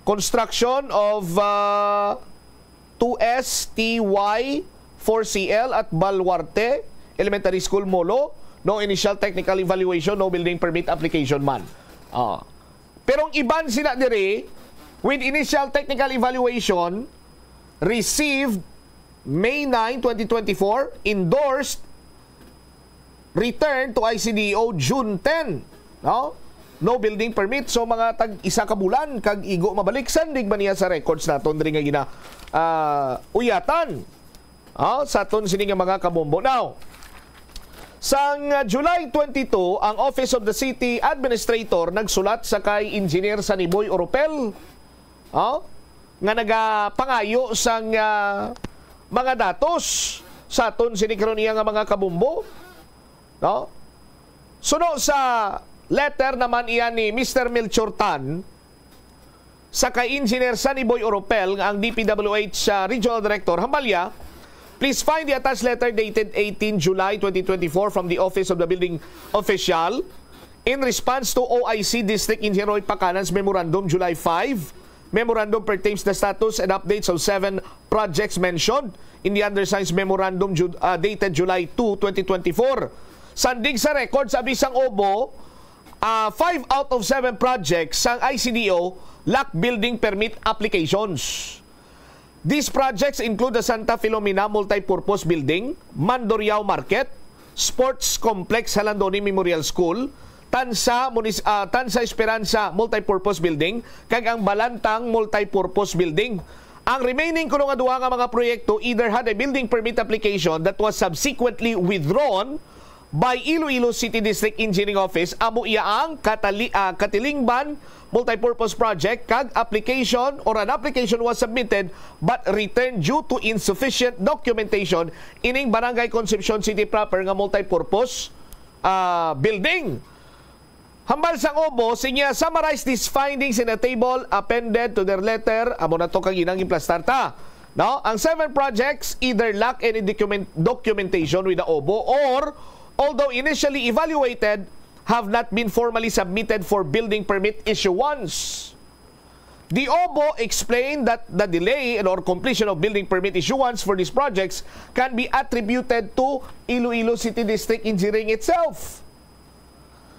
construction of, ah, two S T Y four C L at Baluarte Elementary School, Molo, no initial technical evaluation, no building permit application man. Ah. Pero ang iban sina diri, with initial technical evaluation, received May nine, twenty twenty-four, endorsed, return to I C D O June ten, no? No building permit, so mga tag isa ka bulan kag igo mabalik, sandig man niya sa records naton diri nga gina, ah, uyatan, ah, sa aton sini nga mga kabombo. Now, sang, ah, July twenty-two, ang Office of the City Administrator nagsulat sa kay Engineer Saniboy Oropel, oh, nga nagapangayo sang, ah, mga datos sa aton sini karon iya nga mga kabombo, no? Suno sa letter naman iya ni Mister Melchor Tan sa kay Engineer Sunny Boy Oropel, nga ang D P W H, ah, Regional Director, hambalya, please find the attached letter dated eighteen July twenty twenty-four from the Office of the Building Official in response to O I C District Engineer Roy Pacanan's Memorandum, July five. Memorandum pertains the status and updates of seven projects mentioned in the undersigned memorandum, Ju-, ah, dated July two, twenty twenty-four. Sandig sa record, sabi sang OBO, ah, five out of seven projects sang I C D O lack building permit applications. These projects include the Santa Filomena Multipurpose Building, Mandurriao Market, Sports Complex Jalandoni Memorial School, Tansa Munis-, ah, Tansa Esperanza Multipurpose Building, kag ang Balantang Multipurpose Building. Ang remaining kuno nga duha nga mga proyekto either had a building permit application that was subsequently withdrawn by Iloilo City District Engineering Office, amo iya ang katali-, ah, Katilingban Multipurpose Project, kag application or an application was submitted but returned due to insufficient documentation ining Barangay Concepcion City proper nga multipurpose, ah, building. Hambal sang OBO, sing iya, summarize these findings in a table appended to their letter. Amo na to kag inang implastar ta. No? Ang seven projects either lack any document, documentation with the OBO, or, although initially evaluated, have not been formally submitted for building permit issuance. The OBO explained that the delay in or completion of building permit issuance for these projects can be attributed to Iloilo City District Engineering itself.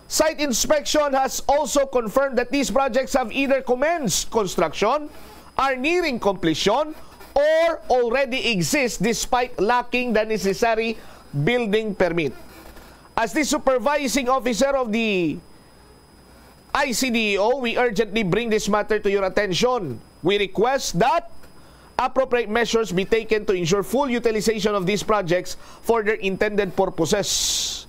Site inspection has also confirmed that these projects have either commenced construction, are nearing completion, or already exist despite lacking the necessary building permit. As the supervising officer of the I C D O, we urgently bring this matter to your attention. We request that appropriate measures be taken to ensure full utilization of these projects for their intended purposes.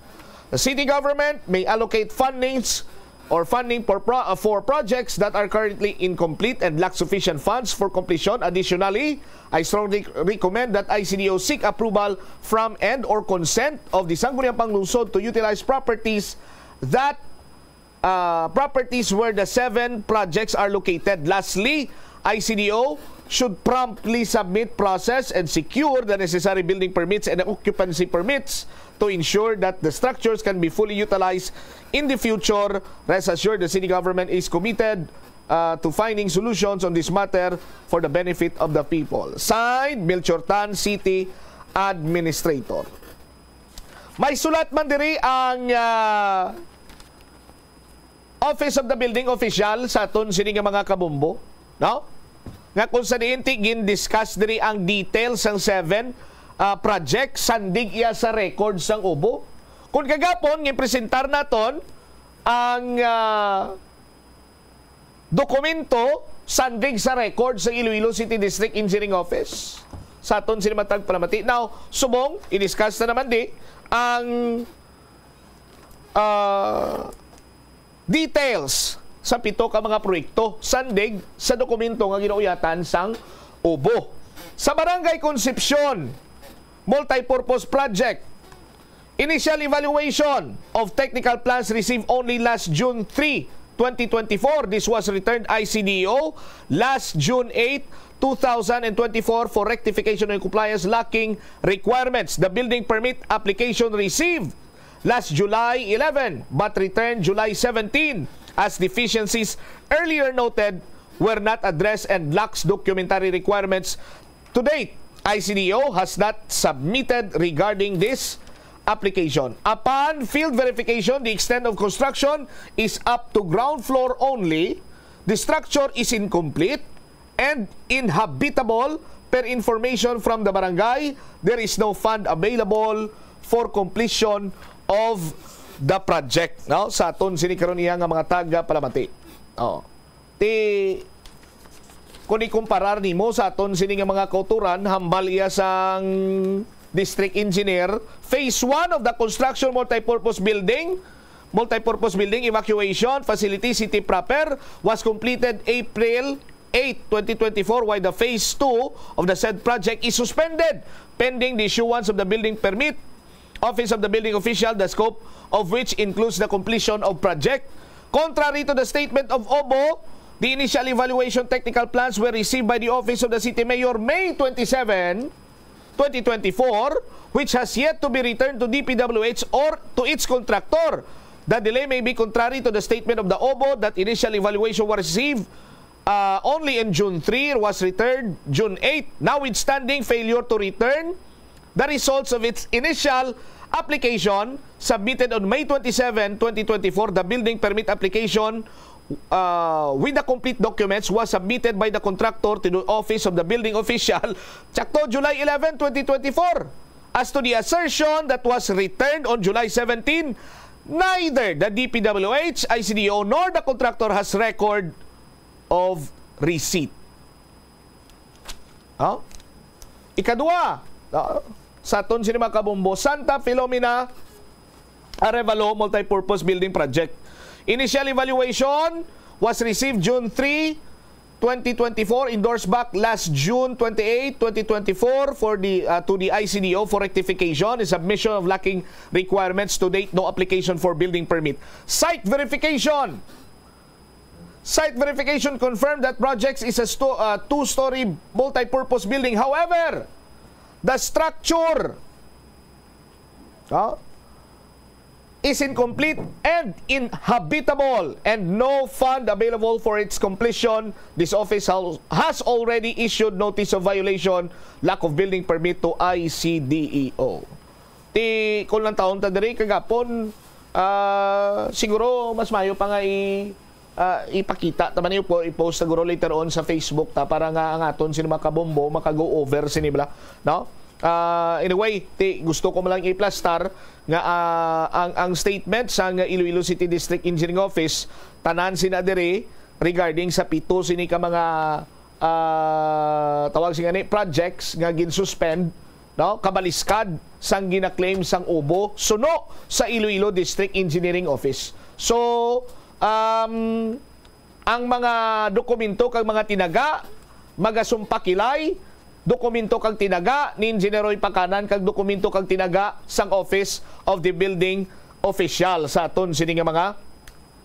The city government may allocate fundings or funding for pro-, uh, for projects that are currently incomplete and lack sufficient funds for completion. Additionally, I strongly recommend that I C D O seek approval from and or consent of the Sangguniang Panglungsod to utilize properties that, uh, properties where the seven projects are located. Lastly, I C D O should promptly submit, process, and secure the necessary building permits and occupancy permits to ensure that the structures can be fully utilized in the future. Rest assured, the city government is committed, uh, to finding solutions on this matter for the benefit of the people. Signed, Melchor Tan, City Administrator. May sulat man diri ang, ah, Office of the Building Official sa aton sini nga mga kabombo, no? Nga kung sa diin ti gin-discuss diri ang details sang seven, ah, project, sandig iya sa record sang OBO. Kung kagapon, ginpresentar naton ang, ah, dokumento, sandig sa record sa Iloilo City District Engineering Office. Sa aton sini matag palamati. Now, subong, i-discuss na naman di ang, ah, details sa pito ka mga proyekto, sandig sa dokumento nga ginauyatan sang OBO. Sa Barangay Concepcion, multipurpose project, initial evaluation of technical plans received only last June three, twenty twenty-four. This was returned I C D O last June eight, two thousand and twenty-four for rectification and compliance lacking requirements. The building permit application received last July eleven but returned July seventeen, as deficiencies earlier noted were not addressed and lacks documentary requirements. To date, I C D O has not submitted regarding this application. Upon field verification, the extent of construction is up to ground floor only. The structure is incomplete and inhabitable. Per information from the barangay, there is no fund available for completion of the project. No? Sa aton sini karon iya nga mga taga palamati. Oh. Ti, kung ikumparar nimo sa aton sini nga mga kauturan, hambal iya sang district engineer, phase one of the construction multipurpose building, multipurpose building evacuation facility city proper was completed April eight, twenty twenty-four, while the phase two of the said project is suspended pending the issuance of the building permit. Office of the Building Official, the scope of which includes the completion of project. Contrary to the statement of OBO, the initial evaluation technical plans were received by the Office of the City Mayor May twenty-seven, twenty twenty-four, which has yet to be returned to D P W H or to its contractor. The delay may be contrary to the statement of the OBO that initial evaluation was received, uh, only in June three, was returned June eight. Notwithstanding failure to return the results of its initial application submitted on May twenty-seven, twenty twenty-four, the building permit application, uh, with the complete documents was submitted by the contractor to the Office of the Building Official, sakto, July eleven, twenty twenty-four. As to the assertion that was returned on July seventeen, neither the D P W H, I C D O, nor the contractor has record of receipt. Oh? Ikadua, oh, sa aton sini mga kabombo, Santa Filomena Arevalo Multipurpose Building Project. Initial evaluation was received June three, twenty twenty-four, endorsed back last June twenty-eight, twenty twenty-four for the, uh, to the I C D O for rectification and submission of lacking requirements. To date, no application for building permit. Site verification. Site verification confirmed that projects is a sto-, uh, two-story multi-purpose building. However, the structure, uh, is incomplete and inhabitable and no fund available for its completion. This office hal-, has already issued notice of violation, lack of building permit to I C D E O. Ti, kung lang taon ta diri kagapon, ah, siguro mas mayo pa nga i-, ah, ipakita ta man, ipo-, i-post siguro later on sa Facebook ta para nga ang aton sini mga kabombo maka-go over sini bala, no? Ah, anyway, ti, gusto ko man lang iplastar nga, ah, ang, ang statement sang Iloilo City District Engineering Office, tanan sina diri regarding sa pito sini ka mga, ah, tawag sini ani, projects nga ginsuspend, no, kabaliskad sang gina-claim sang OBO suno sa Iloilo District Engineering Office. So, um, ang mga dokumento kag mga tinaga, magasumpakilay, dokumento kag tinaga ni Engineer Roy Pacanan kag dokumento kag tinaga sang Office of the Building Official sa aton sini nga mga,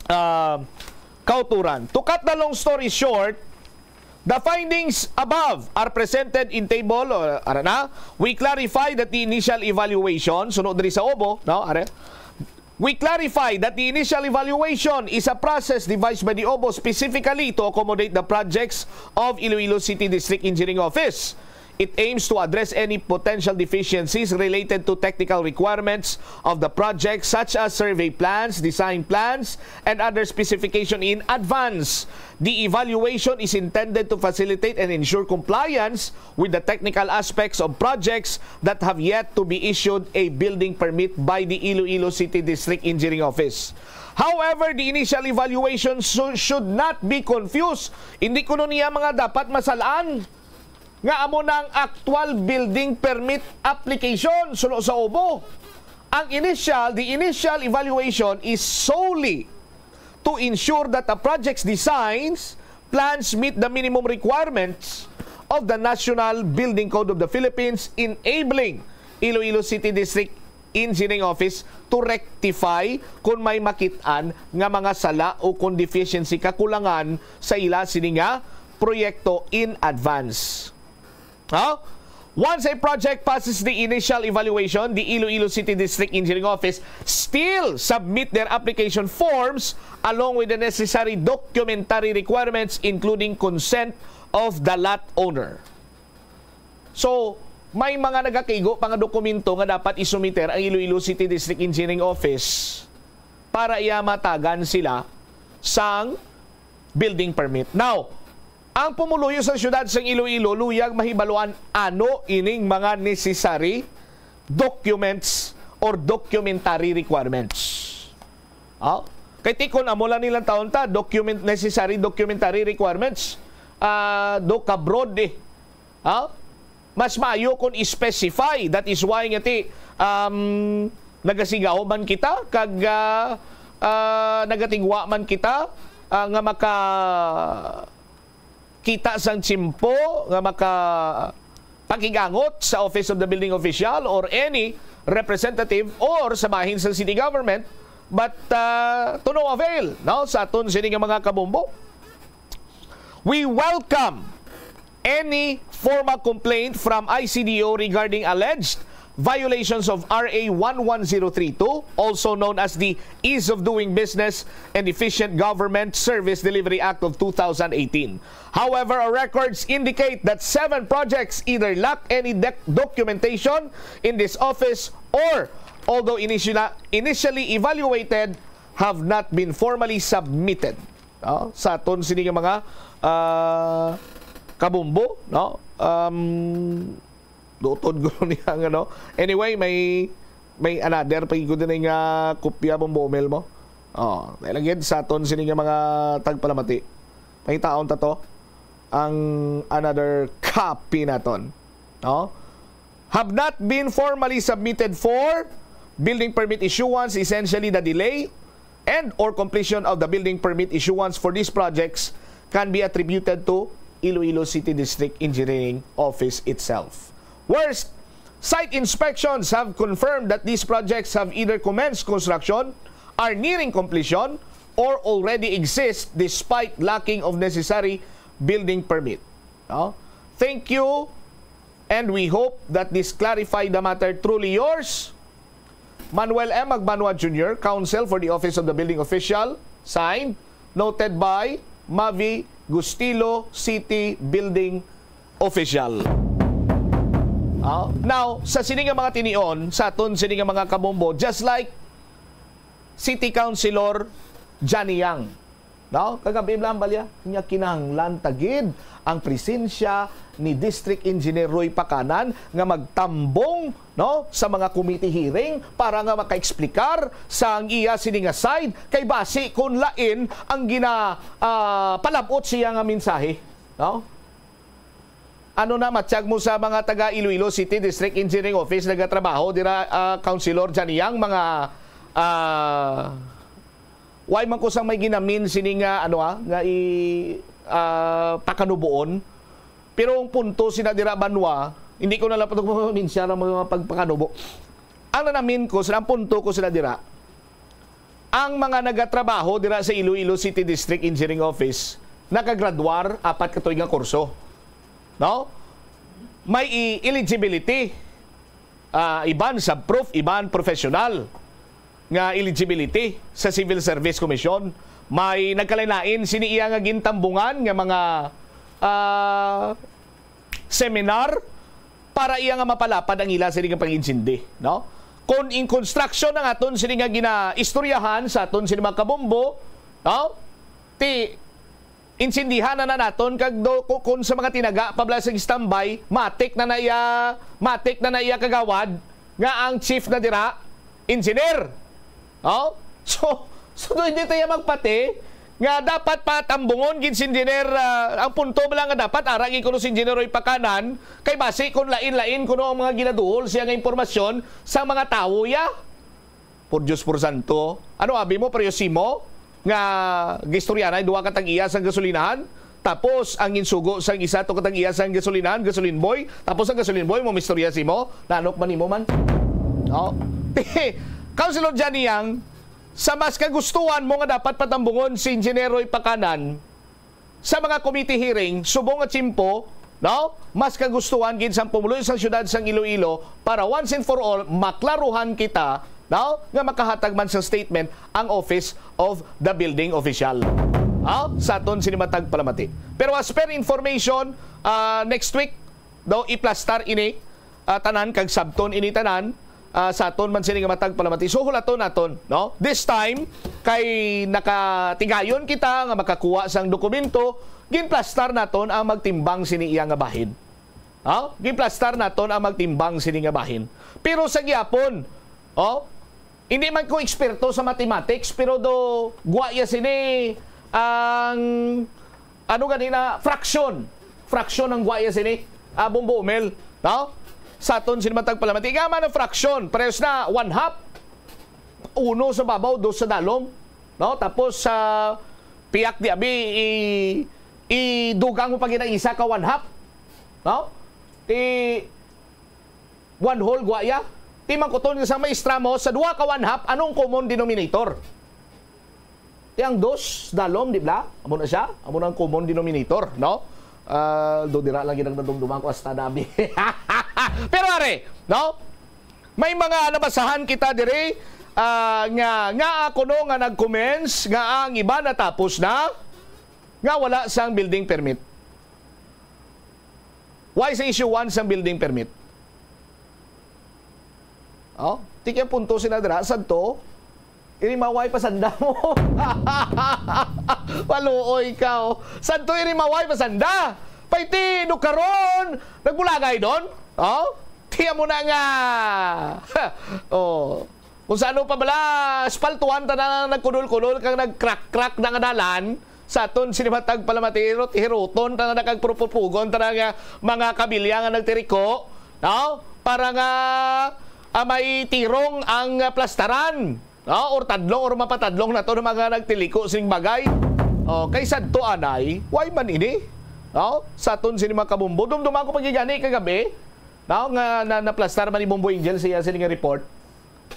ah, kauturan. To cut the long story short, the findings above are presented in table, o, ara na, we clarify that the initial evaluation, suno diri sa OBO, no, are, we clarify that the initial evaluation is a process devised by the OBO specifically to accommodate the projects of Iloilo City District Engineering Office. It aims to address any potential deficiencies related to technical requirements of the project, such as survey plans, design plans, and other specification in advance. The evaluation is intended to facilitate and ensure compliance with the technical aspects of projects that have yet to be issued a building permit by the Iloilo City District Engineering Office. However, the initial evaluation su-, should not be confused. Hindi kuno niya mga dapat masalaan nga amo na ang actual building permit application suno sa OBO. Ang initial, the initial evaluation is solely to ensure that the project's designs, plans meet the minimum requirements of the National Building Code of the Philippines, enabling Iloilo City District Engineering Office to rectify kung may makit-an nga mga sala o kung deficiency, kakulangan sa ila sini nga proyekto in advance. Ha? Once a project passes the initial evaluation, the Iloilo City District Engineering Office still submit their application forms along with the necessary documentary requirements, including consent of the lot owner. So, may mga nagakaigo pa nga dokumento nga dapat isumiter ang Iloilo City District Engineering Office para iya matagan sila sang building permit. Now, ang pumuluyo sa siyudad sang Iloilo luyag mahibaluan ano ining mga necessary documents or documentary requirements. Ah? Kay ti kon amo lang nilang taon ta, document, necessary documentary requirements, ah, do ka broad eh. Ha? Mas maayo kung i-specify. That is why nga ti, um, nagasigaw man kita, kag, ah, ah, nagatigwa man kita, ah, nga maka kita sang tiyempo, nga maka pakigangot sa Office of the Building Official or any representative or sa bahin sa city government, but, ah, to no avail, no, sa aton sini nga mga kabombo. We welcome any formal complaint from I C D O regarding alleged violations of R A one one zero three two, also known as the Ease of Doing Business and Efficient Government Service Delivery Act of two thousand eighteen. However, our records indicate that seven projects either lack any dec-, documentation in this office or, although initially, initially evaluated, have not been formally submitted. No? Sa aton sini nga mga, ah, kabumbo, no? Um, duotod ko niya nga, no? Anyway, may, may another pa gid nga kopya, Bombo Omel, mo. Oh, dahil lang gid sa aton sini nga mga tagpalamati. Pangitaon ta to ang another copy naton. No? Have not been formally submitted for building permit issuance, essentially the delay and or completion of the building permit issuance for these projects can be attributed to Iloilo City District Engineering Office itself. Worst, site inspections have confirmed that these projects have either commenced construction, are nearing completion, or already exist despite lacking of necessary building permit. No? Thank you, and we hope that this clarified the matter. Truly yours, Manuel M. Magbanua Junior, Counsel for the Office of the Building Official. Signed, noted by Mavi Gustilo, City Building Official. Ah, now, sa sini nga mga tinion, sa aton sini nga mga kabombo, just like City Councilor Johnny Yang, no? Kagabi lang balya, niya kinahanglan ta gid ang presensya ni District Engineer Roy Pacanan nga magtambong, no, sa mga committee hearing para nga makaexplikar sa ang iya sini nga side, kay basi kung lain ang gina, ah, palabot siya nga mensahe, no? Ano na, matyag mo sa mga taga Iloilo City District Engineering Office nagatrabaho dira, ah, Councilor Johnny Yang, mga, ah, why man ko sang may ginamin sini nga, ano, ah, nga i, ah, pakanubuon. Pero ang punto sina dira, Banwa, hindi ko na lang patugmaminsya ang mga pagpakanubo. Ang nanamin ko, sila, ang punto ko sila dira, ang mga nagatrabaho dira sa Iloilo City District Engineering Office, nakagraduar, apat ka tuig nga kurso. No? May i-, eligibility. Ah, iban sa proof, iban professional nga eligibility sa Civil Service Commission. May nagkalain-lain sini iya nga gintambungan nga mga, ah, seminar para iya nga mapalapad ang ila sini nga pag-insindi, no? Kung in construction ang aton sini nga ginaistoryahan sa aton sini mga kabombo, no? Ti insindihan na, na naton kag do, ku-, kun sa mga tinaga pa bala sa standby, matik na na iya, matik na na iya kagawad nga ang chief na dira, engineer. Oh? So, so do hindi tayo magpati nga dapat patambungon gid si engineer, ah, ang punto bala nga dapat ara gid kuno si engineer Roy Pacanan, kay basi kung lain-lain kuno ang mga ginaduol siya nga impormasyon sa mga tawo ya. Por Dios, por santo. Ano abi mo, Pareho Simo? Nga gistorya na duha ka tag-iya sang gasolinahan? Tapos, ang insugo sang isa to ka tag-iya sang gasolinahan, gasoline boy. Tapos, ang gasoline boy, mo mistorya simo? Nanok man nimo man? No? Councilor Johnny Yang, sa mas kagustuhan mo nga dapat patambungon si Engineer Roy Pacanan, sa mga committee hearing, subong nga tiyempo, no? Mas kagustuhan gid sang pumuluyo sang siyudad sang Iloilo para once and for all maklaruhan kita, no? Nga makahatag man sang statement ang Office of the Building Official. No? Sa aton sini matag palamati. Pero as per information, ah, next week daw iplastar ini, ah, tanan kag sabton ini tanan, ah, sa aton man sini nga matag palamati. So, hulaton naton, no? This time, kay nakatigayon kita nga makakuha sang dokumento, ginplastar naton ang magtimbang sini iya nga bahin. Ha? Ginplastar naton ang magtimbang sini nga bahin. Pero sa gihapon, oh, hindi man ko eksperto sa mathematics, pero do gwa ya sini ang, ano gani na, fraction. Fraction ang gwa ya sini, ah, Bombo Umel, no? Sa aton sini matag palamati. Nga man ang fraction, parehas na one half. Uno sa babaw, dos sa dalom, no? Tapos sa piyak di abi, i-, idugang mo pa gid ang isa ka one half, no? Ti one whole gwa ya. Ti mangkuton ka sa maestra mo, sa duha ka one half, anong common denominator? Ti ang dos, dalom, di ba? Amo na siya. Amo na ang common denominator, no? Ah, do dira lang gid ang nadumduman ko hasta dabi. Pero are, no? May mga nabasahan kita diri, ah, nga, nga ako no nga nag-comments nga ang iba natapos na, nga wala sang building permit. Why sa issue one sang building permit? Oh, ti kay ang punto sina dira, sadto, iri maway pa sanda mo. Paluoy ka, oh. Sadto iri maway pa sanda. Pay ti do karon, nagbulagay don. Oh, ti amo na nga. Oh. Kung sa ano pa bala, espaltuhan ta na nagkunol-kunol kag nagkrak-krak na nga dalan, sa aton sini matag palamati, hirot-hiroton ta na kag purupupugon ta na nga mga kabilya nga nagtiriko, no? Para nga Ah, may tirong ang, ah, plastaran, no? Or tadlong or mapatadlong na to ng mga nagtiliko sing bagay. Oh, kay sadto anay, why man ini? No? Sa aton sini mga kabumbo, dumduman ko pagigani kagabi, no? Nga na, naplastar man ni Bombo Angel siya sini nga report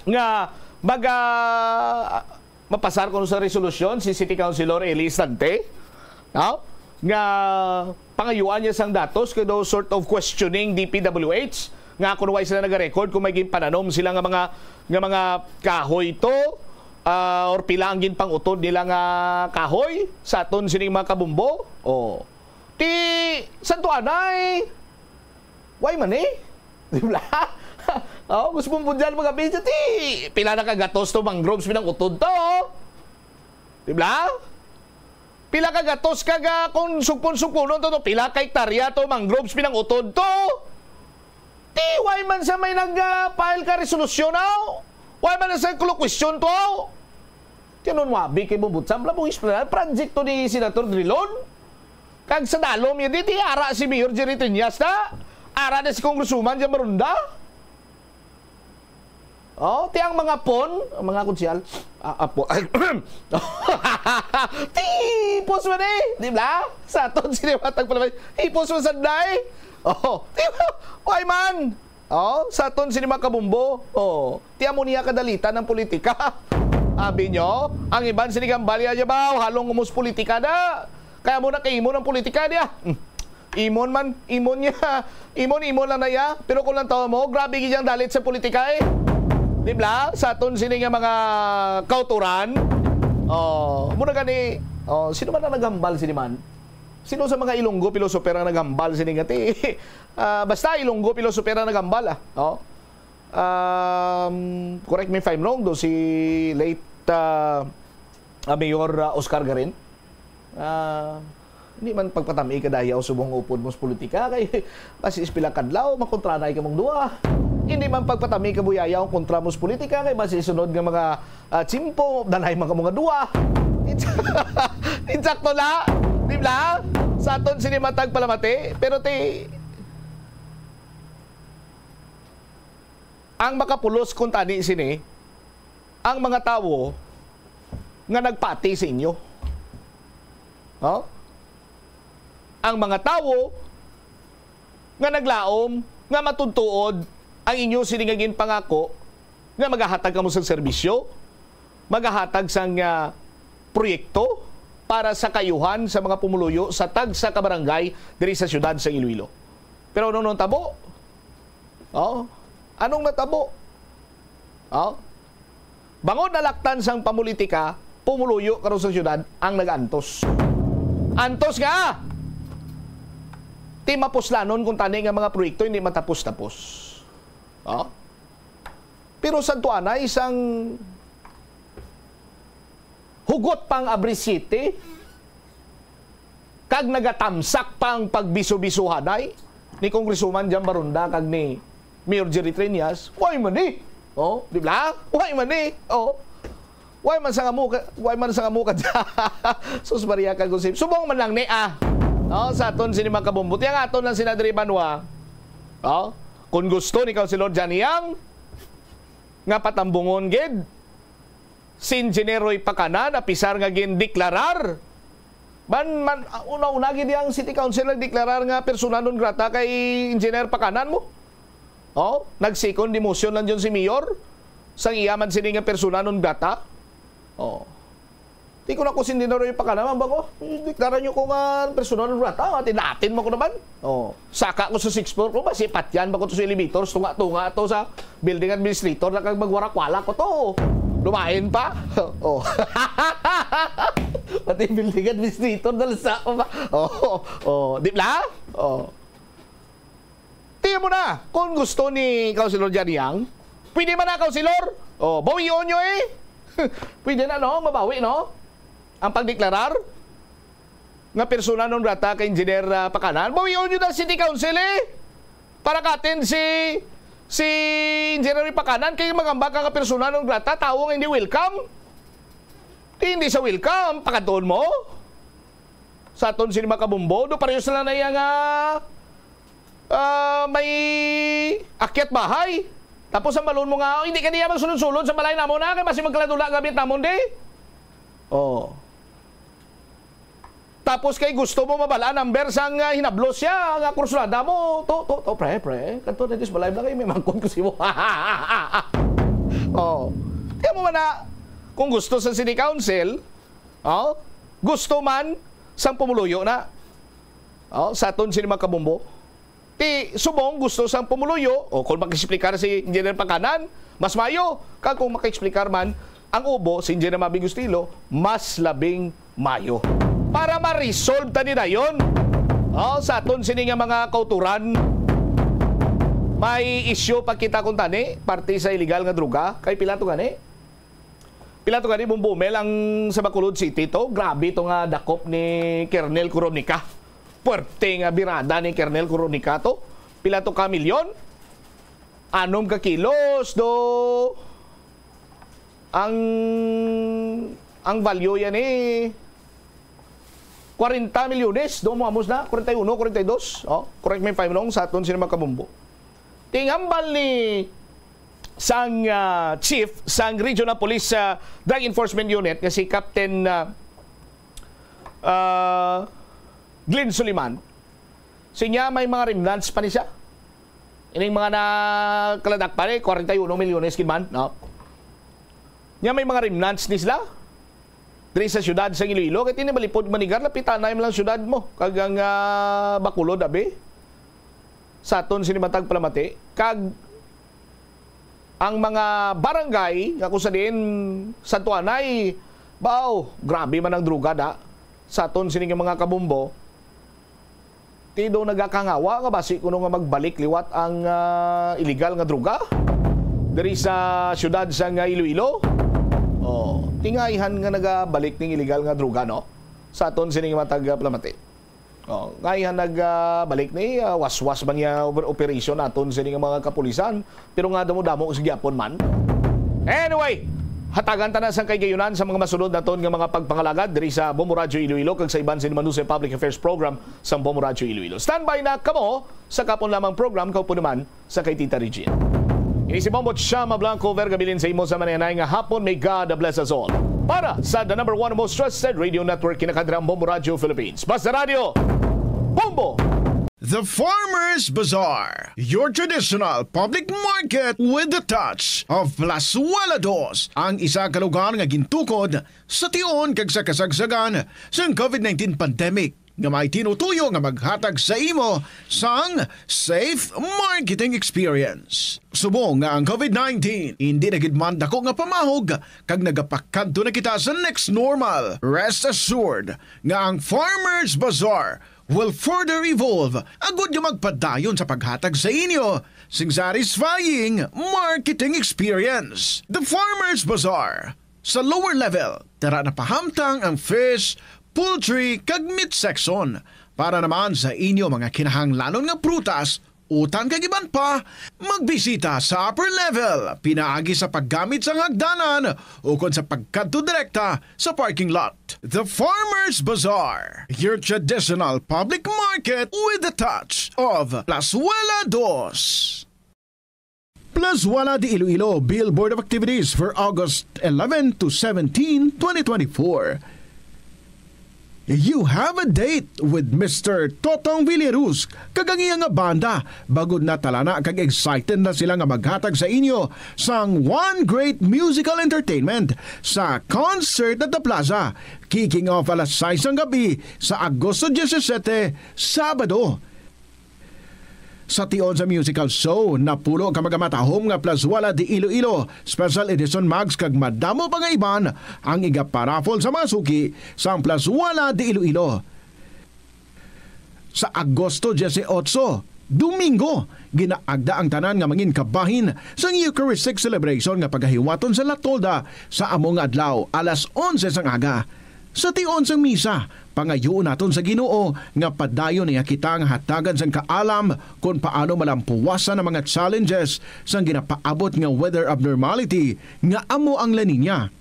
nga mag, ah, mapasar kuno sa resolusyon si City Councilor Eli Istante, no? Nga pangayuan niya sang datos kay daw sort of questioning D P W H nga kung why sila nag-record kung may ginpananom sila nga mga, nga mga kahoy to, ah, or pila ang ginpangutod nila nga kahoy sa aton sining mga kabumbo. Oh. Ti, santo anay, why man eh? Di ba? Oh, gusto mong budyan mga video, ti, pila na ka gatos to mangroves pinangutod to, oh. Di ba? Pila ka gatos ka ga, kung sugpon-sugponon to, to, pila ka hektarya to mangroves pinangutod to. Ti, why man sa may nag-file ka resolusyon, aw? Why man sa kulo question to, aw? Ti, ano mo abi kay Bumbutsan? Wala mong explain. Project to ni Senator Drilon. Kag sa dalom yun, di, ti, ara si Mayor Jerry Triñas na. Ara na si Congresswoman Jan Barunda. Oh, ti ang mga pon, ang mga konsyal, ah, apo, ay, ti, hipos man eh, di ba? Sa aton sini matag pala, hipos man sa day. Oh, di ba? Why man? Oh, sa aton sini mga kabumbo. Oh, ti amo niya kadalitan ang politika. Abi nyo, ang iban sini gambalya niya ba, halong umus politika na. Kaya mo na kaimo ng politika niya. Hmm. Imon man, imon niya. Imon, imon lang na iya. Pero kung lang tawa mo, grabe gid ang dalit sa politika eh. Di ba? Sa aton sini nga mga kauturan. Oh, muna gani, oh, sino man ang naghambal sini man? Sino sa mga Ilonggo philosopher ang naghambal sini nga ti? Ah, basta Ilonggo philosopher ang naghambal, ah. Oh. Um, correct me if I'm wrong, do si late, ah, ah, Mayor, ah, Oscar Garin. Ah, hindi man pagpatami ka dayaw subong upod mo sa politika kay basi is pila kadlaw makontranay ka mong duwa. Hindi man pagpatami ka buyayaw kontra mo sa politika kay basi sunod nga mga, ah, tsimpo danay man ka mga duwa. Insakto na, di ba? Sa aton sini matag palamati, pero ti ang makapulos kung tani sini ang mga tawo nga nagpati sa inyo. No? Ang mga tawo nga naglaom nga matudtuod ang inyo sini nga ginpangako nga magahatag kamo sang serbisyo, magahatag sang, ah, proyekto para sa kaayuhan sa mga pumuluyo sa tagsa ka barangay diri sa siyudad sa Iloilo. Pero ano nang tabo? Oh, anong natabo? Oh, bangod nalaktan sang pamulitika, pumuluyo karon sa siyudad ang nag-antos. Antos nga ti mapuslanon kung tani nga mga proyekto hindi matapos-tapos. Oh? Pero sa tuanay sang hugot pang abri siyete, kag nagatamsak pang pagbisubisuhanay ni Congresswoman Jan Barunda kag ni Mayor Jerry Treñas, why man ni? Oh, di ba? Why man ni? Oh. Why man sa nga mo ka, why man sa nga mo ka? Sus Maria kag Jose. Subong man lang ni, ah. No, sa aton sini mga kabumbuti ang aton lang sina diri banwa. Oh, kung gusto ni Councilor Johnny Yang nga patambungon gid si Engineer Roy Pacanan, apisar nga gindeklarar. Man, man, una-una gid ang City Council nagdeklarar nga persona non grata kay Engineer Pacanan mo. Oh, nag-second demotion lang yun si Mayor. Sang iya man sini nga persona non grata. Oh. Di ko na ko si Engineer Roy Pacanan, ba ko? Deklara nyo ko nga persona non grata, atin-atin mo ko naman. Oh. Saka ko sa sixth floor ko, basi patyan ba ko to sa elevator, tunga-tunga to sa building administrator na kag magwarak-walak ko to. Lumain pa. Oh. Pati building administrator, dalasa ko ba? Oh, oh, di ba? Oh. Tiyan mo na, kung gusto ni Councilor Johnny Yang, pwede man na, Councilor. Oh, bawion nyo eh. Pwede na, no? Mabawi, no? Ang pagdeklarar nga persona non grata kay Engineer, ah, Pacanan, bawion nyo na City Council eh. Para katin si, si Engineer Pacanan kay magamba ka nga persona non grata, tawo nga hindi welcome. Di hindi sa welcome, pakadtuon mo. Sa aton sini makabumbo, do pareho sila na iya nga, ah, may akyat bahay. Tapos ang balon mo nga, "Oh, hindi ka niya magsulod-sulod sa balay namon, ha? Kay basi magkaladula gamit namon, di?" Oh. Tapos kay gusto mo mabal-an number sang, ah, hinablos siya nga kursulada mo. To, to, to, pre, pre. Kadto na dis balay lang kay may mangkon ko simo. Oh. Tiyan mo man na, kung gusto sa city council, oh, gusto man sang pumuluyo na. Oh, sa aton sini mga kabumbo. Ti subong gusto sang pumuluyo, o kung mag-explicar si Engineer Pangkanan, mas mayo. Kag kung maka-explicar man ang ubo si Engineer Mabi Gustilo, mas labing mayo. Para ma-resolve ta ni dayon, oh, sa aton sini nga mga kauturan, may issue pa kita kung tani, parte sa illegal nga droga. Kay pila to gani? Pila to gani, Bumbo Mel, ang sa Bacolod City to? Grabe to nga dakop ni Kernel Coronica. Puwerte nga birada ni Kernel Coronica to. Pila to ka milyon? Anom ka kilos do. Ang, ang value yan eh, kwarenta milyones. Do mo amos na, kwarenta y uno, kwarenta y dos. Oh, correct me if I'm wrong, sa aton sini mga kabumbo. Tingambal ni sang, ah, chief sang Regional Police, ah, Drug Enforcement Unit nga si Captain, ah, ah, Glenn Suliman. Sinya may mga remnants pa ni siya. Ining mga nakaladak pa ni, kwarenta y uno milyones gid man, no? Nya may mga remnants ni sila diri sa siyudad sa Iloilo, kay tini malipod manigar, lapitan na lang siyudad mo, kag ang, ah, Bacolod, abi. Sa aton sini matag palamati, kag ang mga barangay nga kung sa diin santuanay, baw, grabe man ang droga da. Sa aton sini nga mga kabumbo, ti daw nagakangawa nga basi kuno nga magbalik liwat ang, ah, illegal nga droga diri sa siyudad sa nga Iloilo. Oh, tingayhan nga nagabalik ning illegal nga droga, no? Sa aton sini nga matag palamati. Oh, ngay-an nag, ah, balik ni, ah, waswas man niya oper-, operation naton sini nga mga kapulisan, pero nga damo-damo sa gyapon man. Anyway, hatagan ta na sang kahigayonan sa mga masunod naton nga mga pagpangalagad diri sa Bombo Radyo Iloilo kag sa iban sini Manusay Public Affairs Program sang Bombo Radyo Iloilo. Standby na kamo sa kapon lamang program, kaupo naman sa kay Tita Regine. Ini si Bombo Chama Blanco, Verga Bilin sa imo sa mananay nga hapon. May God bless us all. Para sa the number one most trusted radio network, kinakadra ang Bombo Radio Philippines. Basta Radio, Bombo! The Farmers Bazaar, your traditional public market with the touch of Plazuela Dos, ang isa ka lugar nga gintukod sa tion kag sa kasagsagan sang covid nineteen pandemic. nga may tinutuyo nga maghatag sa imo sang safe marketing experience. Subong nga ang covid nineteen indi na gid man dako nga pamahog kag nagapakadto na kita sa next normal, rest assured nga ang Farmers Bazaar will further evolve agud nga magpadayon sa paghatag sa inyo sing satisfying marketing experience. The Farmers Bazaar, sa lower level, tara na pahamtang ang fish, poultry, kag meat section. Para naman sa inyo mga kinahanglanon nga prutas, utan kag iban pa, magbisita sa upper level, pinaagi sa paggamit sang hagdanan ukon sa pagkadto direkta sa parking lot. The Farmers Bazaar, your traditional public market with the touch of Plazuela Dos. Plazuela de Iloilo Billboard of Activities for August eleven to seventeen, twenty twenty-four. You have a date with Mister Totong Villaruz kag ang iya nga banda. Bagod na talana kag excited na sila nga maghatag sa inyo sang one great musical entertainment sa Concert at the Plaza, kicking off alas sais sang gabi sa Agosto disisete, Sabado. Sa tion sa musical show, napulo ka magamatahom nga Plazuela de Iloilo Special Edition mugs kag madamo pa nga iban ang igaparaffle sa mga suki sang Plazuela de Iloilo. Sa Agosto dieciocho, Domingo, ginaagda ang tanan nga mangin kabahin sang Eucharistic celebration nga pagahiwaton sa La Tolda sa amo nga adlaw, alas onse sang aga. Sa tion sang misa, pangayuon naton sa Ginoo nga padayon niya kita nga hatagan sang kaalam kon paano malampuwasan ang mga challenges sang ginapaabot nga weather abnormality nga amo ang La Niña.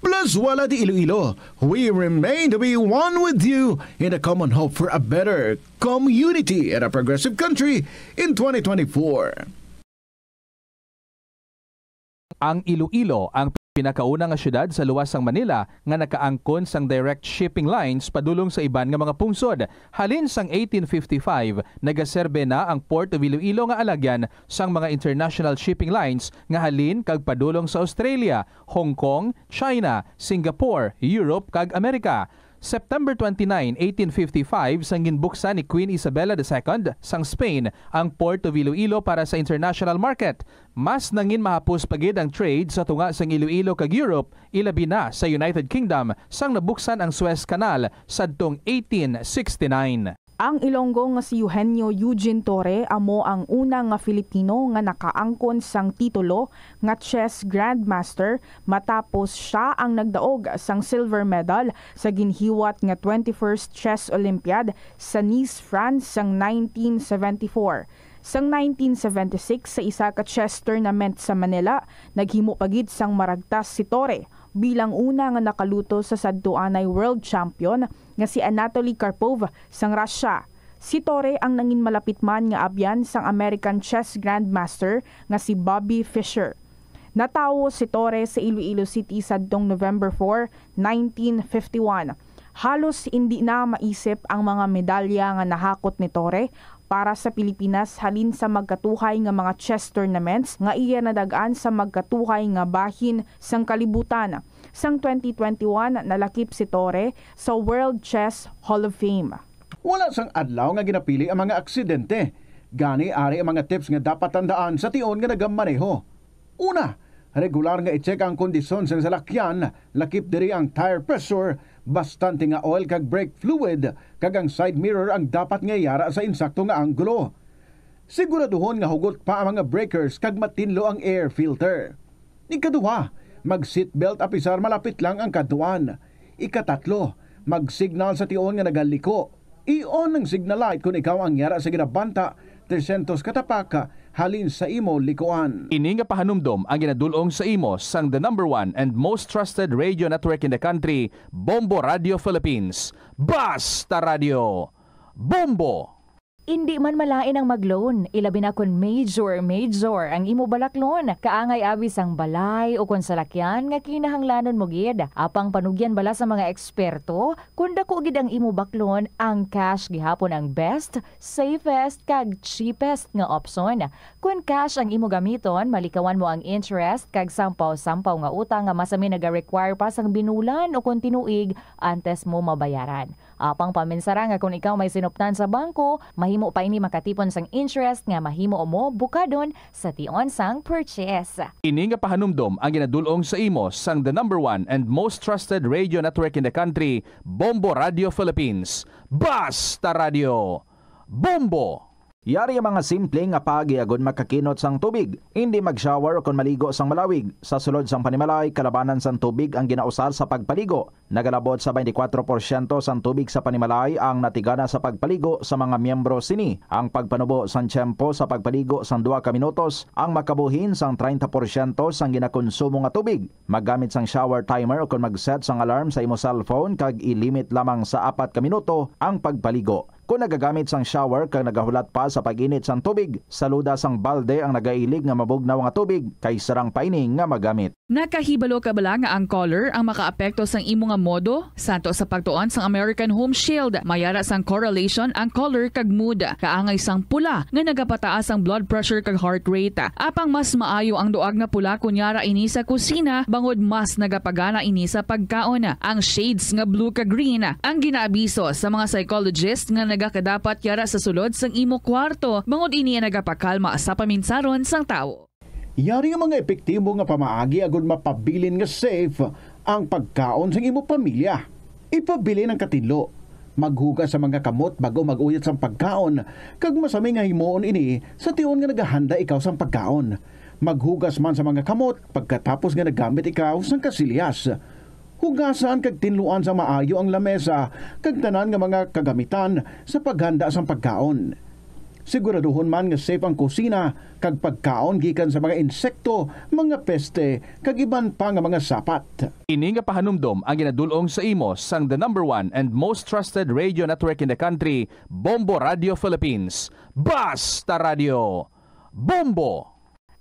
Plazuela de Iloilo, we remain to be one with you in a common hope for a better community and a progressive country in twenty twenty-four. Ang Iloilo ang pinakauna nga siyudad sa luwas sang Manila nga nakaangkon sang direct shipping lines padulong sa iban nga mga pungsod. Halin sang eighteen fifty-five, nagaserbe na ang Port of Iloilo nga alagyan sang mga international shipping lines nga halin kag padulong sa Australia, Hong Kong, China, Singapore, Europe, kag Amerika. September twenty-nine, eighteen fifty-five, sang ginbuksan ni Queen Isabella the Second sang Spain ang Port of Iloilo para sa international market. Mas nangin mahapos pa gid ang trade sa tunga sang Iloilo kag Europe, ilabi na sa United Kingdom, sang nabuksan ang Suez Canal sadtong eighteen sixty-nine. Ang Ilonggo nga si Eugenio Eugene Torre amo ang una nga Filipino nga nakaangkon sang titulo nga chess grandmaster, matapos sia ang nagdaog sang silver medal sa ginhiwat nga twenty-first Chess Olympiad sa Nice, France, sang nineteen seventy-four. Sang nineteen seventy-six, sa isa ka chess tournament sa Manila, naghimo pa gid sang maragtas si Torre bilang una nga nakaluto sa sadtuanay world champion nga si Anatoly Karpov sang Russia. Si Torre ang nangin malapit man nga abyan sang American chess grandmaster nga si Bobby Fischer. Natawo si Torre sa Iloilo City sadtong November four, nineteen fifty-one. Halos indi na maisip ang mga medalya nga nahakot ni Torre para sa Pilipinas halin sa magkatuhay nga mga chess tournaments nga iya nadag-an sa magkatuhay nga bahin sang kalibutan. Sang twenty twenty-one, nalakip si Torre sa World Chess Hall of Fame. Wala sang adlaw nga ginapili ang mga aksidente. Gani, ari ang mga tips nga dapat tandaan sa tion nga nagamaneho. Una, regular nga i-check ang kondisyon sang salakyan, lakip diri ang tire pressure, bastante nga oil kag brake fluid, kag ang side mirror ang dapat nga yara sa insakto nga anggulo. Siguraduhon nga hugot pa ang mga breakers kag matinlo ang air filter. Ikaduha, mag-seatbelt apisar malapit lang ang kadtuan. Ikatatlo, mag-signal sa tion nga nagaliko. I-on ang signal light kon ikaw ang yara sa ginabanta trescientos ka tapak halin sa imo likuan. Ini nga pahanumdom ang ginadul-ong sa imo sang the number one and most trusted radio network in the country, Bombo Radio Philippines. Basta Radio! Bombo! Indi man malain ang mag-loan, ilabi na kon major, major ang imo balaklon. Kaangay abi sang balay o kon salakyan nga kinahanglanon mo gid. Apang panugyan bala sa mga eksperto, kon dako gid ang imo baklon, ang cash gihapon ang best, safest, kag cheapest nga opsyon. Kon cash ang imo gamiton, malikawan mo ang interest kag sampaw-sampaw nga utang nga masami naga-require pa sang binulan o kon tinuig antes mo mabayaran. Apang paminsara nga kon ikaw may sinuptan sa bangko, mahimo pa ini makatipon sang interest nga mahimo mo bukadon sa tion sang purchase. Ini nga pahanumdom ang ginadul-ong sa imo sang the number one and most trusted radio network in the country, Bombo Radio Philippines. Basta Radio! Bombo! Yari ang mga simple nga paagi agud makakinot sang tubig. Indi mag-shower o kon maligo sang malawig. Sa sulod sang panimalay, kalabanan sang tubig ang ginausar sa pagpaligo. Nagalabot sa twenty-four porsyento sang tubig sa panimalay ang natigana sa pagpaligo sa mga miyembro sini. Ang pagpanubo sang tiyempo sa pagpaligo sang duha ka minutos ang makabuhin sang treinta porsyento sang ginakonsumo nga tubig. Maggamit sang shower timer o kon mag-set sang alarm sa imo cellphone kag i-limit lamang sa apat ka minuto ang pagpaligo. Kon nagagamit sang shower kag nagahulat pa sa pag-init sang tubig, saluda sang balde ang nagailig nga mabugnaw nga tubig kay sarang pa ini nga magamit. Nakahibalo ka bala nga ang color ang makaapekto sang imo nga modo? Santo sa pagtuon sang American Home Shield, mayara sang correlation ang color kag mood. Kaangay sang pula nga nagapataas ang blood pressure kag heart rate. Apang mas maayo ang duag nga pula kon yara ini sa kusina, bangod mas nagapagana ini sa pagkaon. Ang shades nga blue kag green ang ginaabiso sa mga psychologist nga nagakadapat yara sa sulod sang imo kwarto, bangod ini ang nagapakalma sa paminsaron sang tawo. Yari ang mga epektibo nga pamaagi agud mapabilin nga safe ang pagkaon sang imo pamilya. Ipabilin ang katinlo. Maghugas sa mga kamot bag-o mag-uyot sang pagkaon, kag masami nga himuon ini sa tion nga nagahanda ikaw sang pagkaon. Maghugas man sa mga kamot pagkatapos nga naggamit ikaw sang kasilyas. Hugasan kag tinluan sa maayo ang lamesa kag tanan nga mga kagamitan sa paghanda sang pagkaon. Siguraduhon man nga safe ang kusina kag pagkaon gikan sa mga insekto, mga peste, kag iban pa nga mga sapat. Ini nga pahanumdom ang ginadul-ong sa imo sang the number one and most trusted radio network in the country, Bombo Radio Philippines. Basta Radio! Bombo!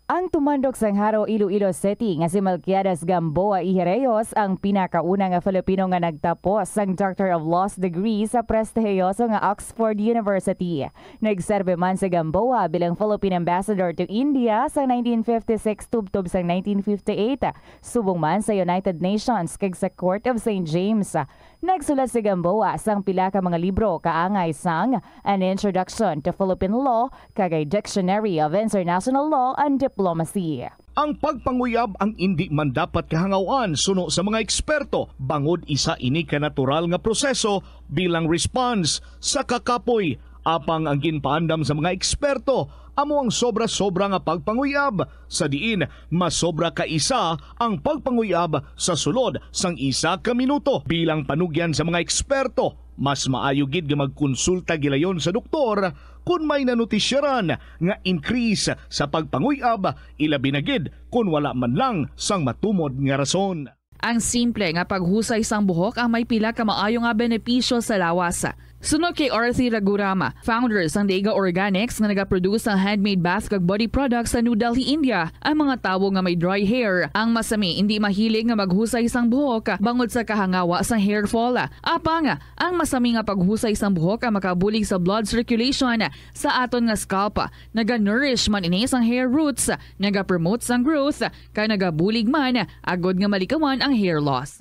Ang tumandok sang Jaro, Iloilo City nga si Melquiades Gamboa y Herreos ang pinakauna nga Filipino nga nagtapos sang Doctor of Laws degree sa prestihiyoso nga Oxford University. Nagserbi man si Gamboa bilang Philippine Ambassador to India sa nineteen fifty-six tubtob sang nineteen fifty-eight, subong man sa United Nations kag sa Court of Saint James. Nagsulat si Gamboa sang pila ka mga libro kaangay sang An Introduction to Philippine Law kag a Dictionary of International Law and Diplomacy. Ang pagpanguyab ang indi man dapat kahangawan suno sa mga eksperto, bangod isa ini ka natural nga proseso bilang response sa kakapoy. Apang ang ginpaandam sa mga eksperto amo ang sobra-sobra nga pagpanguyab, sa diin masobra ka isa ang pagpanguyab sa sulod sang isa ka minuto. Bilang panugyan sa mga eksperto, mas maayo gid nga magkonsulta gilayon sa doktor kon may nanotisyaran nga increase sa pagpanguyab, ilabi na gid kon wala man lang sang matumod nga rason. Ang simple nga paghusay sang buhok ang may pila ka maayo nga benepisyo sa lawas. Suno kay Arthi Raghuram, founder sang Dega Organics nga nagaproduce sang handmade bath kag body products sa New Delhi, India, ang mga tawo nga may dry hair ang masami indi mahilig nga maghusay sang buhok bangod sa kahangawa sang hair fall. Apang ang masami nga paghusay sang buhok ang makabulig sa blood circulation sa aton nga scalp. Naga-nourish man ini sang hair roots, nagapromote sang growth, kag nagabulig man agod nga malikawan ang hair loss.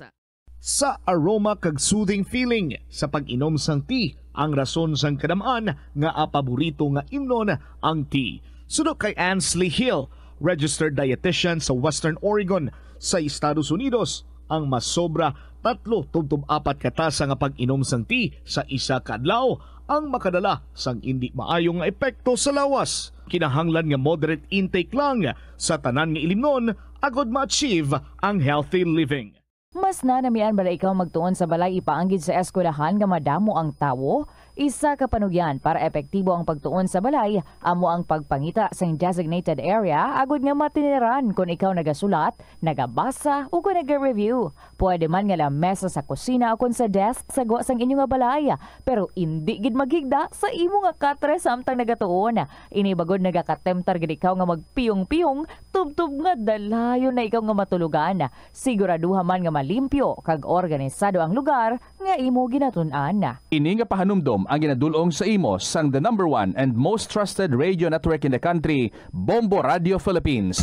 Sa aroma kag soothing feeling sa pag-inom sang tea, ang rason sang kadam-an nga apaborito nga imnon ang tea. Suno kay Ansley Hill, registered dietitian sa Western Oregon sa Estados Unidos, ang masobra tatlo tubtob apat ka tasa nga pag-inom sang tea sa isa ka adlaw ang makadala sang indi maayo nga epekto sa lawas. Kinahanglan nga moderate intake lang sa tanan nga ilimnon agod ma-achieve ang healthy living. Mas nanamian bala ikaw magtuon sa balay ipaanggid sa eskwelahan nga madamo ang tawo? Isa ka panugyan para epektibo ang pagtuon sa balay amo ang pagpangita sing designated area agud nga matiniran kon ikaw nagasulat, nagabasa, o kon naga-review. Pwede man nga lamesa sa kusina o kon sa desk sa gwa sang inyo nga balay, pero indi gid maghigda sa imo nga katre samtang nagatuon. Ini bagod nagakatemtar gid ikaw nga magpiyong-piyong tubtob nga dalayon na ikaw nga matulogan. Siguraduha man nga malimpyo kag organisado ang lugar nga imo ginatun-an. Ini nga pahanumdom ang ginadul-ong sa imo sang the number one and most trusted radio network in the country, Bombo Radio Philippines.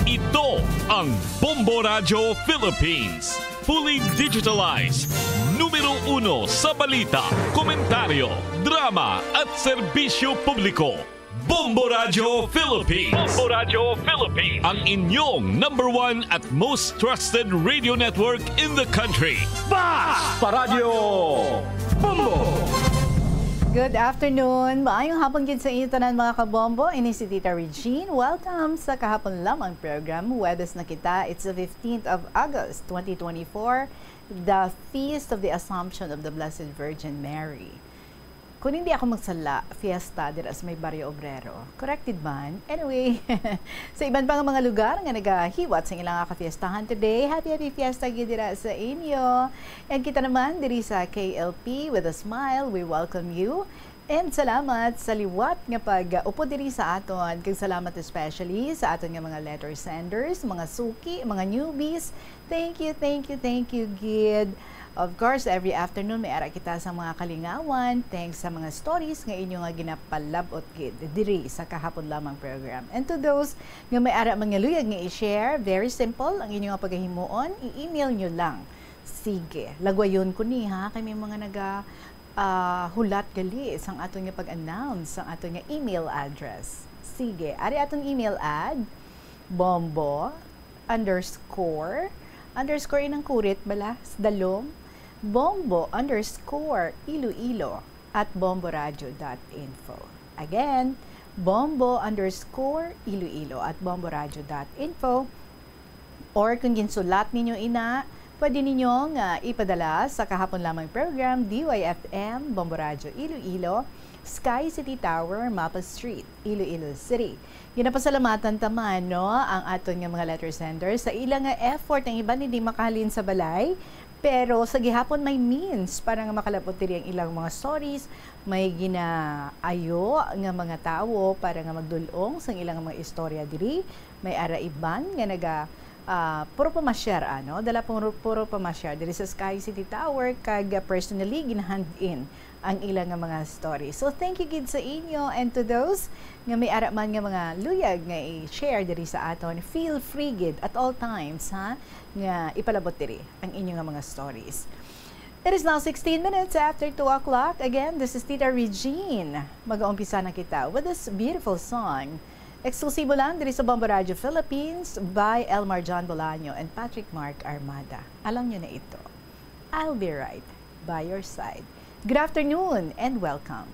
Ito ang Bombo Radio Philippines. Fully digitalized. Numero uno sa balita, komentaryo, drama at serbisyo publiko. Bombo Radio Philippines. Bombo Radio Philippines. Ang inyong number one at most trusted radio network in the country. Basta Radio Bombo! Good afternoon. Maayong hapon gid sa inyo tanan, mga kabombo. Ini si Tita Regine. Welcome sa Kahapon Lamang program. Huwebes na kita. It's the fifteenth of August, twenty twenty-four, the Feast of the Assumption of the Blessed Virgin Mary. Kung hindi ako magsala, fiesta dira sa may Barrio Obrero. Corrected man? Anyway, sa iban pa nga mga lugar nga nagahiwat sa ilang kafiestahan today, happy, happy fiesta gid dira sa inyo. And kita naman diri sa K L P with a smile, we welcome you. And salamat sa liwat nga pag-upod diri sa aton. Kag salamat especially sa aton nga mga letter senders, mga suki, mga newbies. Thank you, thank you, thank you, gid. Of course, every afternoon may ara kita sa mga kalingawan. Thanks sa mga stories nga inyo nga ginapalab-ot gid diri sa Kahapon Lamang program. And to those nga may ara man nga luyag nga i-share, very simple ang inyo nga pagahimuon, i-email nyo lang. Sige, lagwayon ko ni ha, kay may mga naga, ah, hulat gali sang aton nga pag-announce, sang aton nga email address. Sige, ari aton email ad, bombo underscore, underscore inang kurit bala, sa dalom, bombo underscore iloilo at bomboradio dot info. Again, bombo underscore iloilo at bomboradio dot info. Or kung ginsulat ninyo ina, pwede ninyo nga ipadala sa Kahapon Lamang Program, D Y F M, Bombo Radyo Iloilo, Sky City Tower, Mapa Street, Iloilo City. Ginapasalamatan ta man, no, ang aton nga mga letter sender sa ila nga effort ang iban hindi makahalin sa balay. Pero sa gihapon may means para nga makalab-ot diri ang ilang mga stories, may ginaayo nga mga tawo para nga magdul-ong sang ilang mga istorya diri. May ara iban nga naga, ah, puro pamasyar, ano? Dala puro, puro pamasyar diri sa Sky City Tower, kag, ah, personally ginahand-in ang ila nga mga story. So, thank you gid sa inyo, and to those nga may ara man nga mga luyag nga i-share diri sa aton, feel free gid at all times, ha, nga ipalabot diri ang inyo nga mga stories. It is now sixteen minutes after two o'clock. Again, this is Tita Regine. Mag-uumpisa na kita with this beautiful song. Eksklusibo lang diri sa Bombo Radio Philippines by Elmar John Bolaño and Patrick Mark Armada. Alam niyo na ito. I'll be right by your side. Good afternoon and welcome.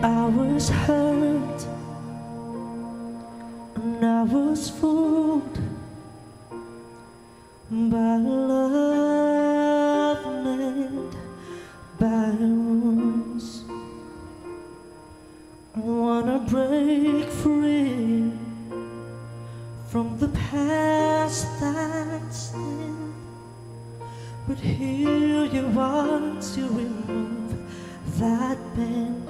I was hurt and I was fooled by love made by wounds. I wanna break free from the past that's there, but here you are to remove that pain.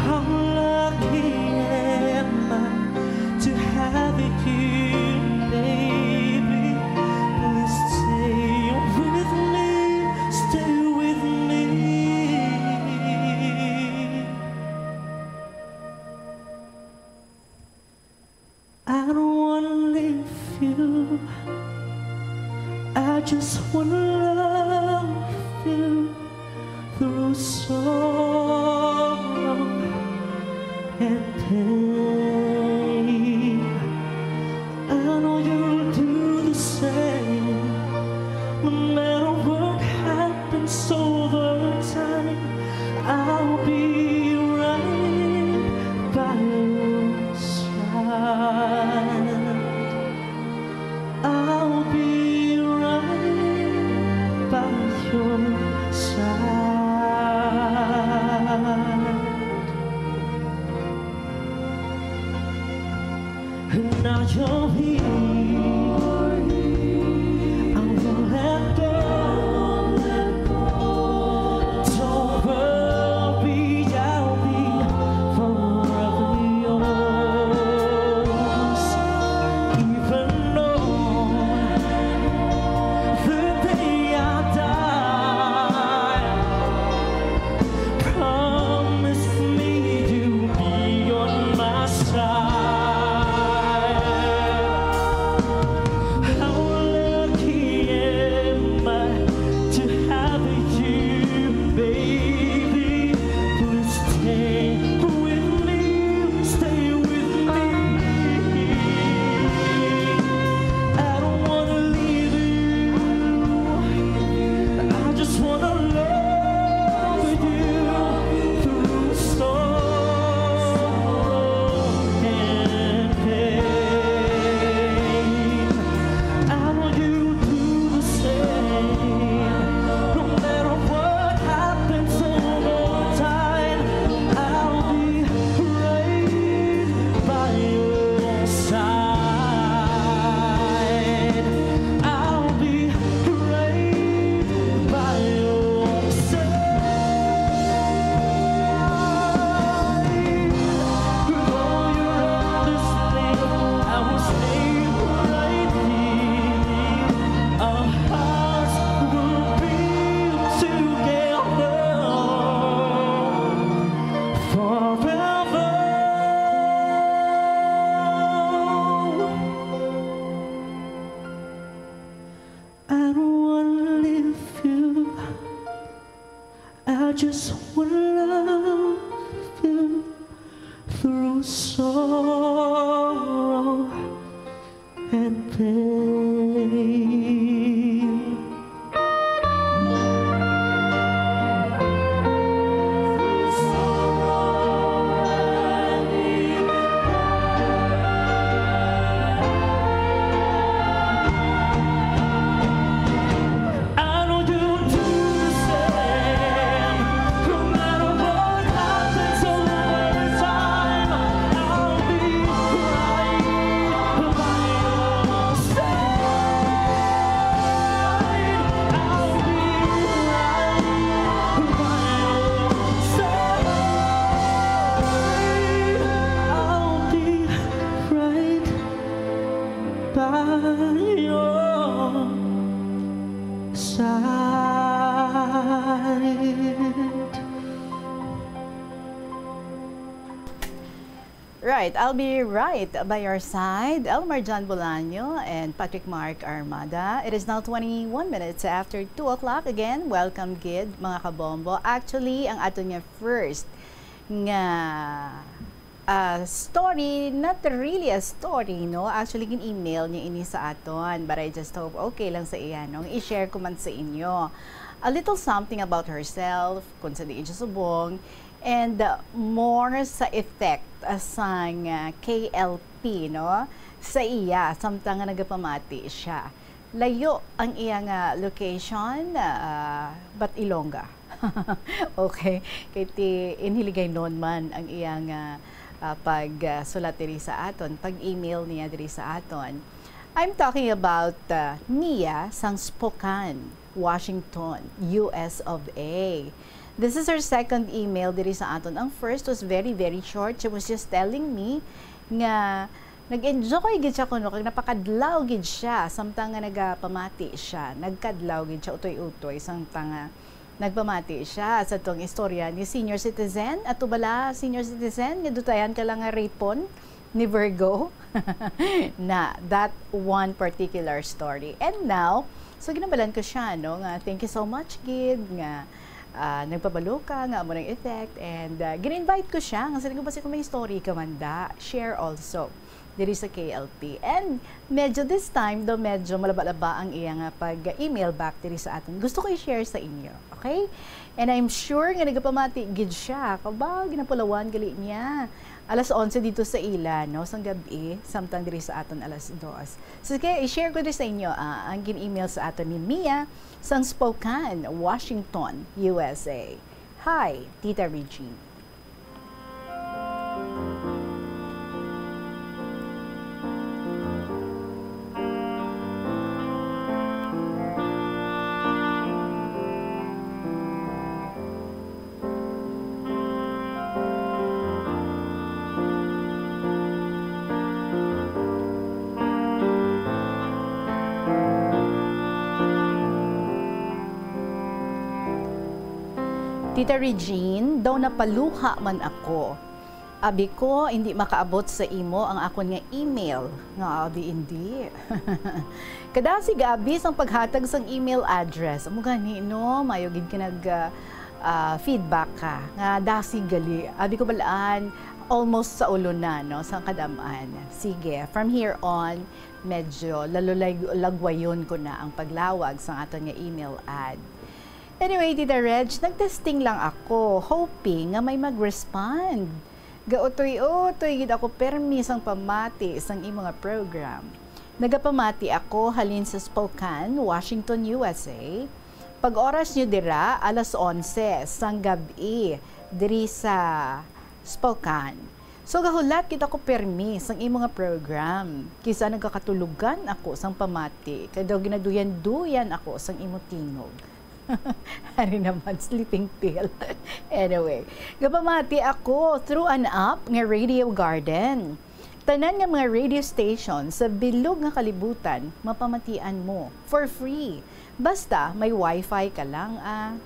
How lucky am I to have you, baby? Please stay with me, stay with me. I don't wanna leave you. I just wanna love you through sorrow and pain. I know you'll do the same, no matter what happens over time. I'll be right by your side. I'll be right by your side. Now you're here. I won't let go. Don't worry, I'll be forever yours. Even on the day I die, promise me you'll be on my side. How lucky am I to have you, baby. Please stay with me, stay with me. I don't wanna leave you. I just wanna love you through sorrow and pain. I know you do the same. No matter what happens over time, I'll be right by your side. I'll be right by your side. Though you're on this thing, I will stay right here. Our hearts will be together forever. I don't wanna leave you. I just wanna love you through sorrow and pain. Your side. Right, I'll be right by your side. Elmer John Bolaño and Patrick Mark Armada. It is now twenty-one minutes after two o'clock. Again, welcome gid, mga kabombo. Actually, ang ato niya first nga ah, story, not really a story, no? Actually, gin-email niya ini sa aton, but I just hope okay lang sa iya, no? I-share ko man sa inyo a little something about herself, kung sa diin siya subong, and uh, more sa effect uh, sang uh, K L P, no? Sa iya, samtang nga nagapamati siya. Layo ang iya nga location, ah, but Ilongga. Okay. Kay ti inhiligaynon man ang iya nga, ah, pag, ah, sulat diri sa aton, pag-email niya diri sa aton. I'm talking about, ah, Mia sang Spokane, Washington, U S of A. This is her second email diri sa aton. Ang first was very, very short. She was just telling me nga nag-enjoy gid siya kuno kag napakadlaw gid siya samtang nga nagapamati siya. Nagkadlaw gid siya utoy-utoy samtang nga nagpamati siya sa tong istorya ni senior citizen. Ato bala, senior citizen, nga dutayan ka lang nga ripon ni Virgo na that one particular story. And now, so ginabalan ko siya, no, nga thank you so much gid nga ah, nagpabalo ka nga amo nang effect, and ah, gin-invite ko siya nga siling ko, "Basi kung may story ka man da, share also diri sa K L P." And medyo this time, do medyo malaba-laba ang iya nga pag-email back diri sa aton. Gusto ko i-share sa inyo, okay? And I'm sure nga nagapamati gid siya. Kabaw, ginapulawan gali niya. Alas onse dito sa ila, no, sang gabi, samtang diri sa aton alas dos. So, kaya i-share ko diri sa inyo, ah, ang gin-email sa aton ni Mia sang Spokane, Washington, U S A. Hi, Tita Regine. Tita Regine, daw napaluha man ako. Abi ko, hindi makaabot sa imo ang akon nga email. Nga abi, hindi. Kadasig abi sang paghatag sang email address. Amo gani, no? Mayo gid ka nag, ah, ah, feedback ka. Nga dasig gali. Abi ko balaan, almost sa ulo na, no? Sa kadam-an. Sige, from here on, medyo lalulay-, lagwayon ko na ang paglawag sang aton nga email ad. Anyway, Tita Reg, nag-testing lang ako, hoping nga may mag-respond. Gautoy-utoy gid ako permi sang pamati sang imo nga program. Nagapamati ako halin sa Spokane, Washington, U S A. Pag oras niyo dira, alas onse sang gab-i diri sa Spokane. So, gahulat gid ako permi sang imo nga program. Kisa nagakatulogan ako sang pamati, kay daw ginaduyan-duyan ako sang imo tingog. Ari naman, sleeping pill. Anyway, gapamati ako through an app nga Radio Garden. Tanan nga mga radio station sa bilog nga kalibutan, mapamatian mo for free. Basta may wifi ka lang, ah.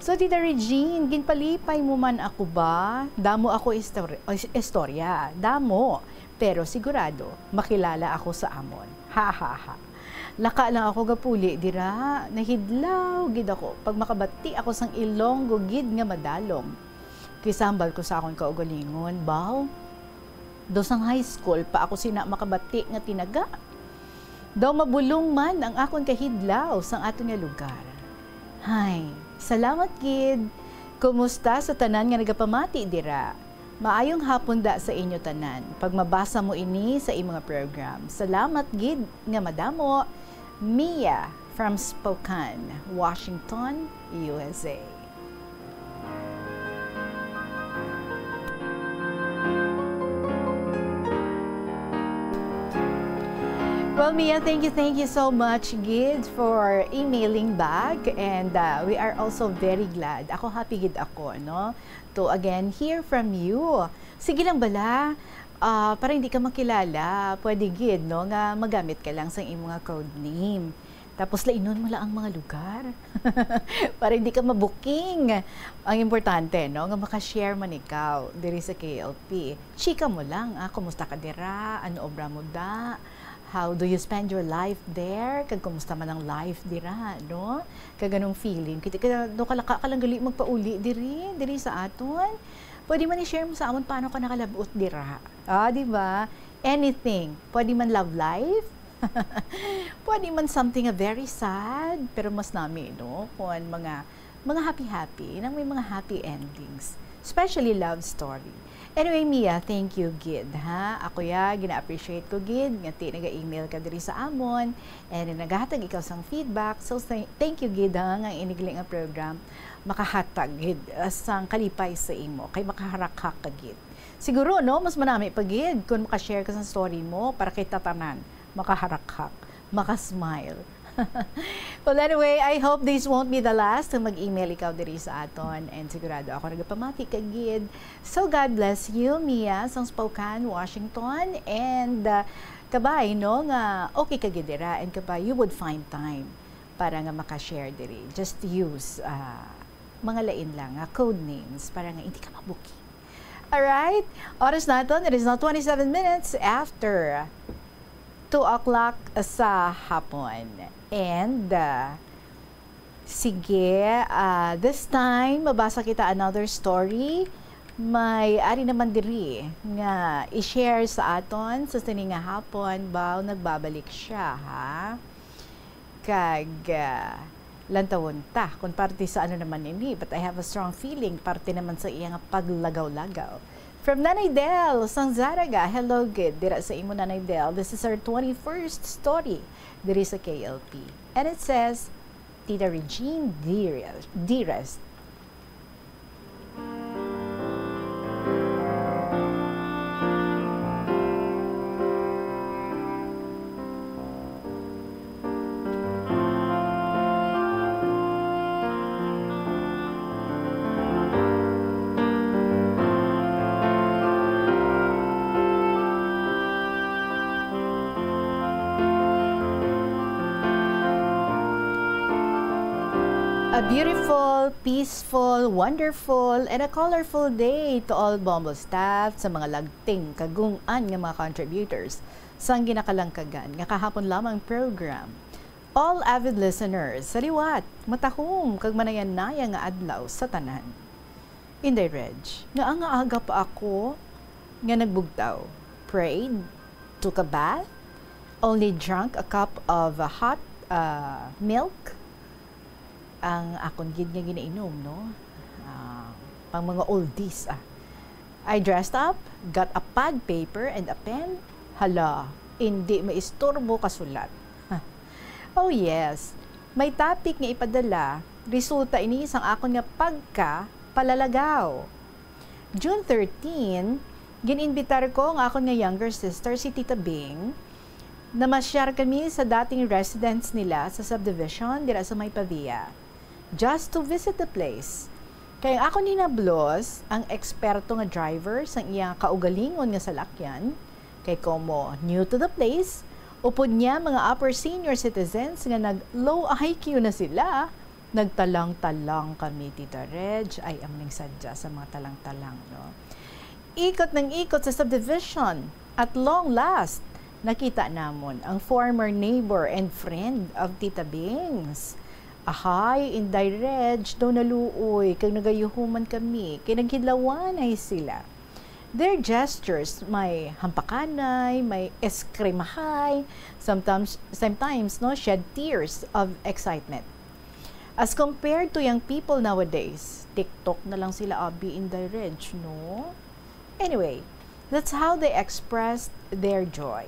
So, Tita Regine, ginpalipay mo man ako ba? Damo ako istor-, is-, istorya. Damo. Pero sigurado, makilala ako sa amon. Ha, ha, ha. Laka lang ako gapuli dira. Nahidlaw gid ako pag makabati ako sang Ilonggo gid nga madalom. Kay sambal ko sa akon kaugalingon, baw. Daw sang high school pa ako sina makabati nga tinaga. Daw mabulong man ang akon kahidlaw sang aton nga lugar. Hay, salamat gid. Kumusta sa tanan nga nagapamati dira? Maayong hapon da sa inyo tanan. Pag mabasa mo ini sa imo nga program. Salamat gid nga madamo. Mia from Spokane, Washington, U S A. Well, Mia, thank you, thank you so much gid for emailing back, and uh, we are also very glad. Ako, happy gid ako, no, to again hear from you. Sige lang bala, Ah, para hindi ka makilala, pwede gid, no, nga magamit ka lang sa imo nga code name. Tapos lainon mo lang ang mga lugar. Para hindi ka mabuking. Ang importante, no, nga maka-share man ikaw diri sa K L P. Chika mo lang, ah, kumusta ka dira? Ano obra mo da? How do you spend your life there? Kag kumusta man ang life dira, no? Kag anong feeling? Kita ka, no, kalaka ka lang gali magpauli diri, diri sa aton. Pwede man i-share mo sa amon paano ka nakalabot dira. Ah, di ba? Anything. Pwede man love life. Pwede man something nga very sad, pero mas nami, no? Kung mga, mga happy-happy, nang may mga happy endings. Especially love story. Anyway, Mia, thank you gid, ha? Ako ya, gina-appreciate ko gid nga ti naga-email ka diri sa amon and nagahatag ikaw sang feedback. So, say- thank you gid, ha, nga inigli nga program makahatag gid, ah, sang kalipay sa imo, kay makaharakhak ka gid. Siguro, no, mas manami pa gid kung maka-share ka sa story mo para kay tatanan, makaharakhak, maka-smile. Well, anyway, I hope this won't be the last nga mag-email ikaw diri sa aton. And sigurado ako nagapamati ka gid. So, God bless you, Mia, sang Spokane, Washington. And, uh, kabay, no, nga okay ka gid dira. And kabay, you would find time para nga maka-share diri. Just use, uh, mga lain lang nga code names para nga hindi ka mabuking. Alright? Oras naton, it is now twenty-seven minutes after two o'clock sa hapon. And, uh, sige, uh, this time, mabasa kita another story. May ari naman diri nga i-share sa aton sa sini nga hapon. Baw, nagbabalik siya, ha? Kag, ah, lantawon ta kung parte sa ano naman ini, but I have a strong feeling parte naman sa iya nga paglagaw-lagaw. From Nanay Del, sang Zaraga, hello gid dira sa imo, Nanay Del. This is our twenty-first story diri sa K L P. And it says, Tita Regine, dearest, dearest, A beautiful, peaceful, wonderful, and a colorful day to all Bombo staff, sa mga lagting kagung-an nga mga contributors sang ginakalangkagan nga kahapon lamang program. All avid listeners, sa liwat, matahom kag manaya-naya nga adlaw sa tanan. Inday Reg, nga ang aga pa ako nga nagbugtaw, prayed, took a bath, only drank a cup of, uh, hot, uh, milk, ang akon gid nga ginainom, no? Ah, pang mga oldies, ah. I dressed up, got a pad paper and a pen. Hala, indi maisturbo kasulat. Oh yes, may topic nga ipadala, resulta ini sang akon nga pagka palalagaw. June thirteen, gin-inbitar ko ang akon nga younger sister, si Tita Bing. Namasyar kami sa dating residence nila sa subdivision dira sa may Pavia, just to visit the place. Kay ang akon hinablos, ang eksperto nga driver sang iya kaugalingon nga salakyan, kay komo new to the place, upod niya mga upper senior citizens nga nag-low I Q na sila, nagtalang-talang kami, Tita Reg. Ay, ang ning sadya sa mga talang-talang, no? Ikot ng ikot sa subdivision. At long last, nakita namon ang former neighbor and friend of Tita Bings. Ahay, Inday Reg, daw naluoy, kag nagayuhuman kami, kay naghidlawanay sila. Their gestures, may hampakanay, may eskrimahay, sometimes, sometimes, no, shed tears of excitement. As compared to young people nowadays, TikTok na lang sila, abi, Inday Reg, no? Anyway, that's how they expressed their joy.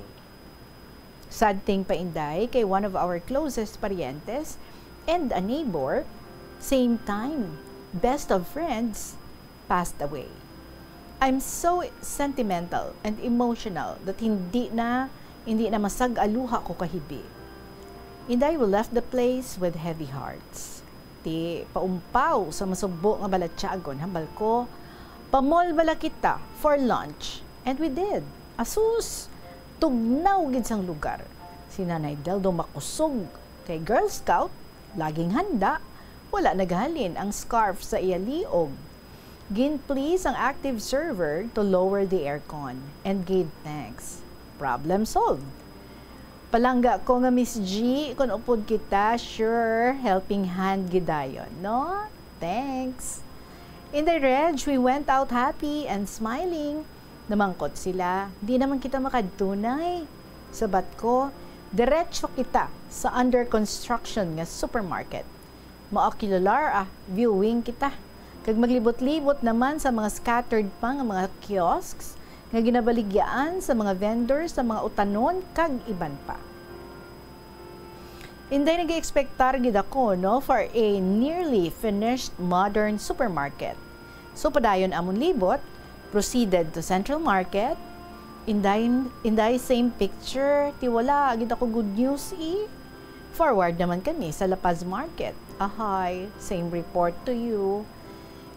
Sad thing pa, Inday, kay one of our closest parientes and a neighbor, same time, best of friends, passed away. I'm so sentimental and emotional that hindi na, hindi na masag-aluha ko kahibi. Inday, we left the place with heavy hearts. Ti, paumpaw sa masubo nga balatyagon, hambal ko, "Pa-mall bala kita for lunch." And we did. Sus! Tugnaw gid sang lugar. Si Nanay Del daw makusog. Kay Girl Scout, laging handa, wala naghalin ang scarf sa iya liog. Gin-please ang active server to lower the aircon and gave thanks. Problem solved. Palangga ko nga Miss G, kung upod kita, sure, helping hand gid dayon, no? Thanks. Inday Reg, we went out happy and smiling. Namangkot sila, "Di naman kita makadtunay." Sabat ko, "Diretso kita sa under construction nga supermarket. Maocular, ah, viewing kita. Kag maglibot-libot naman sa mga scattered pa nga mga kiosks nga ginabaligyaan sa mga vendors sa mga utanon kag iban pa." Inday nag-expectar gid ako, no, for a nearly finished modern supermarket. So, padayon amon libot, proceeded to Central Market. Inday, Inday, same picture. Ti wala gid ako good news, eh. Forward naman kami sa La Paz Market. Ahay, same report to you.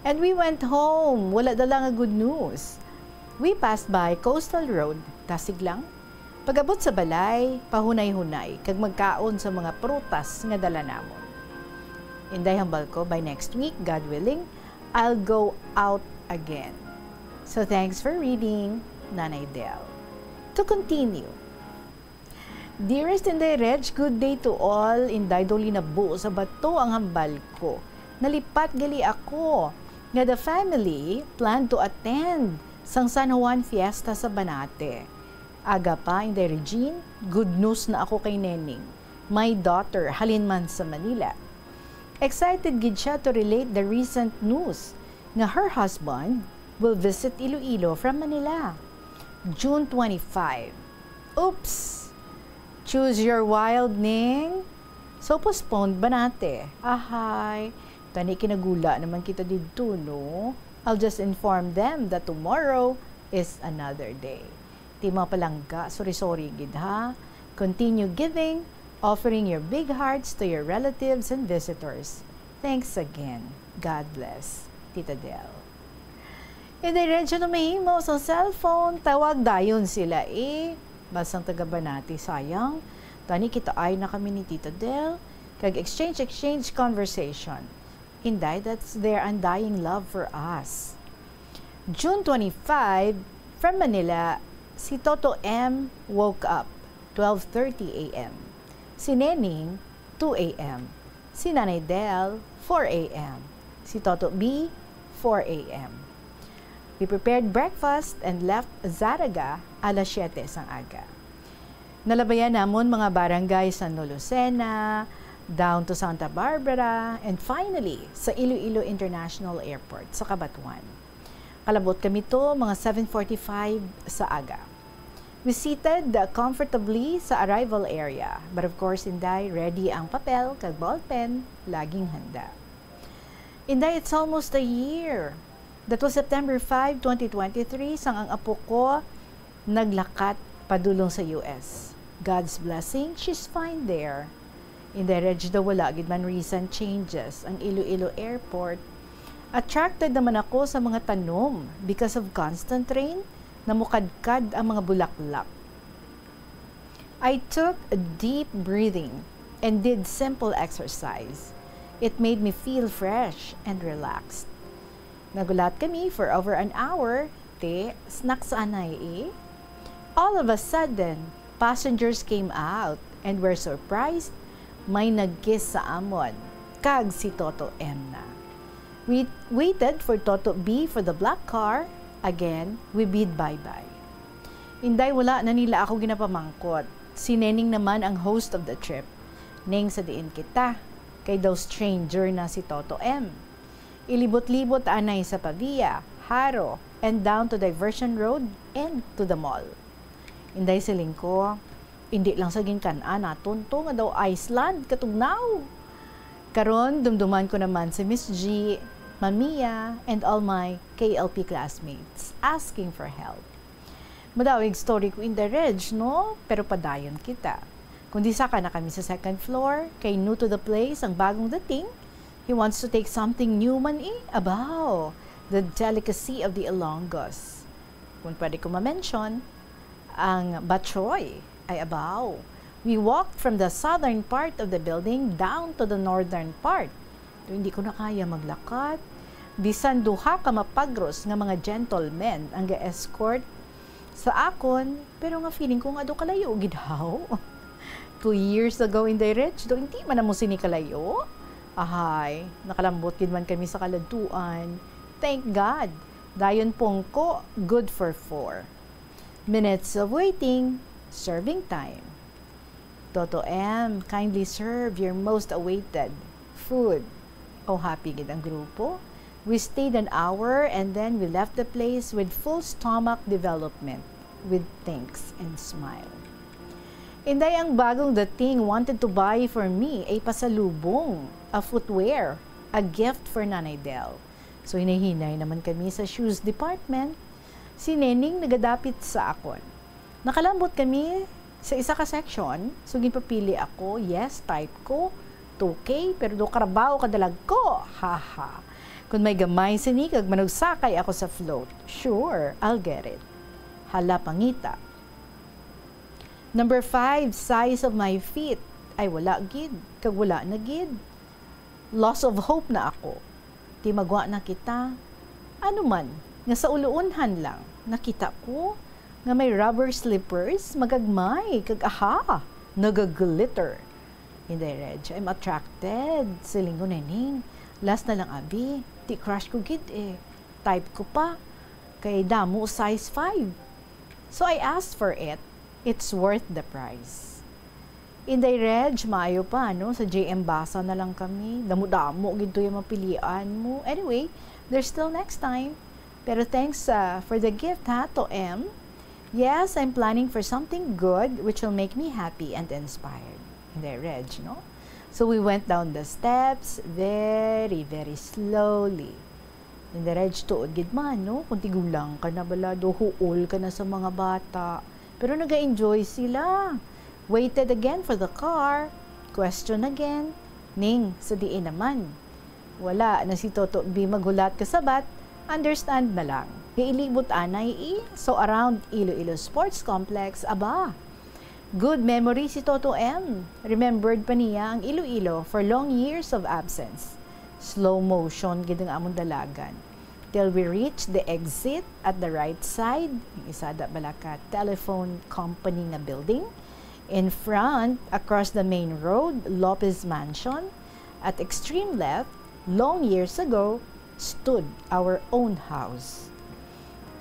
And we went home. Wala dala nga good news. We passed by Coastal Road. Dasig lang. Pag-abot sa balay, pahunay-hunay kag magkaon sa mga prutas nga dala namon. Inday, hambal ko, by next week, God willing, I'll go out again. So thanks for reading, Nanay Del. To continue, Dearest Inday Reg, good day to all. Inday, daw linabuo sa bato ang hambal ko. Nalipat gali ako nga the family plan to attend sang San Juan Fiesta sa Banate. Aga pa, Inday Regine, good news na ako kay Neneng, my daughter, halin man sa Manila. Excited gid siya to relate the recent news nga her husband will visit Iloilo from Manila. June twenty-five. Oops! Choose your wild, Ning. So, postponed, Banate. Ahay. Gani, kinagula naman kita didto, no? I'll just inform them that tomorrow is another day. Ti mga palangga, sorry-sorry gid, ha? Continue giving, offering your big hearts to your relatives and visitors. Thanks again. God bless. Tita Del. Inday Reg, ano mahimo sa cellphone? Tawag dayon sila, eh. Basang taga Banate, sayang. Gani, kitaay na kami ni Tita Del. Kag exchange, exchange conversation. Inday, that's their undying love for us. June twenty-five, from Manila, si Toto M woke up, twelve thirty A M. Si Neneng, two A M. Si Nanay Del, four A M. Si Toto B, four A M. We prepared breakfast and left Zarraga alas siyete sang aga. Nalabayan namon mga barangay sa San Lucena, down to Santa Barbara, and finally, sa Iloilo International Airport sa Cabatuan. Kalabot kami to mga seven forty-five sa aga. We seated, uh, comfortably sa arrival area, but of course, Inday, ready ang papel kag ballpen, laging handa. Inday, it's almost a year. That was September five, twenty twenty-three, sang ang apo ko naglakat padulong sa U S. God's blessing, she's fine there. Inday Reg, daw wala gid man recent changes ang Iloilo Airport. Attracted naman ako sa mga tanom because of constant rain, namukadkad ang mga bulaklak. I took a deep breathing and did simple exercise. It made me feel fresh and relaxed. Nagulat kami for over an hour, te, snacks anay eh. All of a sudden, passengers came out and were surprised. May nag-kiss sa amon, kag si Toto M na. We waited for Toto B for the black car. Again, we bid bye-bye. Inday, wala na nila ako ginapamangkot. Si Neneng naman ang host of the trip. Neng, sa diin kita? Kay daw stranger na si Toto M. Ilibot-libot anay sa Pavia, Jaro, and down to Diversion Road and to the mall. Inday, siling ko, indi lang sa ginkan-an naton to nga daw Iceland katugnaw. Karon, dumduman ko naman si Miss G, Mamiya, and all my K L P classmates asking for help. Madawig story ko, Inday Reg, no? Pero padayon kita. Kundi saka na kami sa second floor, kay new to the place ang bagong dating. He wants to take something new man eh. Abaw, the delicacy of the Ilonggos. Kung pwede ko ma-mention, Ang batchoy ay abaw. We walked from the southern part of the building down to the northern part. Hindi ko na kaya maglakat. Bisan duha ka mapagros nga mga gentlemen ang ga-escort sa akon, pero nga feeling ko nga do kalayo gid haw. Two years ago, Inday Reg, do hindi man namo sini kalayo. Ahay, nakalambot gid man kami sa kaladtuan. Thank God. Dayon pungko, good for four. Minutes of waiting, serving time. Toto M, kindly serve your most awaited food. Oh, happy gid ang grupo. We stayed an hour and then we left the place with full stomach development, with thanks and smile. Inday, ang bagong dating wanted to buy for me a pasalubong, a footwear, a gift for Nanay Del. So, hinay-hinay naman kami sa shoes department. Si Neneng nagadapit sa akon. Nakalambot kami sa isa ka section, so ginpapili ako. Yes, type ko, two K, pero do karabaw kadalag ko. Haha. Kung may gamay sini kag manugsakay ako sa float, sure, I'll get it. Hala, pangita. Number five, size of my feet. Ay, wala gid, kag wala na gid. Loss of hope na ako. Ti magwa na kita. Ano man, nga sa uluunhan lang, nakita ko nga may rubber slippers, magagmay, kag aha, nagaglitter. Inday Reg, I'm attracted. Siling ko, Neneng, last na lang, abi. Ti crush ko gid eh. Type ko pa. Kay damo size five. So I asked for it. It's worth the price. Inday Reg, maayo pa, no? Sa J M Basa na lang kami. Damo-damo gid to yung mapilian mo. Anyway, there's still next time. Pero thanks, ah, for the gift, ha, to M. Yes, I'm planning for something good which will make me happy and inspired. Inday Reg, no? So we went down the steps very, very slowly. Inday Reg, tuod gid man, no? Kung tigulang ka na bala, do huol ka na sa mga bata. Pero naga-enjoy sila. Waited again for the car. Question again. Ning, sa diin naman? Wala na si Toto B maghulat kasabat, understand na lang. Gailibot anay i, so around Iloilo Sports Complex, aba. Good memory si Toto M. Remembered pa niya ang Iloilo for long years of absence. Slow motion gid ang among dalagan. Till we reach the exit at the right side, yung isa da bala ka telephone company nga building. In front, across the main road, Lopez Mansion. At extreme left, long years ago, stood our own house.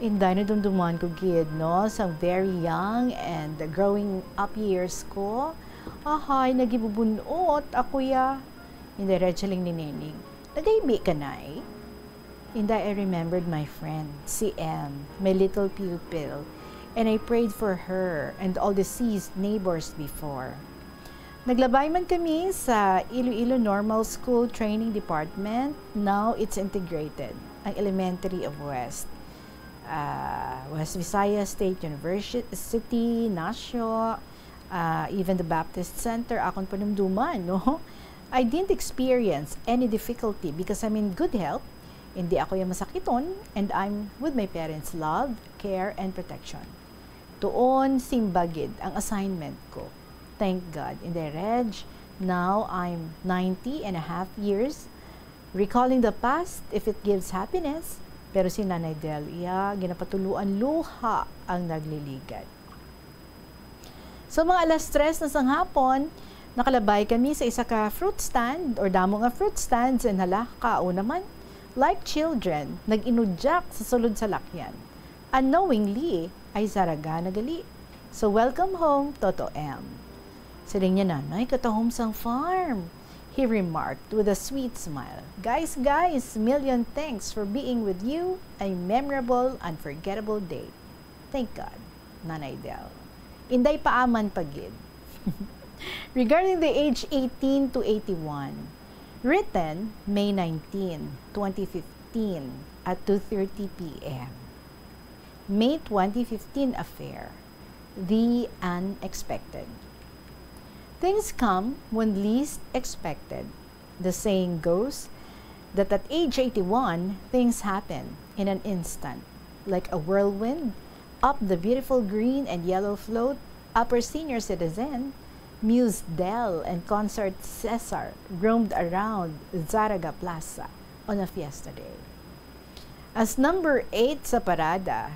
Inday, nadumduman ko gid, no, sang very young and growing up years ko. Ahay, nagibubunot ako ya. Inday, Recheling ni Neneng. Nagaybi ka, Nay? Inday, I remembered my friend, si M, my little pupil, and I prayed for her and all deceased neighbors before. Naglabay man kami sa Iloilo Normal School Training Department. Now it's integrated, ang Elementary of West, ah, West Visayas State University, Nasyo, ah, even the Baptist Center, akon panumduman, no? I didn't experience any difficulty because I'm in good health. Hindi ako yung masakiton, and I'm with my parents' love, care, and protection. Tuon, simba gid ang assignment ko. Thank God. Inday Reg, now I'm ninety and a half years. Recalling the past, if it gives happiness, pero si Nanay Del, iya, ginapatuluan luha ang nagliligad. So, mga alas tres na sang hapon, nakalabay kami sa isa ka fruit stand or damo nga fruit stands, and hala, kao naman. Like children, nag-inudyak sa sulod sa lakyan. Unknowingly, ay saraga na gali. So, welcome home, Toto M. Siling niya, Nanay, katahom sang farm. He remarked with a sweet smile, Guys, guys, million thanks for being with you. A memorable, unforgettable day. Thank God, Nanay Del. Inday, paaman pa gid. Regarding the age eighteen to eighty-one, written May nineteen, twenty fifteen at two thirty P M. May twenty fifteen affair, the unexpected. Things come when least expected. The saying goes that at age eighty-one, things happen in an instant, like a whirlwind, Up the beautiful green and yellow float, Upper Senior Citizen, Muse Del, and Consort Cesar roamed around Zarraga Plaza on a fiesta day. As number eight sa parada,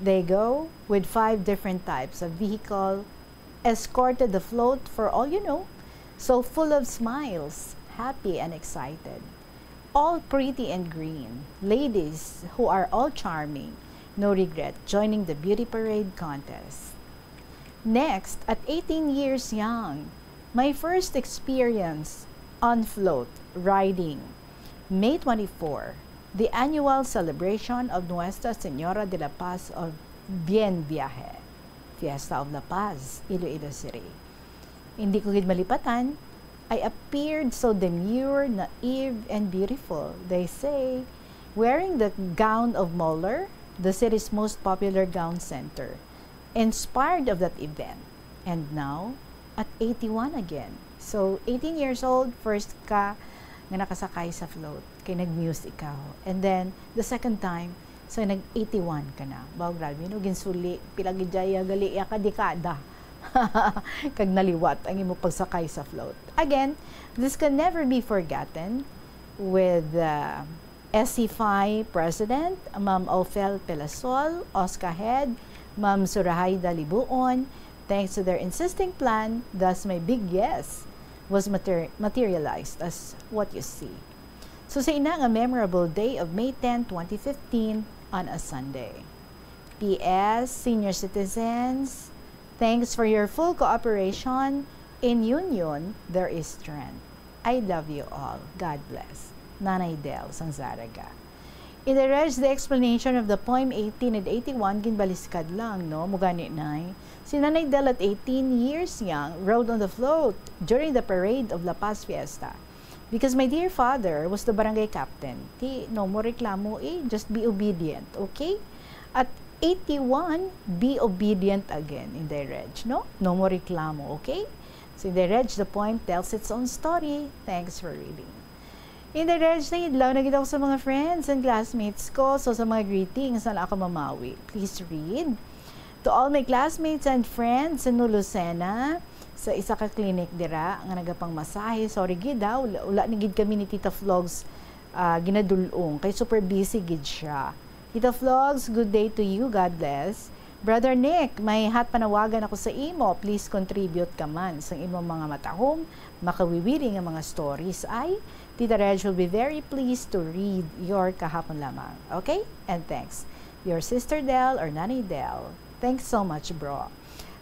they go with five different types of vehicle, escorted the float for all you know, so full of smiles, happy and excited. All pretty and green, ladies who are all charming, no regret joining the beauty parade contest. Next, at eighteen years young, my first experience on float riding. May twenty-four, the annual celebration of Nuestra Señora de la Paz of Bien Viaje, Fiesta of La Paz, Iloilo City. Hindi ko gid malipatan, I appeared so demure, naive, and beautiful, they say, wearing the gown of Muller, the city's most popular gown center, inspired of that event. And now, at eighty-one again. So, eighteen years old, first ka nga nakasakay sa float, kay nag-muse ikaw. And then, the second time, so nag eighty-one ka na. Wow, grabe, no? Ginsuli, pila gid daya, gali, iya ka dekada. Kag naliwat ang imo pagsakay sa float. Again, this can never be forgotten with, uh, S C F I President, Ma'am Ophel Pelasol, OSCA Head, Ma'am Surahayda Libuon. Thanks to their insisting plan, thus my big yes was mater-, materialized as what you see. So, sa ina nga memorable day of May ten, twenty fifteen, on a Sunday. P S, senior citizens, thanks for your full cooperation. In union, there is strength. I love you all. God bless. Nanay Del, sang Zarraga. In the rest, the explanation of the poem eighteen and eighty-one, ginbaliskad lang, no? Mugani, Nay. Si Nanay Del, at eighteen years young, rode on the float during the parade of La Paz Fiesta. Because my dear father was the barangay captain. Ti, no mo reklamo, eh. Just be obedient, okay? At eighty-one, be obedient again, Inday Reg, no? No mo reklamo, okay? So, Inday Reg, the poem tells its own story. Thanks for reading. Inday Reg, nangidlaw na gid ako sa mga friends and classmates ko. So, sa mga greetings, na ako mamawi. Please read. To all my classmates and friends sa New Lucena, sa isa ka clinic dira nga nagapangmasahe. Sorry gid, ha, wala, wala ni gid kami ni Tita Flogs, ah, ginadul-ong kay super busy gid siya. Tita Flogs, good day to you. God bless. Brother Nick, may hot panawagan ako sa imo. Please contribute ka man sang imong mga matahom, makawiwili nga mga stories. Ay, Tita Reg will be very pleased to read your kahapon lamang. Okay? And thanks. Your Sister Del or Nanay Del. Thanks so much, bro.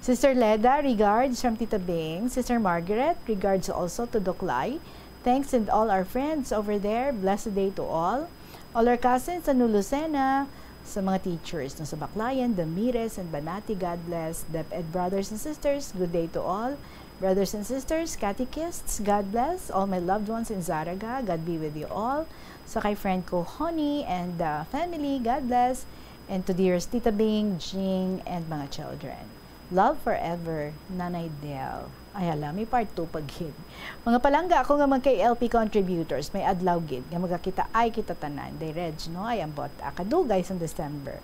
Sister Leda, regards from Tita Bing. Sister Margaret, regards also to Doc Lai. Thanks and all our friends over there. Blessed day to all. All our cousins sa New Lucena, sa mga teachers, no, sa Baclayan, Damires, and Banati, God bless. DepEd brothers and sisters, good day to all. Brothers and sisters, catechists, God bless. All my loved ones in Zarraga, God be with you all. Sa kay friend ko, Honey, and, uh, family, God bless. And to dearest Tita Bing, Jing, and mga children. Love forever, Nanay Del. Ay, hala, may part two pa gid. Mga palangga ako nga mga K L P contributors, may adlaw gid nga magakita ay kita tanan. Day Reg, no? Ay, ambot, ah, kadugay sang December.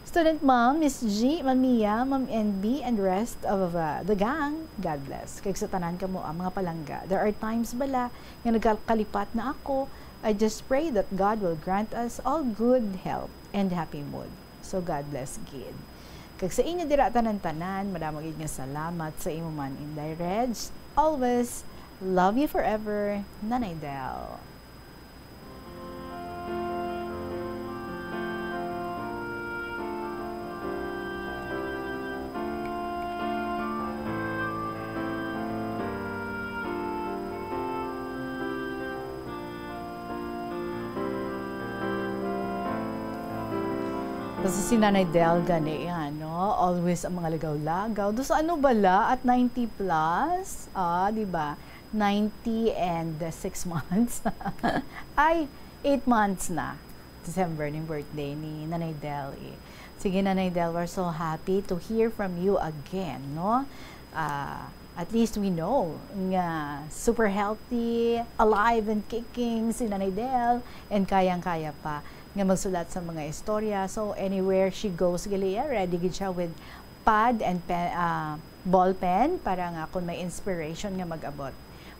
Student Mom, Miss G, Ma'am Mia, Ma'am N B, and rest of, uh, the gang, God bless. Kag sa tanan kamo, ang mga palangga, there are times bala nga nagkakalipat na ako. I just pray that God will grant us all good health and happy mood. So, God bless gid. Kag sa inyo dira tanan-tanan, madamo gid nga salamat sa imo man, Inday Reg. Always, love you forever, Nanay Del. Kasi si Nanay Del gani, ano, always ang mga lagaw-lagaw. Dos ano bala at ninety plus? Ah, di ba? Ninety and, uh, six months. Ay, eight months na. December ning birthday ni Nanay Del, eh. Sige, Nanay Del, we're so happy to hear from you again, no? Ah, at least we know nga super healthy, alive and kicking si Nanay Del, and kayang-kaya pa. nga magsulat sa mga istorya. So, anywhere she goes, gali, yeah, ready gid siya with pad and pen, ah, ball pen para nga kung may inspiration nga mag-abot.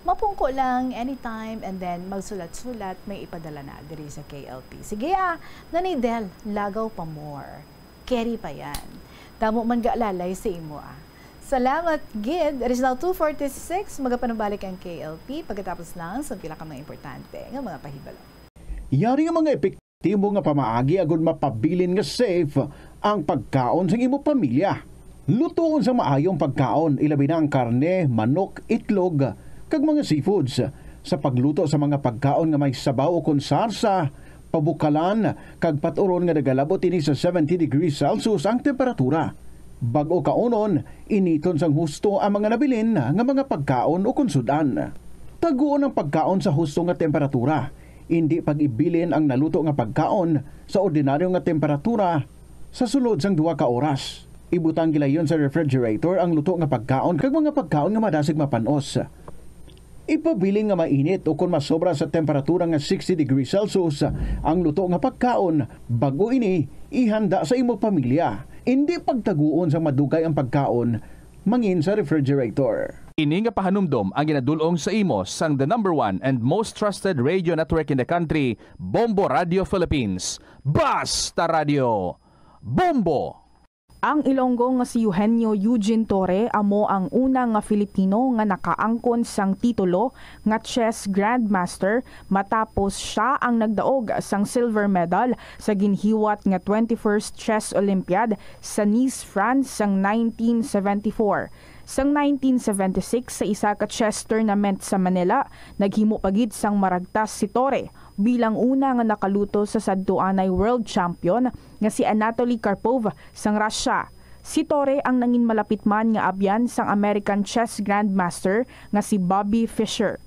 Mapungko lang anytime and then magsulat-sulat, may ipadala na diri sa K L P. Sige, ah, Nanay Del, lagaw pa more. Carry pa yan. Damo man ga alalay sa imo, ah. Salamat gid. It is now two forty-six. Magapanubalik ang K L P pagkatapos lang sa pila ka mga importante nga mga pahibalo. Yari nga mga epektibo nga pamaagi agud mapabilin nga safe ang pagkaon sang imo pamilya. Lutoon sa maayong pagkaon, ilabi na ang karne, manok, itlog, kag mga seafoods. Sa pagluto sa mga pagkaon nga may sabaw ukon sarsa, pabukalan, kag pat-uron nga nagalabot ini sa seventy degrees Celsius ang temperatura. Bag-o kaunon, initon sang husto ang mga nabilin nga mga pagkaon ukon sud-an. Taguon ang pagkaon sa husto nga temperatura. Indi pag-ibilin ang naluto nga pagkaon sa ordinaryo nga temperatura sa sulod sang duha ka oras. Ibutang gilayon sa refrigerator ang luto nga pagkaon kag mga pagkaon nga madasig mapan-os. Ipabilin nga mainit o kon masobra sa temperatura nga sixty degrees Celsius ang luto nga pagkaon bag-o ini ihanda sa imo pamilya. Indi pagtaguon sang madugay ang pagkaon mangin sa refrigerator. Ini nga pahanumdom ang ginadul-ong sa imo sang the number one and most trusted radio network in the country, Bombo Radio Philippines. Basta Radio! Bombo! Ang Ilonggo nga si Eugenio Eugene Torre amo ang una nga Filipino nga nakaangkon sang titulo nga chess grandmaster matapos sia ang nagdaog sang silver medal sa ginhiwat nga twenty-first Chess Olympiad sa Nice, France sang nineteen seventy-four. Sang nineteen seventy-six, sa isa ka chess tournament sa Manila, naghimo pa gid sang maragtas si Torre bilang una nga nakaluto sa sadtuanay world champion nga si Anatoly Karpov sang Russia. Si Torre ang nangin malapit man nga abyan sang American chess grandmaster nga si Bobby Fischer.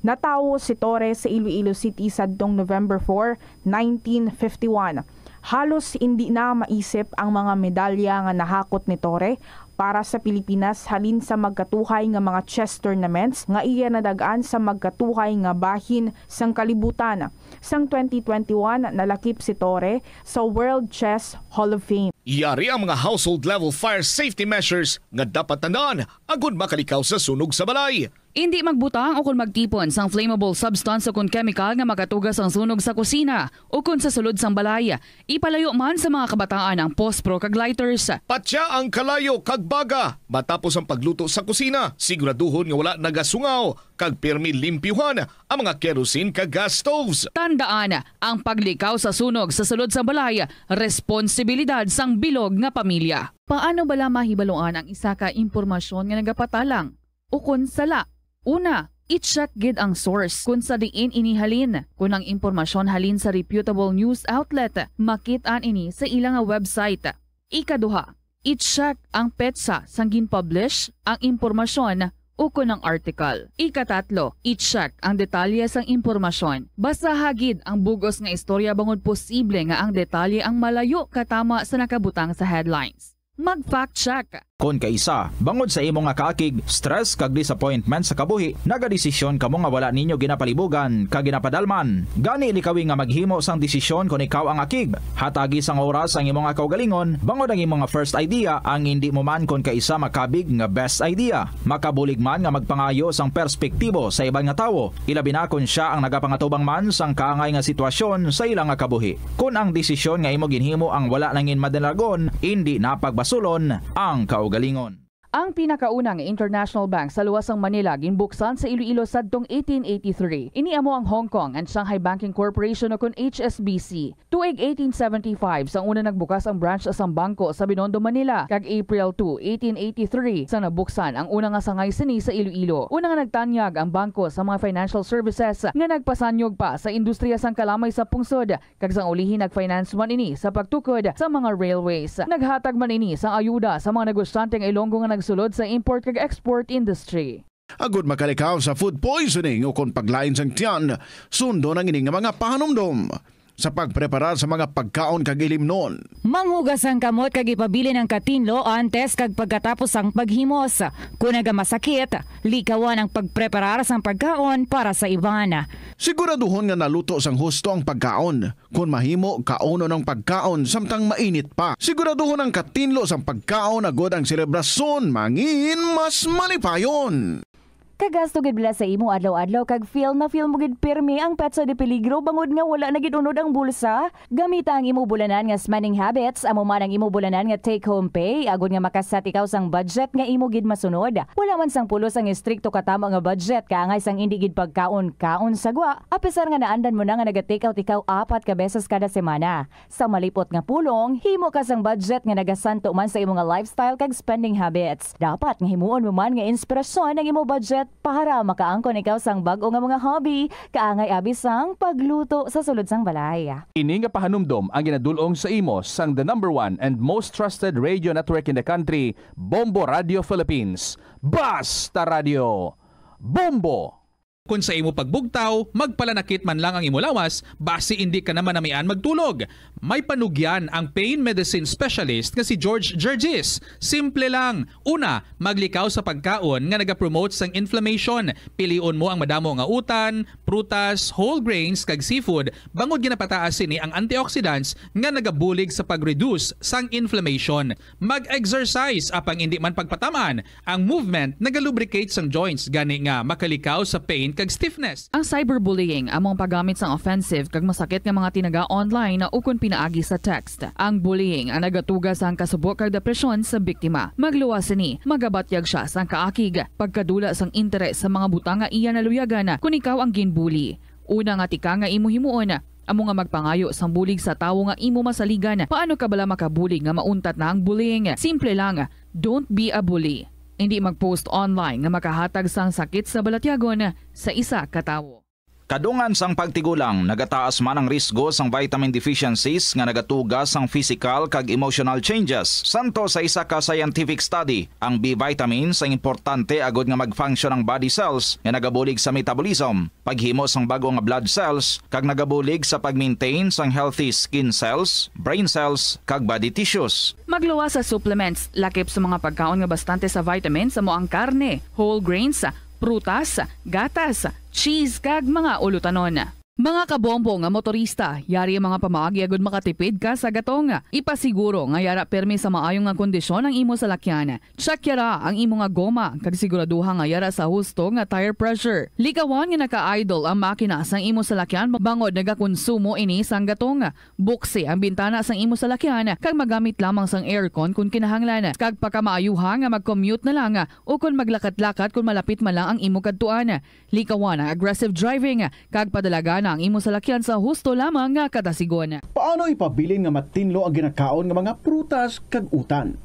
Natawo si Torre sa Iloilo City sadtong November four, nineteen fifty-one. Halos indi na maisip ang mga medalya nga nahakot ni Torre para sa Pilipinas halin sa magkatuhay nga mga chess tournaments nga iya nadag-an sa magkatuhay nga bahin sang kalibutan. Sang twenty twenty-one, nalakip si Torre sa World Chess Hall of Fame. Yari ang mga household level fire safety measures nga dapat tandaan agud makalikaw sa sunog sa balay. Indi magbutang o kon magtipon sang flammable substance o kon chemical nga makatuga sang sunog sa kusina o kon sa sulod sang balay. Ipalayo man sa mga kabataan ang pospro kag lighters. Patya ang kalayo kag baga matapos ang pagluto sa kusina. Siguraduhon nga wala nagasungaw kag pirmi limpyuhan ang mga kerosene kag gas stoves. Tandaan, ang paglikaw sa sunog sa sulod sang balay, responsibilidad sang bilog nga pamilya. Paano bala mahibaluan ang isa ka impormasyon nga nagapatalang ukon sala? Una, i-check gid ang source kon sa diin ini halin. Kon ang impormasyon halin sa reputable news outlet, makit-an ini sa ila nga website. Ikaduha, i-check ang petsa sang gin-publish ang impormasyon ukon ang article. Ikatatlo, i-check ang detalye sang impormasyon. Basaha gid ang bug-os nga istorya bangod posible nga ang detalye ang malayo katama sa nakabutang sa headlines. Mag-fact check. Kon kaisa, bangod sa imo nga kaakig, stress kag disappointment sa kabuhi, nagadesisyon kamo nga wala ninyo ginapalibugan kag ginapadalman. Gani, likawi nga maghimo sang desisyon kon ikaw ang akig. Hatagi sang oras ang imo nga kaugalingon, bangod ang imo nga first idea ang indi mo man kon kaisa makabig nga best idea. Makabulig man nga magpangayo sang perspektibo sa iban nga tawo, ilabi na kon sia ang nagapangatubang man sang kaangay nga sitwasyon sa ila nga kabuhi. Kon ang desisyon nga imo ginhimo ang wala nangin madalagon, indi na pagbasulon ang kaugalingon. Ang pinakauna nga international bank sa luwas sang Manila ginbuksan sa Iloilo sadtong eighteen eighty-three. Ini amo ang Hong Kong and Shanghai Banking Corporation, o kon H S B C. Tuig eighteen seventy-five, sang una nagbukas ang branch sang bangko sa Binondo, Manila, kag April two, eighteen eighty-three, sang nabuksan ang una nga sangay sini sa Iloilo. Una nga nagtanyag ang bangko sa mga financial services nga nagpasanyog pa sa industriya sang kalamay sa pungsod, kag sang ulihi nag-finance man ini sa pagtukod sa mga railways. Naghatag man ini sang ayuda sa mga negosyante nga Ilonggo nga nagsulod sa import kag export industry. Agud makalikaw sa food poisoning o kon paglain sang tiyan, sundon ang ini nga mga pahanumdom. sa pagpreparar sa mga pagkaon kag ilimnon. Manghugas ang kamot kag ipabilin ang katinlo antes kag pagkatapos sang paghimos. Kon nagamasakit, likawan ang pagpreparar sang pagkaon para sa iban. Siguraduhon nga naluto sang husto ang pagkaon. Kon mahimo, kaunon ang pagkaon samtang mainit pa. Siguraduhon ang katinlo sang pagkaon agod ang selebrasyon mangin mas malipayon. Kagasto gid bala sa imo adlaw-adlaw kag feel na feel mo gid pirmi ang petsa de peligro bangod nga wala na gid unod ang bulsa? Gamita ang imo bulanan nga spending habits, amo man ang imo bulanan nga take-home pay, agod nga makaset ikaw sang budget nga imo gid masunod. Wala man sang pulos ang estrikto katama nga budget kaangay sang indi gid pagkaon-kaon sa gwa, apisar nga naandan mo na nga naga-take out ikaw apat ka beses kada semana. Sa malipot nga pulong, himo ka sang budget nga nagasanto man sa imo nga lifestyle kag spending habits. Dapat nga himuon mo man nga inspirasyon ang imo budget para makaangkon ikaw sang bag-o nga mga hobby, kaangay abi sang pagluto sa sulod sang balay. Ini nga pahanumdom ang ginadul-ong sa imo sang the number one and most trusted radio network in the country, Bombo Radio Philippines. Basta Radio! Bombo! Kon sa imo pagbugtaw, magpalanakit man lang ang imo lawas, basi indi ka na manamian magtulog. May panugyan ang pain medicine specialist nga si George Gergis. Simple lang. Una, maglikaw sa pagkaon nga nagapromote sang inflammation. Pilion mo ang madamo nga utan, prutas, whole grains, kag seafood, bangod ginapataas sini ang antioxidants nga nagabulig sa pag-reduce sang inflammation. Mag-exercise, apang indi man pagpatam-an. Ang movement nagalubricate sang joints, gani nga makalikaw sa pain kag stiffness. Ang cyberbullying amo ang paggamit sang offensive kag masakit nga mga tinaga online ukon pinaagi sa text. Ang bullying ang nagatuga sang kasubo kag depresyon sa biktima. Magluwas sini, magabatyag sia sang kaakig, pagkadula sang interes sa mga butang nga iya naluyagan kon ikaw ang ginbully. Una nga tika nga imo himuon, amo nga magpangayo sang bulig sa tawo nga imo masaligan. Paano ka bala makabulig nga mauntat na ang bullying? Simple lang, don't be a bully. Indi mag-post online nga makahatag sang sakit sa balatyagon sa isa ka tawo. Kadungan sang pagtigulang, nagataas man ang risgo sang vitamin deficiencies nga nagatuga sang physical kag emotional changes. Santo sa isa ka scientific study, ang B vitamins ang importante agod nga mag-function ang body cells nga nagabulig sa metabolism, paghimo sang bag-o nga blood cells, kag nagabulig sa pag-maintain sang healthy skin cells, brain cells, kag body tissues. Magluwas sa supplements, lakip sa mga pagkaon nga bastante sa vitamins amo ang karne, whole grains, prutas, gatas, cheese, kag mga ulutanon. Mga kabombo nga motorista, yari ang mga pamaagi agud makatipid ka sa gatong. Ipasiguro nga yara pirmi sa maayo nga kondisyon ang imo salakyan. Check yara ang imo nga goma kag siguraduha nga yara sa husto nga tire pressure. Likawan nga naka-idle ang makina sang imo salakyan bangod nagakonsumo ini sang gatong. Buksi ang bintana sang imo salakyan kag magamit lamang sang aircon kon kinahanglan. Kag pakamaayuha nga mag-commute na lang o kon maglakat-lakat kon malapit man lang ang imo kadtuan. Likawan ang aggressive driving kag padalagana ang imo salakyan sa husto lamang nga kadasigon. Paano ipabilin nga matinlo ang ginakaon nga mga prutas kag utan?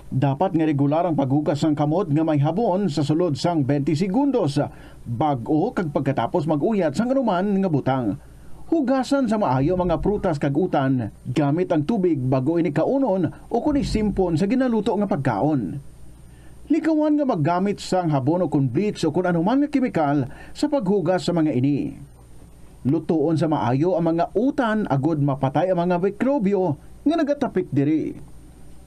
Dapat nga regular ang paghugas sang kamot nga may habon sa sulod sang twenty segundos, bag-o kag pagkatapos mag-uyat sang anuman nga butang. Hugasan sa maayo ang mga prutas kag utan gamit ang tubig bag-o ini kaunon o kon isimpon sa ginaluto nga pagkaon. Likawan nga maggamit sang habon o kon bleach o kon anuman nga kemikal sa paghugas sa mga ini. Lutoon sa maayo ang mga utan agud mapatay ang mga mikrobyo nga nagatapik diri.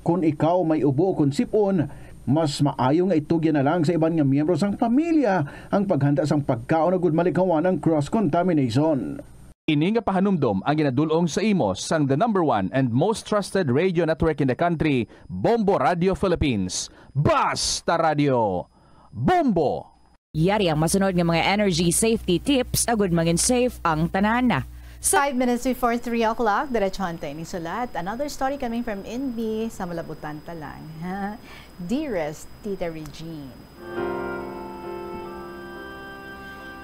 Kon ikaw may ubo o kon sip-on, mas maayo nga itugyan na lang sa iban nga miyembro sang pamilya ang paghanda sang pagkaon agud malikawan ang cross-contamination. Ini nga pahanumdom ang ginadul-ong sa imo sang the number one and most trusted radio network in the country, Bombo Radio Philippines. Basta Radio! Bombo! Yari ang masunod nga mga energy safety tips agud mangin safe ang tanan. Sa Five minutes before three o'clock, diretsohan ta ining sulat. Another story coming from Inbi sa Malabutan Talang. Dearest Tita Regine.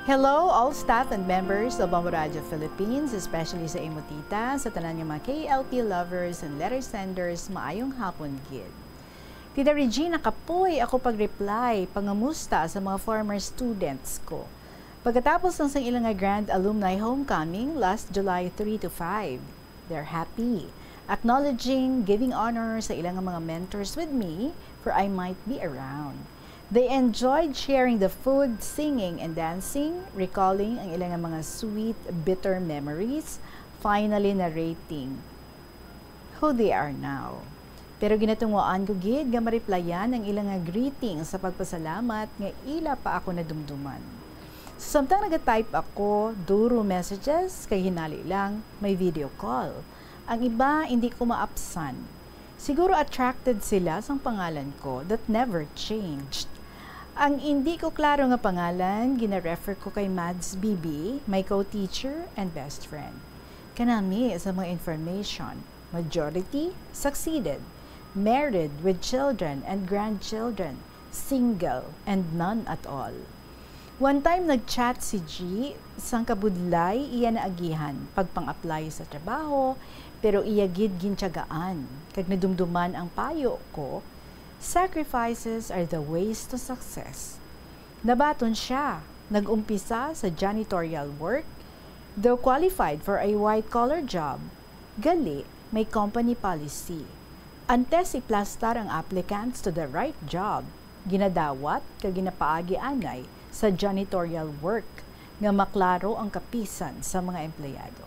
Hello, all staff and members of Bombo Radio Philippines, especially sa imo tita, sa tanan nga mga K L P lovers and letter senders, maayong hapon gid. Tita Regina, kapoy ako pag-reply, pangamusta sa mga former students ko. Pagkatapos lang sang ila nga Grand Alumni Homecoming last July three to five, they're happy, acknowledging, giving honor sa ila nga mga mentors with me, for I might be around. They enjoyed sharing the food, singing, and dancing, recalling ang ila nga mga sweet, bitter memories, finally narrating who they are now. Pero ginatunguan ko gid nga ma-replyan ang ila nga greeting sa pagpasalamat nga ila pa ako nadumduman. Samtang nagatype ako, duro messages, kay hinali lang, may video call. Ang iba, hindi ko maapsan. Siguro attracted sila sang pangalan ko that never changed. Ang indi ko klaro nga pangalan, gina-refer ko kay Mads B B, my co-teacher and best friend. Kanami sa mga information, majority succeeded, married with children and grandchildren, single and none at all. One time nag-chat si G, sang kabudlay iya naagihan pagpang-apply sa trabaho, pero iya gid gintiyagaan, kag nadumduman ang payo ko, "Sacrifices are the ways to success." Nabaton siya, nag-umpisa sa janitorial work, though qualified for a white-collar job. Gali, may company policy. Antes iplastar ang applicants to the right job, ginadawat kag ginapaagi anay sa janitorial work nga maklaro ang kapisan sa mga empleyado.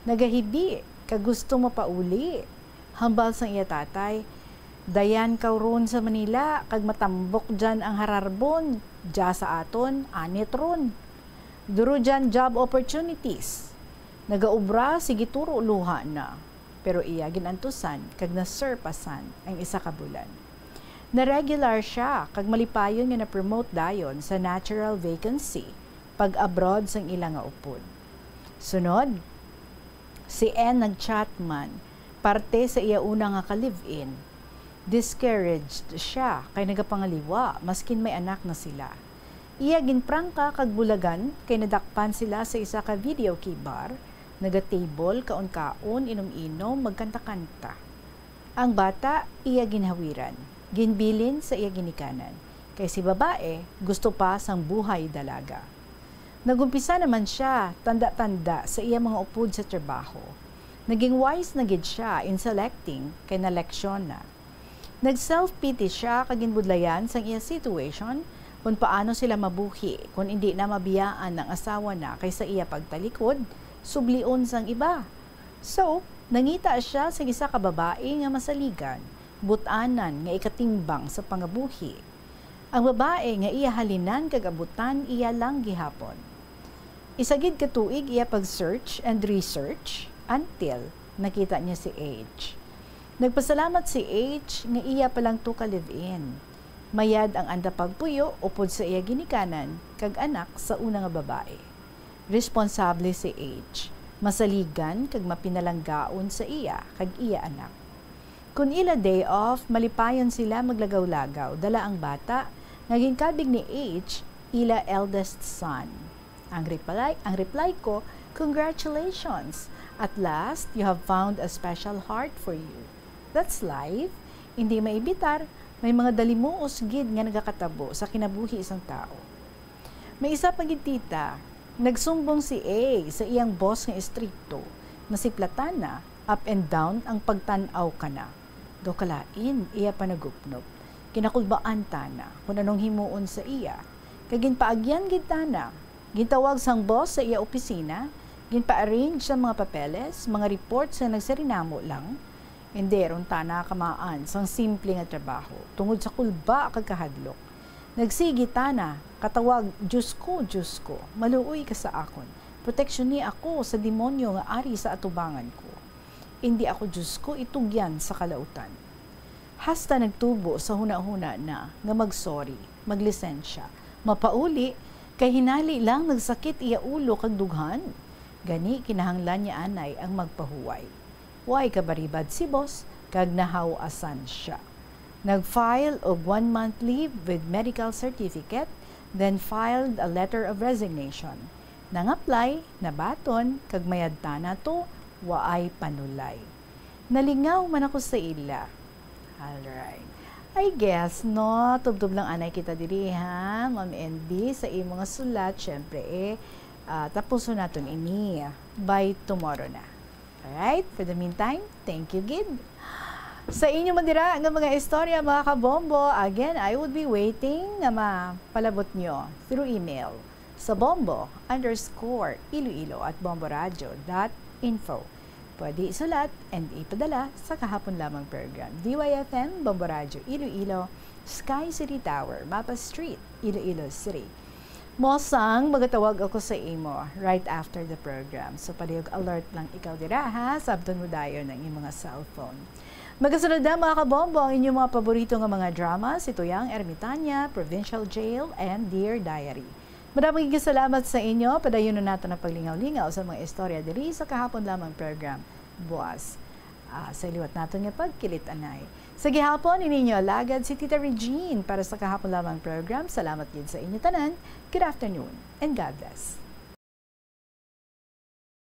Nagahibi kag gusto mapauli. Hambal sang iya tatay, "Dayan kaw ron sa Manila kag matambok dyan ang hararbon, dya sa aton, anit ron. Duro dyan job opportunities." Nagaobra, sige turo luha na. Pero iya gin-antusan kag nasurpasan ang isa ka bulan. Na-regular siya kag malipayon nga na-promote dayon sa natural vacancy pag-abroad sang ila nga upod. Sunod, si N nag-chat man, parte sa iya una nga ka-live-in. Discouraged siya kay nagapangaliwa maskin may anak na sila. Iya ginprangka kag bulagan kay nadakpan sila sa isa ka videoke bar, naga-table, kaon-kaon, inom-inom, magkanta-kanta. Ang bata, iya ginhawiran, ginbilin sa iya ginikanan, kay si babae gusto pa sang buhay dalaga. Nag-umpisa naman sia tanda-tanda sa iya mga upod sa trabaho. Naging wise na gid sia in selecting kay naleksyon na. Nag-self-pity sia kag ginbudlayan sang iya situation, kon paano sila mabuhi kon indi na mabiyaan ang asawa na kay sa iya pagtalikod, sublion sang iba. So, nangita sia sang isa ka babayi nga masaligan, but-anan nga ikatimbang sa pangabuhi. Ang babayi nga iya halinan kag abutan iya lang gihapon. Isa gid ka tuig iya pag-search and research until nakita niya si H. Nagpasalamat si H nga iya pa lang to ka live-in. Mayad ang anda pagpuyo upod sa iya ginikanan kag anak sa una nga babayi. Responsable si H. Masaligan kag mapinalanggaon sa iya kag iya anak. Kon ila day off, malipayon sila maglagaw-lagaw, dala ang bata nga ginkabig ni H, ila eldest son. Ang reply, ang reply ko, "Congratulations! At last, you have found a special heart for you." That's life. Hindi maibitar, may mga dalimuos gid nga nagakatabo sa kinabuhi sang tawo. May isa pa gid, tita, nagsumbong si A sa iyang boss nga estrikto, nasiplatan na, up and down ang pagtan-aw kana. Daw kalain iya panagupnop. Kinakulbaan tana kung anong himuon sa iya, kag ginpaagyan gid tana. Gintawag sang boss sa iya opisina, ginpa-arrange ang mga papeles, mga reports nga nagsirinamo lang. Hindi ron tana kamaan sang simple nga trabaho, tungod sa kulba kag kahadlok. Nagsigi tana katawag, "Diyos ko, Diyos ko, maluoy ka sa akon. Proteksyoni ako sa demonyo nga ari sa atubangan ko. Indi ako, Diyos ko, itugyan sa kalautan." Hasta nagtubo sa hunahuna na nga mag-sorry, maglisensya, mapauli, kay hinali lang nagsakit iya ulo kag dughan. Gani, kinahanglan niya anay ang magpahuway. Way kabaribad si boss, kag nahaw-asan sia. Nag-file og one month leave with medical certificate, then filed a letter of resignation. Nang-apply, nabaton, kag mayad tana to, waay panulay. Nalingaw man ako sa ila. Alright. I guess, no, tubtob lang anay kita diri, ha, Ma'am N B, sa imo nga sulat, syempre, eh, ah, tapuson naton ini by tomorrow na. Alright? For the meantime, thank you gid. Sa inyo man dira nga mga istorya, mga kabombo, again, I would be waiting nga mapalabot nyo through email sa bombo underscore iloilo at bomboradio dot info. Pwede isulat and ipadala sa Kahapon Lamang Program, D Y F M, Bombo Radyo Iloilo, Sky City Tower, Mapa Street, Iloilo City. Mosang, magatawag ako sa imo right after the program. So, palihog alert lang ikaw dira, ha? Sabton mo dayon ang imong mga cellphone. Magasunod na, mga kabombo, ang inyong mga paborito nga mga drama, Si Tuyang Ermitanya, Provincial Jail, and Dear Diary. Madamong salamat sa inyo. Padayon nato ang paglingaw-lingaw sa mga istorya diri sa Kahapon Lamang Program buas. Ah, sa liwat nato nga pagkilit-anay. Sa gihapon, ini inyo alagad si Tita Regine para sa Kahapon Lamang Program. Salamat gid sa inyo tanan. Good afternoon and God bless.